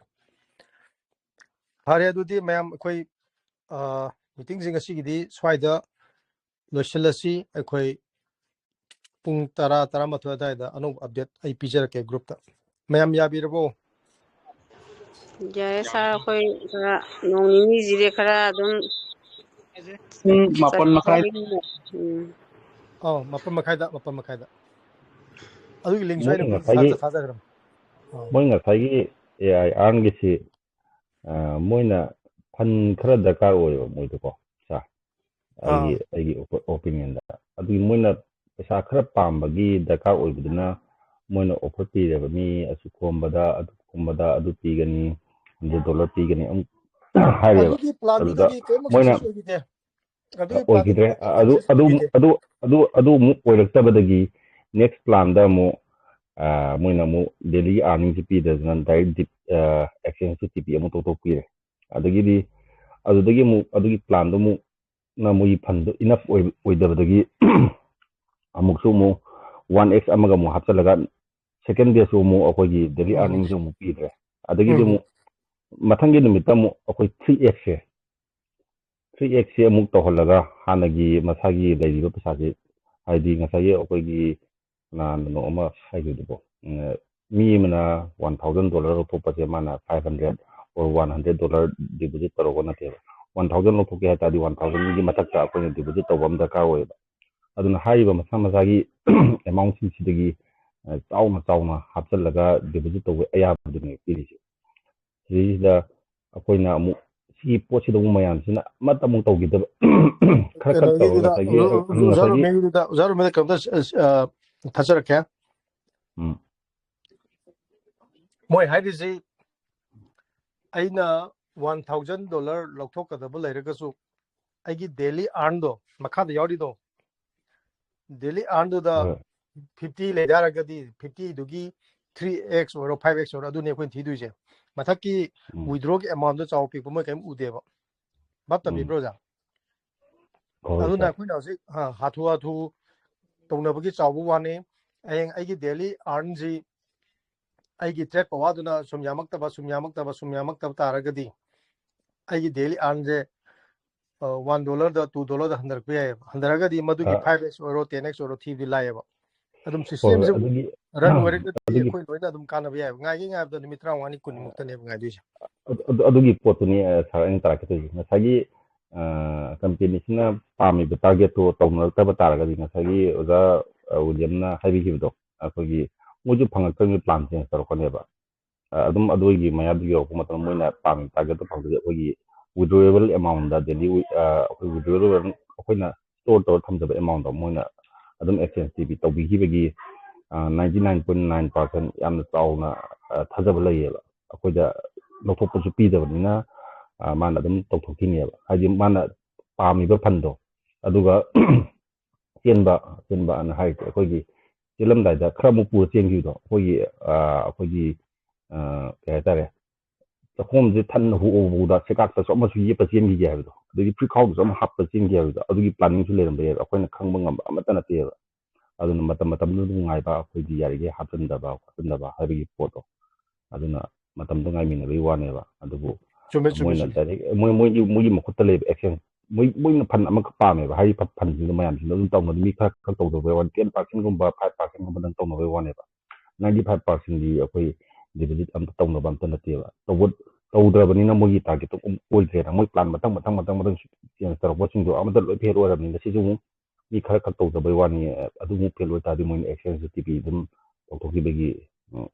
ꯐꯔꯦ, ꯑꯗꯨꯗꯤ ꯃꯌꯥꯝ ꯑꯩꯈꯣꯏ, ꯑ, meeting ꯁꯦ ꯉꯁꯤꯒꯤꯗꯤ ꯁ꯭ꯋꯥꯏꯗ ꯂꯣꯏꯁꯤꯜꯂꯁꯤ꯫ ꯑꯩꯈꯣꯏ ꯄꯨꯡ ꯇꯔꯥ, ꯇꯔꯥꯃꯥꯊꯣꯏ ꯑꯗꯨꯋꯥꯏꯗ ꯑꯅꯧꯕ update ꯑꯩ ꯄꯤꯖꯔꯛꯀꯦ group ꯇ꯫ ꯃꯌꯥꯝ ꯌꯥꯕꯤꯔꯕꯣ? ꯌꯥꯔꯦ sir, ꯑꯩꯈꯣꯏ ꯈꯔ ꯅꯣꯡ ꯅꯤꯅꯤꯁꯤꯗꯤ ꯈꯔ ꯑꯗꯨꯝ ꯄꯨꯡ ꯃꯥꯄꯟ ꯃꯈꯥꯏ꯫ ꯆꯠꯊꯣꯛꯏꯅꯦ꯫ ꯎꯝ꯫ ꯑꯧ, ꯃꯥꯄꯟ ꯃꯈꯥꯏꯗ, ꯃꯥꯄꯟ ꯃꯈꯥꯏꯗ꯫ ꯑꯗꯨꯒꯤ link ꯁꯨ ꯃꯣꯏ ꯑꯩꯅ group ꯉꯁꯥꯏꯒꯤ ꯇ ꯊꯥꯖꯈ꯭ꯔꯕꯅꯤ꯫ ꯑꯧ꯫ ꯃꯣꯏ ꯉꯁꯥꯏꯒꯤ A I earn ꯒꯤꯁꯤ, ꯑ, ꯃꯣꯏꯅ fund ꯈꯔ ꯗꯔꯀꯥꯔ ꯑꯣꯏꯌꯦꯕ ꯃꯣꯏꯗꯀꯣ, sir꯫ ꯑꯩꯒꯤ, ꯑꯥ꯫ ꯑꯩꯒꯤ opi-, opinion ꯗ꯫ ꯑꯗꯨꯒꯤ ꯃꯣꯏꯅ ꯄꯩꯁꯥ ꯈꯔ ꯄꯥꯝꯕꯒꯤ ꯗꯔꯀꯥꯔ ꯑꯣꯏꯕꯗꯨꯅ ꯃꯣꯏꯅ offer ꯄꯤꯔꯦꯕ, "ꯃꯤ ꯑꯁꯨꯛ ꯈꯣꯝꯕꯗ, ꯑꯗꯨ ꯈꯣꯝꯕꯗ ꯑꯗꯨ ꯄꯤꯒꯅꯤ, hundred dollar ꯄꯤꯒꯅꯤ", ꯑꯃꯨꯛ ꯍꯥꯏꯔꯦꯕ꯫ ꯑꯗꯨꯒꯤ plan ꯗꯨꯗꯤ ꯑꯗꯨꯗ ꯑꯩ ꯀꯔꯤꯝ ꯃꯣꯏꯅ success ꯑꯣꯏꯈꯤꯗꯦ꯫ ꯑꯗꯨꯒꯤ plan ꯑꯣꯏꯈꯤꯗ꯭ꯔꯦ꯫ ꯑꯗꯨ ꯑꯗꯨ ꯑꯗꯨ ꯑꯗꯨ ꯑꯗꯨ ꯑꯃꯨꯛ ꯑꯣꯏꯔꯛꯇꯕꯗꯒꯤ next planꯗ ꯑꯃꯨꯛ, ꯑ, ꯃꯣꯏꯅ ꯑꯃꯨꯛ daily earningꯁꯤ ꯄꯤꯗꯗꯅ direct dip-, ꯑ, exchange fee ꯑꯃꯨꯛ ꯇꯧꯊꯣꯛꯄꯤꯔꯦ꯫ ꯑꯗꯒꯤꯗꯤ ꯑꯗꯨꯗꯒꯤ ꯑꯃꯨꯛ ꯑꯗꯨꯒꯤ planꯗꯣ ꯑꯃꯨꯛ ꯅ ꯃꯣꯏꯒꯤ fundꯗꯣ enough ꯑꯣꯏ-, ꯑꯣꯏꯗꯕꯗꯒꯤ ꯑꯃꯨꯛꯁꯨ ꯑꯃꯨꯛ one x ꯑꯃꯒ ꯑꯃꯨꯛ ꯍꯥꯞꯆꯤꯜꯂꯒ second dayꯁꯨ ꯑꯃꯨꯛ ꯑꯩꯈꯣꯏꯒꯤ daily ꯎꯝ꯫ earningꯁꯨ ꯑꯃꯨꯛ ꯄꯤꯗ꯭ꯔꯦ꯫ ꯑꯗꯒꯤꯗꯤ ꯎꯝ꯫ ꯑꯃꯨꯛ ꯃꯊꯪꯒꯤ ꯅꯨꯃꯤꯠꯇ ꯑꯃꯨꯛ ꯑꯩꯈꯣꯏ three xꯁꯦ, three xꯁꯦ ꯑꯃꯨꯛ ꯇꯧꯍꯜꯂꯒ ꯍꯥꯟꯅꯒꯤ ꯃꯁꯥꯒꯤ ꯂꯩꯔꯤꯕ ꯄꯩꯁꯥꯁꯦ, ꯍꯥꯏꯗꯤ ꯉꯁꯥꯏꯒꯤ ꯑꯩꯈꯣꯏꯒꯤ ꯀꯅꯥꯅꯣ ꯑꯃ ꯍꯥꯏꯈꯤꯕꯗꯨꯕꯣ, ꯎꯝ, ꯃꯤ ꯑꯃꯅ one thousand dollar ꯂꯧꯊꯣꯛꯄꯁꯦ ꯃꯥꯅ five hundred or one hundred dollar deposit ꯇꯧꯔꯒ ꯅꯠꯇꯦꯕ꯫ One thousand ꯂꯧꯊꯣꯛꯀꯦ ꯍꯥꯏ ꯇꯥꯔꯗꯤ one thousandꯒꯤ ꯃꯊꯛꯇ ꯑꯩꯈꯣꯏꯅ deposit ꯇꯧꯕ ꯑꯃ ꯗꯔꯀꯥꯔ ꯑꯣꯏꯌꯦꯕ꯫ ꯑꯗꯨꯅ ꯍꯥꯏꯔꯤꯕ ꯃꯁꯥ ꯃꯁꯥꯒꯤ amountꯁꯤꯡꯁꯤꯗꯒꯤ, ꯑ, ꯆꯥꯎꯅ ꯆꯥꯎꯅ ꯍꯥꯞꯆꯤꯜꯂꯒ deposit ꯇꯧꯕ ꯑꯌꯥꯕꯗꯨꯅꯦ ꯄꯤꯔꯤꯁꯦ꯫ ꯁꯤꯗꯩꯁꯤꯗ ꯑꯩꯈꯣꯏꯅ ꯑꯃꯨꯛ ꯁꯤꯒꯤ ꯄꯣꯠꯁꯤꯗ ꯑꯃꯨꯛ ꯃꯌꯥꯝꯁꯤꯅ ꯑꯃꯠꯇ ꯑꯃꯨꯛ ꯇꯧꯈꯤꯗꯕ, ꯈꯔ ꯈꯛ ꯇꯧꯔꯒ ꯀꯩꯅꯣꯒꯤꯗꯨꯗ, ꯉꯁꯥꯏꯒꯤ, ꯑꯣꯖꯥ, ꯑꯣꯖꯥ ꯉꯁꯥꯏꯒꯤ ꯔꯣꯃꯦꯒꯤꯗꯨꯗ, ꯑꯣꯖꯥ ꯔꯣꯃꯦꯗ ꯀꯩꯅꯣꯝꯇ, ꯑ, ꯊꯥꯖꯔꯛꯀꯦ꯫ ꯎꯝ꯫ ꯃꯣꯏ ꯍꯥꯏꯔꯤꯁꯤ, ꯑꯩꯅ one thousand dollar ꯂꯧꯊꯣꯛꯀꯗꯕ ꯂꯩꯔꯒꯁꯨ, ꯑꯩꯒꯤ daily earnꯗꯣ, ꯃꯈꯥꯗ ꯌꯥꯎꯔꯤꯗꯣ, daily earnꯗꯨꯗ ꯍꯣꯏ꯫ fifty ꯂꯩ ꯇꯥꯔꯒꯗꯤ, fiftyꯗꯨꯒꯤ three x ꯑꯣꯏꯔꯣ, five x ꯑꯣꯏꯔꯣ, ꯑꯗꯨꯅꯦ ꯑꯩꯈꯣꯏꯅ ꯊꯤꯗꯣꯏꯁꯦ꯫ ꯃꯊꯛꯀꯤ ꯎꯝ꯫ Withdrawꯒꯤ amountꯗꯣ ꯆꯥꯎ ꯄꯤꯛꯄ ꯃꯣꯏ ꯀꯔꯤꯝ ꯎꯗꯦꯕ꯫ ꯚꯥꯞ ꯎꯝ꯫ ꯇꯥꯕꯤꯕ꯭ꯔꯣ, ꯑꯣꯖꯥ? ꯍꯣꯏ, ꯑꯗꯨꯅ ꯁꯥꯔ꯫ ꯑꯩꯈꯣꯏꯅ ꯍꯧꯖꯤꯛ, ꯑ, ꯍꯥꯊꯨ ꯍꯥꯊꯨ ꯇꯧꯅꯕꯒꯤ ꯆꯥꯎꯕ ꯋꯥꯅꯤ꯫ ꯍꯌꯦꯡ ꯑꯩꯒꯤ daily earnꯁꯤ ꯑꯩꯒꯤ trade powerꯗꯨꯅ ꯁꯨꯝ ꯌꯥꯝꯃꯛꯇꯕ, ꯁꯨꯝ ꯌꯥꯝꯃꯛꯇꯕ, ꯁꯨꯝ ꯌꯥꯝꯃꯛꯇꯕ ꯇꯥꯔꯒꯗꯤ, ꯑꯩꯒꯤ daily earnꯁꯦ, ꯑ, one dollarꯗ, two dollarꯗ ꯍꯟꯊꯔꯛꯄ ꯌꯥꯏꯑꯕ꯫ ꯍꯟꯊꯔꯒꯗꯤ ꯃꯗꯨꯒꯤ ꯑ, five x ꯑꯣꯏꯔꯣ, ten x ꯑꯣꯏꯔꯣ ꯊꯤꯕꯗꯤ ꯂꯥꯏꯑꯕ꯫ ꯑꯗꯨꯝ ꯍꯣꯏ, ꯍꯣꯏ, systemꯁꯦ ꯑꯗꯨꯒꯤ, run ꯑꯣꯏꯔꯒꯗꯤ ꯑꯗꯨꯒꯤ ꯑꯩꯈꯣꯏ ꯂꯣꯏꯅ ꯑꯗꯨꯝ ꯀꯥꯟꯅꯕ ꯌꯥꯏꯑꯕ꯫ ꯉꯥꯏꯒꯦ ꯉꯥꯏꯕꯗ ꯅꯨꯃꯤꯠ ꯇꯔꯥꯃꯉꯥꯅꯤ, ꯀꯨꯟꯅꯤꯃꯨꯛꯇꯅꯦꯕ ꯉꯥꯏꯗꯣꯏꯁꯦ꯫ ꯑꯗꯨ, ꯑꯗꯨ, ꯑꯗꯨꯒꯤ ꯄꯣꯠꯇꯨꯅꯤ, ꯑ, ꯁꯥꯔ, ꯑꯩꯅ ꯇꯥꯛꯀꯗꯣꯏꯁꯦ꯫ ꯉꯁꯥꯏꯒꯤ, ꯑ, companyꯁꯤꯅ ꯄꯥꯝꯃꯤꯕ targetꯇꯣ ꯇꯧꯅꯔꯛꯇꯕ ꯇꯥꯔꯒꯗꯤ, ꯉꯁꯥꯏꯒꯤ ꯑꯣꯖꯥ, ꯑ, ꯋꯤꯂꯤꯌꯝꯅ ꯍꯥꯏꯕꯤꯈꯤꯕꯗꯣ, ꯑꯩꯈꯣꯏꯒꯤ ꯃꯣꯏꯁꯨ ꯐꯪꯉꯛꯇꯕꯅꯤ, plan change ꯇꯧꯔꯛꯀꯅꯦꯕ꯫ ꯑ, ꯑꯗꯨꯝ ꯑꯗꯨꯒꯤ ꯃꯌꯥꯗꯨ ꯌꯧꯔꯛꯄ ꯃꯇꯝꯗ ꯃꯣꯏꯅ ꯄꯥꯝꯃꯤꯕ targetꯇꯣ ꯐꯪꯗ꯭ꯔꯗꯤ ꯑꯩꯈꯣꯏꯒꯤ withdrawable amountꯗ daily wi-, ꯑ, ꯑꯩꯈꯣꯏ withdrawable ꯑꯩꯈꯣꯏꯅ store ꯇꯧꯔ ꯊꯝꯖꯕ amountꯗꯣ ꯃꯣꯏꯅ ꯑꯗꯨꯝ exchange ꯇꯧꯕꯤꯈꯤꯕꯒꯤ, ꯑ, ninety nine point nine percent ꯌꯥꯝꯅ ꯆꯥꯎꯅ, ꯑ, ꯊꯥꯖꯕ ꯂꯩꯌꯦꯕ꯫ ꯑꯩꯈꯣꯏꯗ ꯂꯧꯊꯣꯛꯄꯁꯨ ꯄꯤꯗꯕꯅꯤꯅ, ꯑ, ꯃꯥꯅ ꯑꯗꯨꯝ ꯇꯧꯊꯣꯛꯈꯤꯅꯦꯕ꯫ ꯍꯥꯏꯗꯤ ꯃꯥꯅ ꯄꯥꯝꯃꯤꯕ ꯐꯟꯗꯣ ꯑꯗꯨꯒ ꯆꯦꯟꯕ ꯆꯦꯟꯕꯅ ꯍꯥꯏꯔꯤꯁꯦ ꯑꯩꯈꯣꯏꯒꯤ ꯆꯦꯜꯂꯝꯗꯥꯏꯗ ꯈꯔ ꯑꯃꯨꯛ ꯄꯨꯔ ꯆꯦꯟꯈꯤꯕꯗꯣ ꯑꯩꯈꯣꯏꯒꯤ ꯑꯩꯈꯣꯏꯒꯤ ꯀꯩ ꯍꯥꯏꯇꯥꯔꯦ, ꯆꯥꯛꯈꯣꯝꯁꯦ ꯊꯟꯅ ꯍꯨ ꯎꯕꯗ ꯁꯦꯀꯥꯛꯇꯁꯨ ꯑꯃꯁꯨ ꯌꯦꯞꯄ ꯆꯦꯟꯈꯤꯒꯦ ꯍꯥꯏꯕꯗꯣ, ꯑꯗꯨꯒꯤ ꯐꯨꯔꯤꯈꯥꯎꯗꯁꯨ ꯑꯃ ꯍꯥꯞꯄ ꯆꯦꯟꯈꯤ ꯍꯥꯏꯕꯗꯣ, ꯑꯗꯨꯒꯤ ꯄ꯭ꯂꯥꯅꯤꯡꯁꯨ ꯂꯩꯔꯝꯕ ꯌꯥꯏꯕ, ꯑꯩꯈꯣꯏꯅ ꯈꯪꯕ ꯉꯝꯕ ꯑꯃꯠꯇ ꯅꯠꯇꯦꯕ꯫ ꯑꯗꯨꯅ ꯃꯇꯝ ꯃꯇꯝꯗꯨꯗ ꯅꯨꯡꯉꯥꯏꯕ ꯑꯩꯈꯣꯏꯗꯤ ꯌꯥꯔꯤꯈꯩ ꯍꯥꯞꯆꯤꯟꯗꯕ ꯈꯣꯠꯆꯤꯟꯗꯕ ꯍꯥꯏꯕꯒꯤ ꯄꯣꯠꯇꯣ, ꯑꯗꯨꯅ ꯃꯇꯝꯗꯣ ꯉꯥꯏꯃꯤꯟꯅꯕꯒꯤ ꯋꯥꯅꯦꯕ꯫ ꯑꯗꯨꯕꯨ ꯆꯨꯝꯃꯦ ꯆꯨꯝꯃꯦ ꯃꯣꯏꯅ ꯆꯨꯝꯃꯦ ꯗꯥꯏꯔꯦꯛ ꯃꯣꯏ ꯃꯣꯏꯒꯤ ꯃꯣꯏꯒꯤ ꯃꯈꯨꯠꯇ ꯂꯩꯕ ꯑꯦꯛꯁꯟ, ꯃꯣꯏ ꯃꯣꯏꯅ ꯐꯟ ꯑꯃꯈꯛ ꯄꯥꯝꯃꯦꯕ, ꯍꯥꯏꯔꯤꯕ ꯐꯟꯁꯤꯡꯗꯣ ꯃꯌꯥꯝꯁꯤꯡꯗꯣ ꯑꯗꯨꯝ ꯇꯧꯅꯕ, ꯃꯤ ꯈꯔ ꯈꯛ ꯇꯧꯗꯕꯩ ꯋꯥꯅꯤ, ꯇꯦꯟ ꯄꯥꯔꯁꯦꯟꯒꯨꯝꯕ ꯐꯥꯏꯚ ꯄꯥꯔꯁꯦꯟꯒꯨꯝꯕꯗꯪ ꯇꯧꯅꯕꯩ ꯋꯥꯅꯦꯕ꯫ ꯅꯥꯏꯟꯇꯤ ꯐꯥꯏꯚ ꯄꯥꯔꯁꯦꯟꯗꯤ ꯑꯩꯈꯣꯏ ꯗꯤꯄꯣꯖꯤꯠ ꯑꯝꯇ ꯇꯧꯅꯕ ꯑꯝꯇ ꯅꯠꯇꯦꯕ꯫ ꯇꯧꯕ ꯇꯧꯗ꯭ꯔꯕꯅꯤꯅ ꯃꯣꯏꯒꯤ ꯇꯥꯔꯒꯦꯠꯇꯣ ꯑꯣꯏꯗ꯭ꯔꯦꯅ ꯃꯣꯏ ꯄ꯭ꯂꯥꯟ ꯃꯊꯪ ꯃꯊꯪ ꯃꯊꯪ ꯃꯊꯪ ꯆꯦꯟꯖ ꯇꯧꯔꯛꯄꯁꯤꯡꯗꯣ ꯑꯃꯠꯇ ꯂꯣꯏ ꯐꯦꯜ ꯑꯣꯏꯔꯕꯅꯤꯅ ꯁꯤꯁꯨ ꯑꯃꯨꯛ ꯃꯤ ꯈꯔ ꯈꯛ ꯇꯧꯗꯕꯩ ꯋꯥꯅꯤ꯫ ꯑꯗꯨꯃꯨꯛ ꯐꯦꯜ ꯑꯣꯏꯇꯥꯔꯗꯤ ꯃꯣꯏꯅ ꯑꯦꯛꯁꯆꯦꯟꯖ ꯇꯤ ꯄꯤ ꯑꯗꯨꯝ ꯇꯧꯊꯣꯛꯈꯤꯕꯒꯤ ꯎꯝ,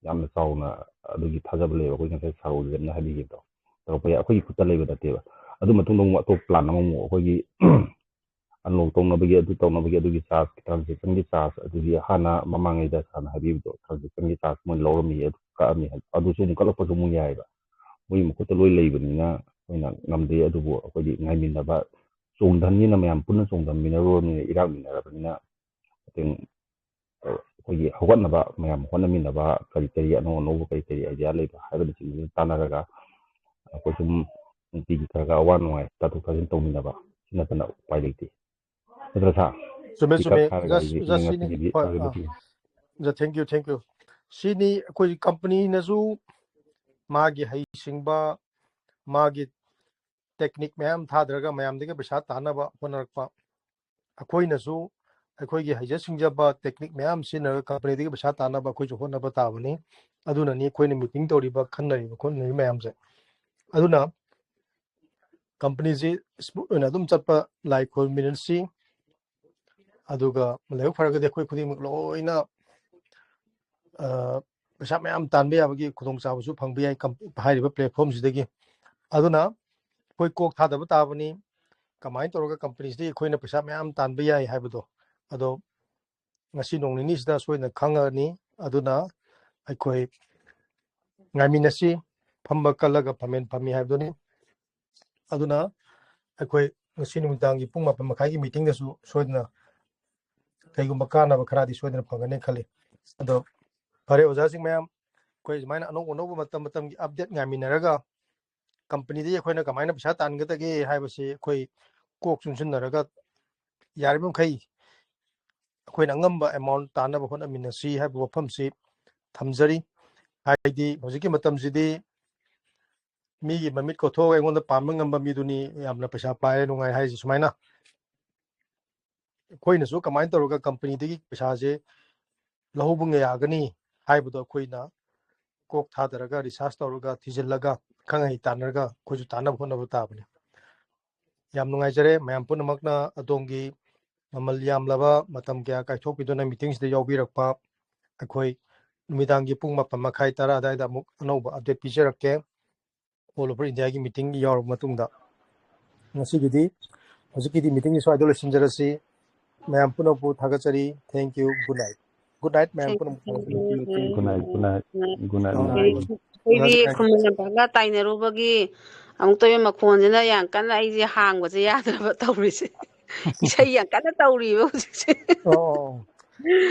ꯌꯥꯝꯅ ꯆꯥꯎꯅ ꯑꯗꯨꯒꯤ ꯊꯥꯖꯕ ꯂꯩꯕ꯫ ꯑꯩꯈꯣꯏ ꯉꯁꯥꯏ ꯁꯥꯔ ꯑꯣꯖꯦꯟꯅ ꯍꯥꯏꯕꯤꯈꯤꯕꯗꯣ ꯇꯧꯔꯛꯄ ꯌꯥꯏ, ꯑꯩꯈꯣꯏꯒꯤ ꯈꯨꯠꯇ ꯂꯩꯕ ꯅꯠꯇꯦꯕ꯫ ꯑꯗꯨ ꯃꯇꯨꯡꯗ ꯑꯃꯨꯛ ꯑꯇꯣꯞꯄ ꯄ꯭ꯂꯥꯟ ꯑꯃꯃꯨꯛ ꯑꯩꯈꯣꯏꯒꯤ ꯑꯟꯂꯣꯛ ꯇꯧꯅꯕꯒꯤ, ꯑꯗꯨ ꯇꯧꯅꯕꯒꯤ, ꯑꯗꯨꯒꯤ ꯆꯥꯔꯖ, ꯇ꯭ꯔꯥꯟꯖꯦꯛꯁꯟꯒꯤ ꯆꯥꯔꯖ, ꯑꯗꯨꯗꯤ ꯍꯥꯟꯅ ꯃꯃꯥꯡꯉꯩꯗ ꯁꯥꯔꯅ ꯍꯥꯏꯕꯤꯕꯗꯣ ꯇ꯭ꯔꯥꯟꯖꯦꯛꯁꯟꯒꯤ ꯆꯥꯔꯖ ꯃꯣꯏ ꯂꯧꯔꯝꯃꯤ, ꯑꯗꯨ ꯀꯛꯑꯝꯃꯤ ꯍꯥꯏ, ꯑꯗꯨꯁꯨ ꯑꯃꯨꯛ ꯀꯛꯂꯛꯄꯁꯨ ꯑꯃꯨꯛ ꯌꯥꯏꯑꯕ꯫ ꯃꯣꯏꯒꯤ ꯃꯈꯨꯠꯇ ꯂꯣꯏ ꯂꯩꯕꯅꯤꯅ ꯑꯩꯈꯣꯏꯅ ꯉꯝꯗꯦ꯫ ꯑꯗꯨꯕꯨ ꯑꯩꯈꯣꯏꯗꯤ ꯉꯥꯏꯃꯤꯟꯅꯕ, ꯆꯣꯡꯊꯟꯅꯤꯅ ꯃꯌꯥꯝ ꯄꯨꯟꯅ ꯆꯣꯡꯊꯟꯃꯤꯟꯅꯔꯨꯔꯕꯅꯤꯅ, ꯏꯔꯥꯛꯃꯤꯟꯅꯔꯕꯅꯤꯅ ꯃꯇꯦꯡ ꯑꯩꯈꯣꯏꯒꯤ ꯍꯧꯒꯠꯅꯕ ꯃꯌꯥꯝ ꯍꯣꯠꯅꯃꯤꯟꯅꯕ, ꯀꯔꯤ ꯀꯔꯤ ꯑꯅꯧ ꯑꯅꯧꯕ ꯀꯔꯤ ꯀꯔꯤ ꯑꯥꯏꯗꯤꯌꯥ ꯂꯩꯕ ꯍꯥꯏꯕꯅꯆꯤꯡꯕꯗꯨ ꯇꯥꯟꯅꯔꯒ ꯑꯩꯈꯣꯏ ꯁꯨꯝ ꯅꯨꯡꯇꯤꯒꯤ ꯈꯔ ꯈꯔ ꯑꯋꯥ ꯅꯨꯡꯉꯥꯏ ꯇꯥꯊꯣꯛ ꯇꯥꯁꯤꯟ ꯇꯧꯃꯤꯟꯅꯕ ꯁꯤ ꯅꯠꯇꯅ ꯎꯄꯥꯏ ꯂꯩꯇꯦ꯫ ꯅꯠꯇ꯭ꯔꯥ ꯁꯥꯔ? ꯆꯨꯝꯃꯦ ꯁꯤ ꯆꯨꯝꯃꯦ ꯈꯛ ꯍꯥꯏꯔꯒ ꯑꯣꯖꯥ ꯑꯩꯒꯤ ꯑꯣꯖꯥ ꯃꯣꯏ ꯁꯤꯅꯤ ꯉꯁꯤꯒꯤꯗꯤ ꯍꯣꯏ ꯂꯣꯏꯔꯦ ꯑꯥ ꯂꯣꯏꯁꯤꯟꯒꯦ꯫ ꯑꯣꯖꯥ thank you thank you꯫ ꯁꯤꯅꯤ ꯑꯩꯈꯣꯏ ꯀꯝꯄꯅꯤꯅꯁꯨ ꯃꯥꯒꯤ ꯍꯩꯁꯤꯡꯕ ꯃꯥꯒꯤ ꯇꯦꯛꯅꯤꯛ ꯃꯌꯥꯝ ꯊꯥꯗꯔꯒ ꯃꯌꯥꯝꯗꯒꯤ ꯄꯩꯁꯥ ꯇꯥꯟꯅꯕ ꯍꯣꯠꯅꯔꯛꯄ, ꯑꯩꯈꯣꯏꯅꯁꯨ ꯑꯩꯈꯣꯏꯒꯤ ꯍꯩꯖ ꯁꯤꯡꯖꯕ ꯇꯦꯛꯅꯤꯛ ꯃꯌꯥꯝ ꯁꯤꯖꯤꯟꯅꯔꯒ ꯀꯝꯄꯅꯤꯗꯒꯤ ꯄꯩꯁꯥ ꯇꯥꯟꯅꯕ ꯑꯩꯈꯣꯏꯁꯨ ꯍꯣꯠꯅꯕ ꯇꯥꯕꯅꯤ꯫ ꯑꯗꯨꯅꯅꯤ ꯑꯩꯈꯣꯏꯅ ꯃꯤꯇꯤꯡ ꯇꯧꯔꯤꯕ, ꯈꯟꯅꯔꯤꯕ ꯈꯣꯠꯅꯔꯤꯕ ꯃꯌꯥꯝꯁꯦ꯫ ꯑꯗꯨꯅ ꯀꯝꯄꯅꯤꯁꯤ ꯁ꯭ꯃꯨꯠ ꯑꯣꯏꯅ ꯑꯗꯨꯝ ꯆꯠꯄ ꯂꯥꯏ ꯈꯨꯔꯨꯝꯃꯤꯟꯅꯁꯤ꯫ ꯑꯗꯨꯒ ꯂꯥꯏꯕꯛ ꯐꯔꯒꯗꯤ ꯑꯩꯈꯣꯏ ꯈꯨꯗꯤꯡꯃꯛ ꯂꯣꯏꯅ ꯄꯩꯁꯥ ꯃꯌꯥꯝ ꯇꯥꯟꯕ ꯌꯥꯕꯒꯤ ꯈꯨꯗꯣꯡꯆꯥꯕꯁꯨ ꯐꯪꯕ ꯌꯥꯏ ꯍꯥꯏꯔꯤꯕ ꯄ꯭ꯂꯦꯠꯐꯣꯝꯁꯤꯗꯒꯤ꯫ ꯑꯗꯨꯅ ꯑꯩꯈꯣꯏ ꯀꯣꯛ ꯊꯥꯗꯕ ꯇꯥꯕꯅꯤ, ꯀꯃꯥꯏꯅ ꯇꯧꯔꯒ ꯀꯝꯄꯅꯤꯁꯤꯗꯒꯤ ꯑꯩꯈꯣꯏꯅ ꯄꯩꯁꯥ ꯃꯌꯥꯝ ꯇꯥꯟꯕ ꯌꯥꯏ ꯍꯥꯏꯕꯗꯣ꯫ ꯑꯗꯣ ꯉꯁꯤ ꯅꯣꯡ ꯅꯤꯅꯤꯁꯤꯗ ꯁꯣꯏꯗꯅ ꯈꯪꯉꯅꯤ꯫ ꯑꯗꯨꯅ ꯑꯩꯈꯣꯏ ꯉꯥꯏꯃꯤꯟꯅꯁꯤ, ꯐꯝꯕ ꯀꯜꯂꯒ ꯐꯝꯃꯦꯟ ꯐꯝꯃꯤ ꯍꯥꯏꯕꯗꯨꯅꯤ꯫ ꯑꯗꯨꯅ ꯑꯩꯈꯣꯏ ꯉꯁꯤ ꯅꯨꯃꯤꯗꯥꯡꯒꯤ ꯄꯨꯡ ꯃꯥꯄꯟ ꯃꯈꯥꯏꯒꯤ ꯃꯤꯇꯤꯡꯗꯁꯨ ꯁꯣꯏꯗꯅ ꯀꯩꯒꯨꯝꯕ ꯀꯥꯟꯅꯕ ꯈꯔꯗꯤ ꯁꯣꯏꯗꯅ ꯐꯪꯒꯅꯤ ꯈꯜꯂꯤ꯫ ꯑꯗꯣ ꯐꯔꯦ ꯑꯣꯖꯥꯁꯤꯡ ꯃꯌꯥꯝ, ꯑꯩꯈꯣꯏ ꯁꯨꯃꯥꯏꯅ ꯑꯅꯧ ꯑꯅꯧꯕ ꯃꯇꯝ ꯃꯇꯝꯒꯤ ꯑꯞꯗꯦꯠ ꯉꯥꯏꯃꯤꯟꯅꯔꯒ ꯀꯝꯄꯅꯤꯗꯒꯤ ꯑꯩꯈꯣꯏꯅ ꯀꯃꯥꯏꯅ ꯄꯩꯁꯥ ꯇꯥꯟꯒꯗꯒꯦ ꯍꯥꯏꯕꯁꯤ ꯑꯩꯈꯣꯏ ꯀꯣꯛ ꯆꯨꯡꯁꯤꯟꯅꯔꯒ ꯌꯥꯔꯤꯕ ꯃꯈꯩ ꯑꯩꯈꯣꯏꯅ ꯑꯉꯝꯕ ꯑꯦꯃꯥꯎꯟ ꯇꯥꯟꯅꯕ ꯍꯣꯠꯅꯃꯤꯟꯅꯁꯤ ꯍꯥꯏꯕ ꯋꯥꯐꯝꯁꯤ ꯊꯝꯖꯔꯤ꯫ ꯍꯥꯏꯗꯤ ꯍꯧꯖꯤꯛꯀꯤ ꯃꯇꯝꯁꯤꯗꯤ ꯃꯤꯒꯤ ꯃꯃꯤꯠ ꯀꯣꯊꯣꯛꯑꯒ ꯑꯩꯉꯣꯟꯗ ꯄꯥꯟꯕ ꯉꯝꯕ ꯃꯤꯗꯨꯅꯤ ꯌꯥꯝꯅ ꯄꯩꯁꯥ ꯄꯥꯏꯔꯦ ꯅꯨꯡꯉꯥꯏ ꯍꯥꯏꯔꯤꯁꯤ ꯁꯨꯃꯥꯏꯅ꯫ ꯑꯩꯈꯣꯏꯅꯁꯨ ꯀꯃꯥꯏꯅ ꯇꯧꯔꯒ ꯀꯝꯄꯅꯤꯗꯒꯤ ꯄꯩꯁꯥꯁꯦ ꯂꯧꯍꯧꯕ ꯌꯥꯒꯅꯤ ꯍꯥꯏꯕꯗꯣ ꯑꯩꯈꯣꯏꯅ ꯀꯣꯛ ꯊꯥꯗꯔꯒ ꯔꯤꯁꯥꯔꯁ ꯇꯧꯔꯒ ꯊꯤꯖꯤꯜꯂꯒ ꯈꯪ ꯑꯍꯩ ꯇꯥꯟꯅꯔꯒ ꯑꯩꯈꯣꯏꯁꯨ ꯇꯥꯟꯅꯕ ꯍꯣꯠꯅꯕ ꯇꯥꯕꯅꯤ꯫ ꯌꯥꯝ ꯅꯨꯡꯉꯥꯏꯖꯔꯦ ꯃꯌꯥꯝ ꯄꯨꯝꯅꯃꯛꯅ ꯑꯗꯣꯝꯒꯤ ꯃꯃꯜ ꯌꯥꯝꯂꯕ ꯃꯇꯝ ꯀꯌꯥ ꯀꯥꯏꯊꯣꯛꯄꯤꯗꯨꯅ ꯃꯤꯇꯤꯡꯁꯤꯗ ꯌꯥꯎꯕꯤꯔꯛꯄ꯫ ꯑꯩꯈꯣꯏ ꯅꯨꯃꯤꯗꯥꯡꯒꯤ ꯄꯨꯡ ꯃꯥꯄꯟ ꯃꯈꯥꯏ ꯇꯔꯥ ꯑꯗꯨꯋꯥꯏꯗ ꯑꯃꯨꯛ ꯑꯅꯧꯕ ꯑꯞꯗꯦꯠ ꯄꯤꯖꯔꯛꯀꯦ꯫ All over India ꯒꯤ ꯃꯤꯇꯤꯡ ꯌꯥꯎꯔꯕ ꯃꯇꯨꯡꯗ ꯉꯁꯤꯒꯤꯗꯤ, ꯍꯧꯖꯤꯛꯀꯤꯗꯤ ꯃꯤꯇꯤꯡꯁꯤ ꯁ꯭ꯋꯥꯏꯗ ꯂꯣꯏꯁꯤꯟꯖꯔꯁꯤ꯫ ꯃꯌꯥꯝ ꯄꯨꯝꯅꯃꯛꯄꯨ ꯊꯥꯒꯠꯆꯔꯤ꯫ Thank you. Good night. Good night ꯃꯌꯥꯝ ꯄꯨꯝꯅꯃꯛ꯫ Good night, good night, good night. ꯎꯝ, ꯑꯣ, ꯑꯩꯈꯣꯏꯗꯤ ꯑꯣꯖꯥꯁꯤꯡ ꯍꯥꯏꯕꯤꯌꯨ꯫ ꯈꯨꯃꯟ ꯂꯝꯄꯥꯛꯀ ꯇꯥꯏꯅꯔꯨꯕꯒꯤ ꯑꯃꯨꯛꯇ ꯑꯣꯏꯕ ꯃꯈꯣꯟꯁꯤꯅ ꯌꯥꯝ ꯀꯟꯅ ꯑꯩꯁꯦ ꯍꯥꯡꯕꯁꯦ ꯌꯥꯗ꯭ꯔꯕ ꯇꯧꯔꯤꯁꯦ꯫ ꯏꯁꯩ ꯌꯥꯝ ꯀꯟꯅ ꯇꯧꯔꯤꯕ ꯍꯧꯖꯤꯛꯁꯦ꯫ ꯑꯣ, ꯑꯣ, ꯑꯣ.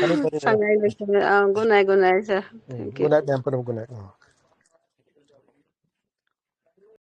ꯐꯅꯤ, ꯐꯅꯤ, ꯐꯅꯤ. ꯁꯉꯥꯏ ꯂꯣꯏꯁꯪꯗ꯫ ꯑꯥ, good night, good night, sir. Um, Thank you. Good night ꯃꯌꯥꯝ ꯄꯨꯝꯅꯃꯛ, good night. ꯑꯥ.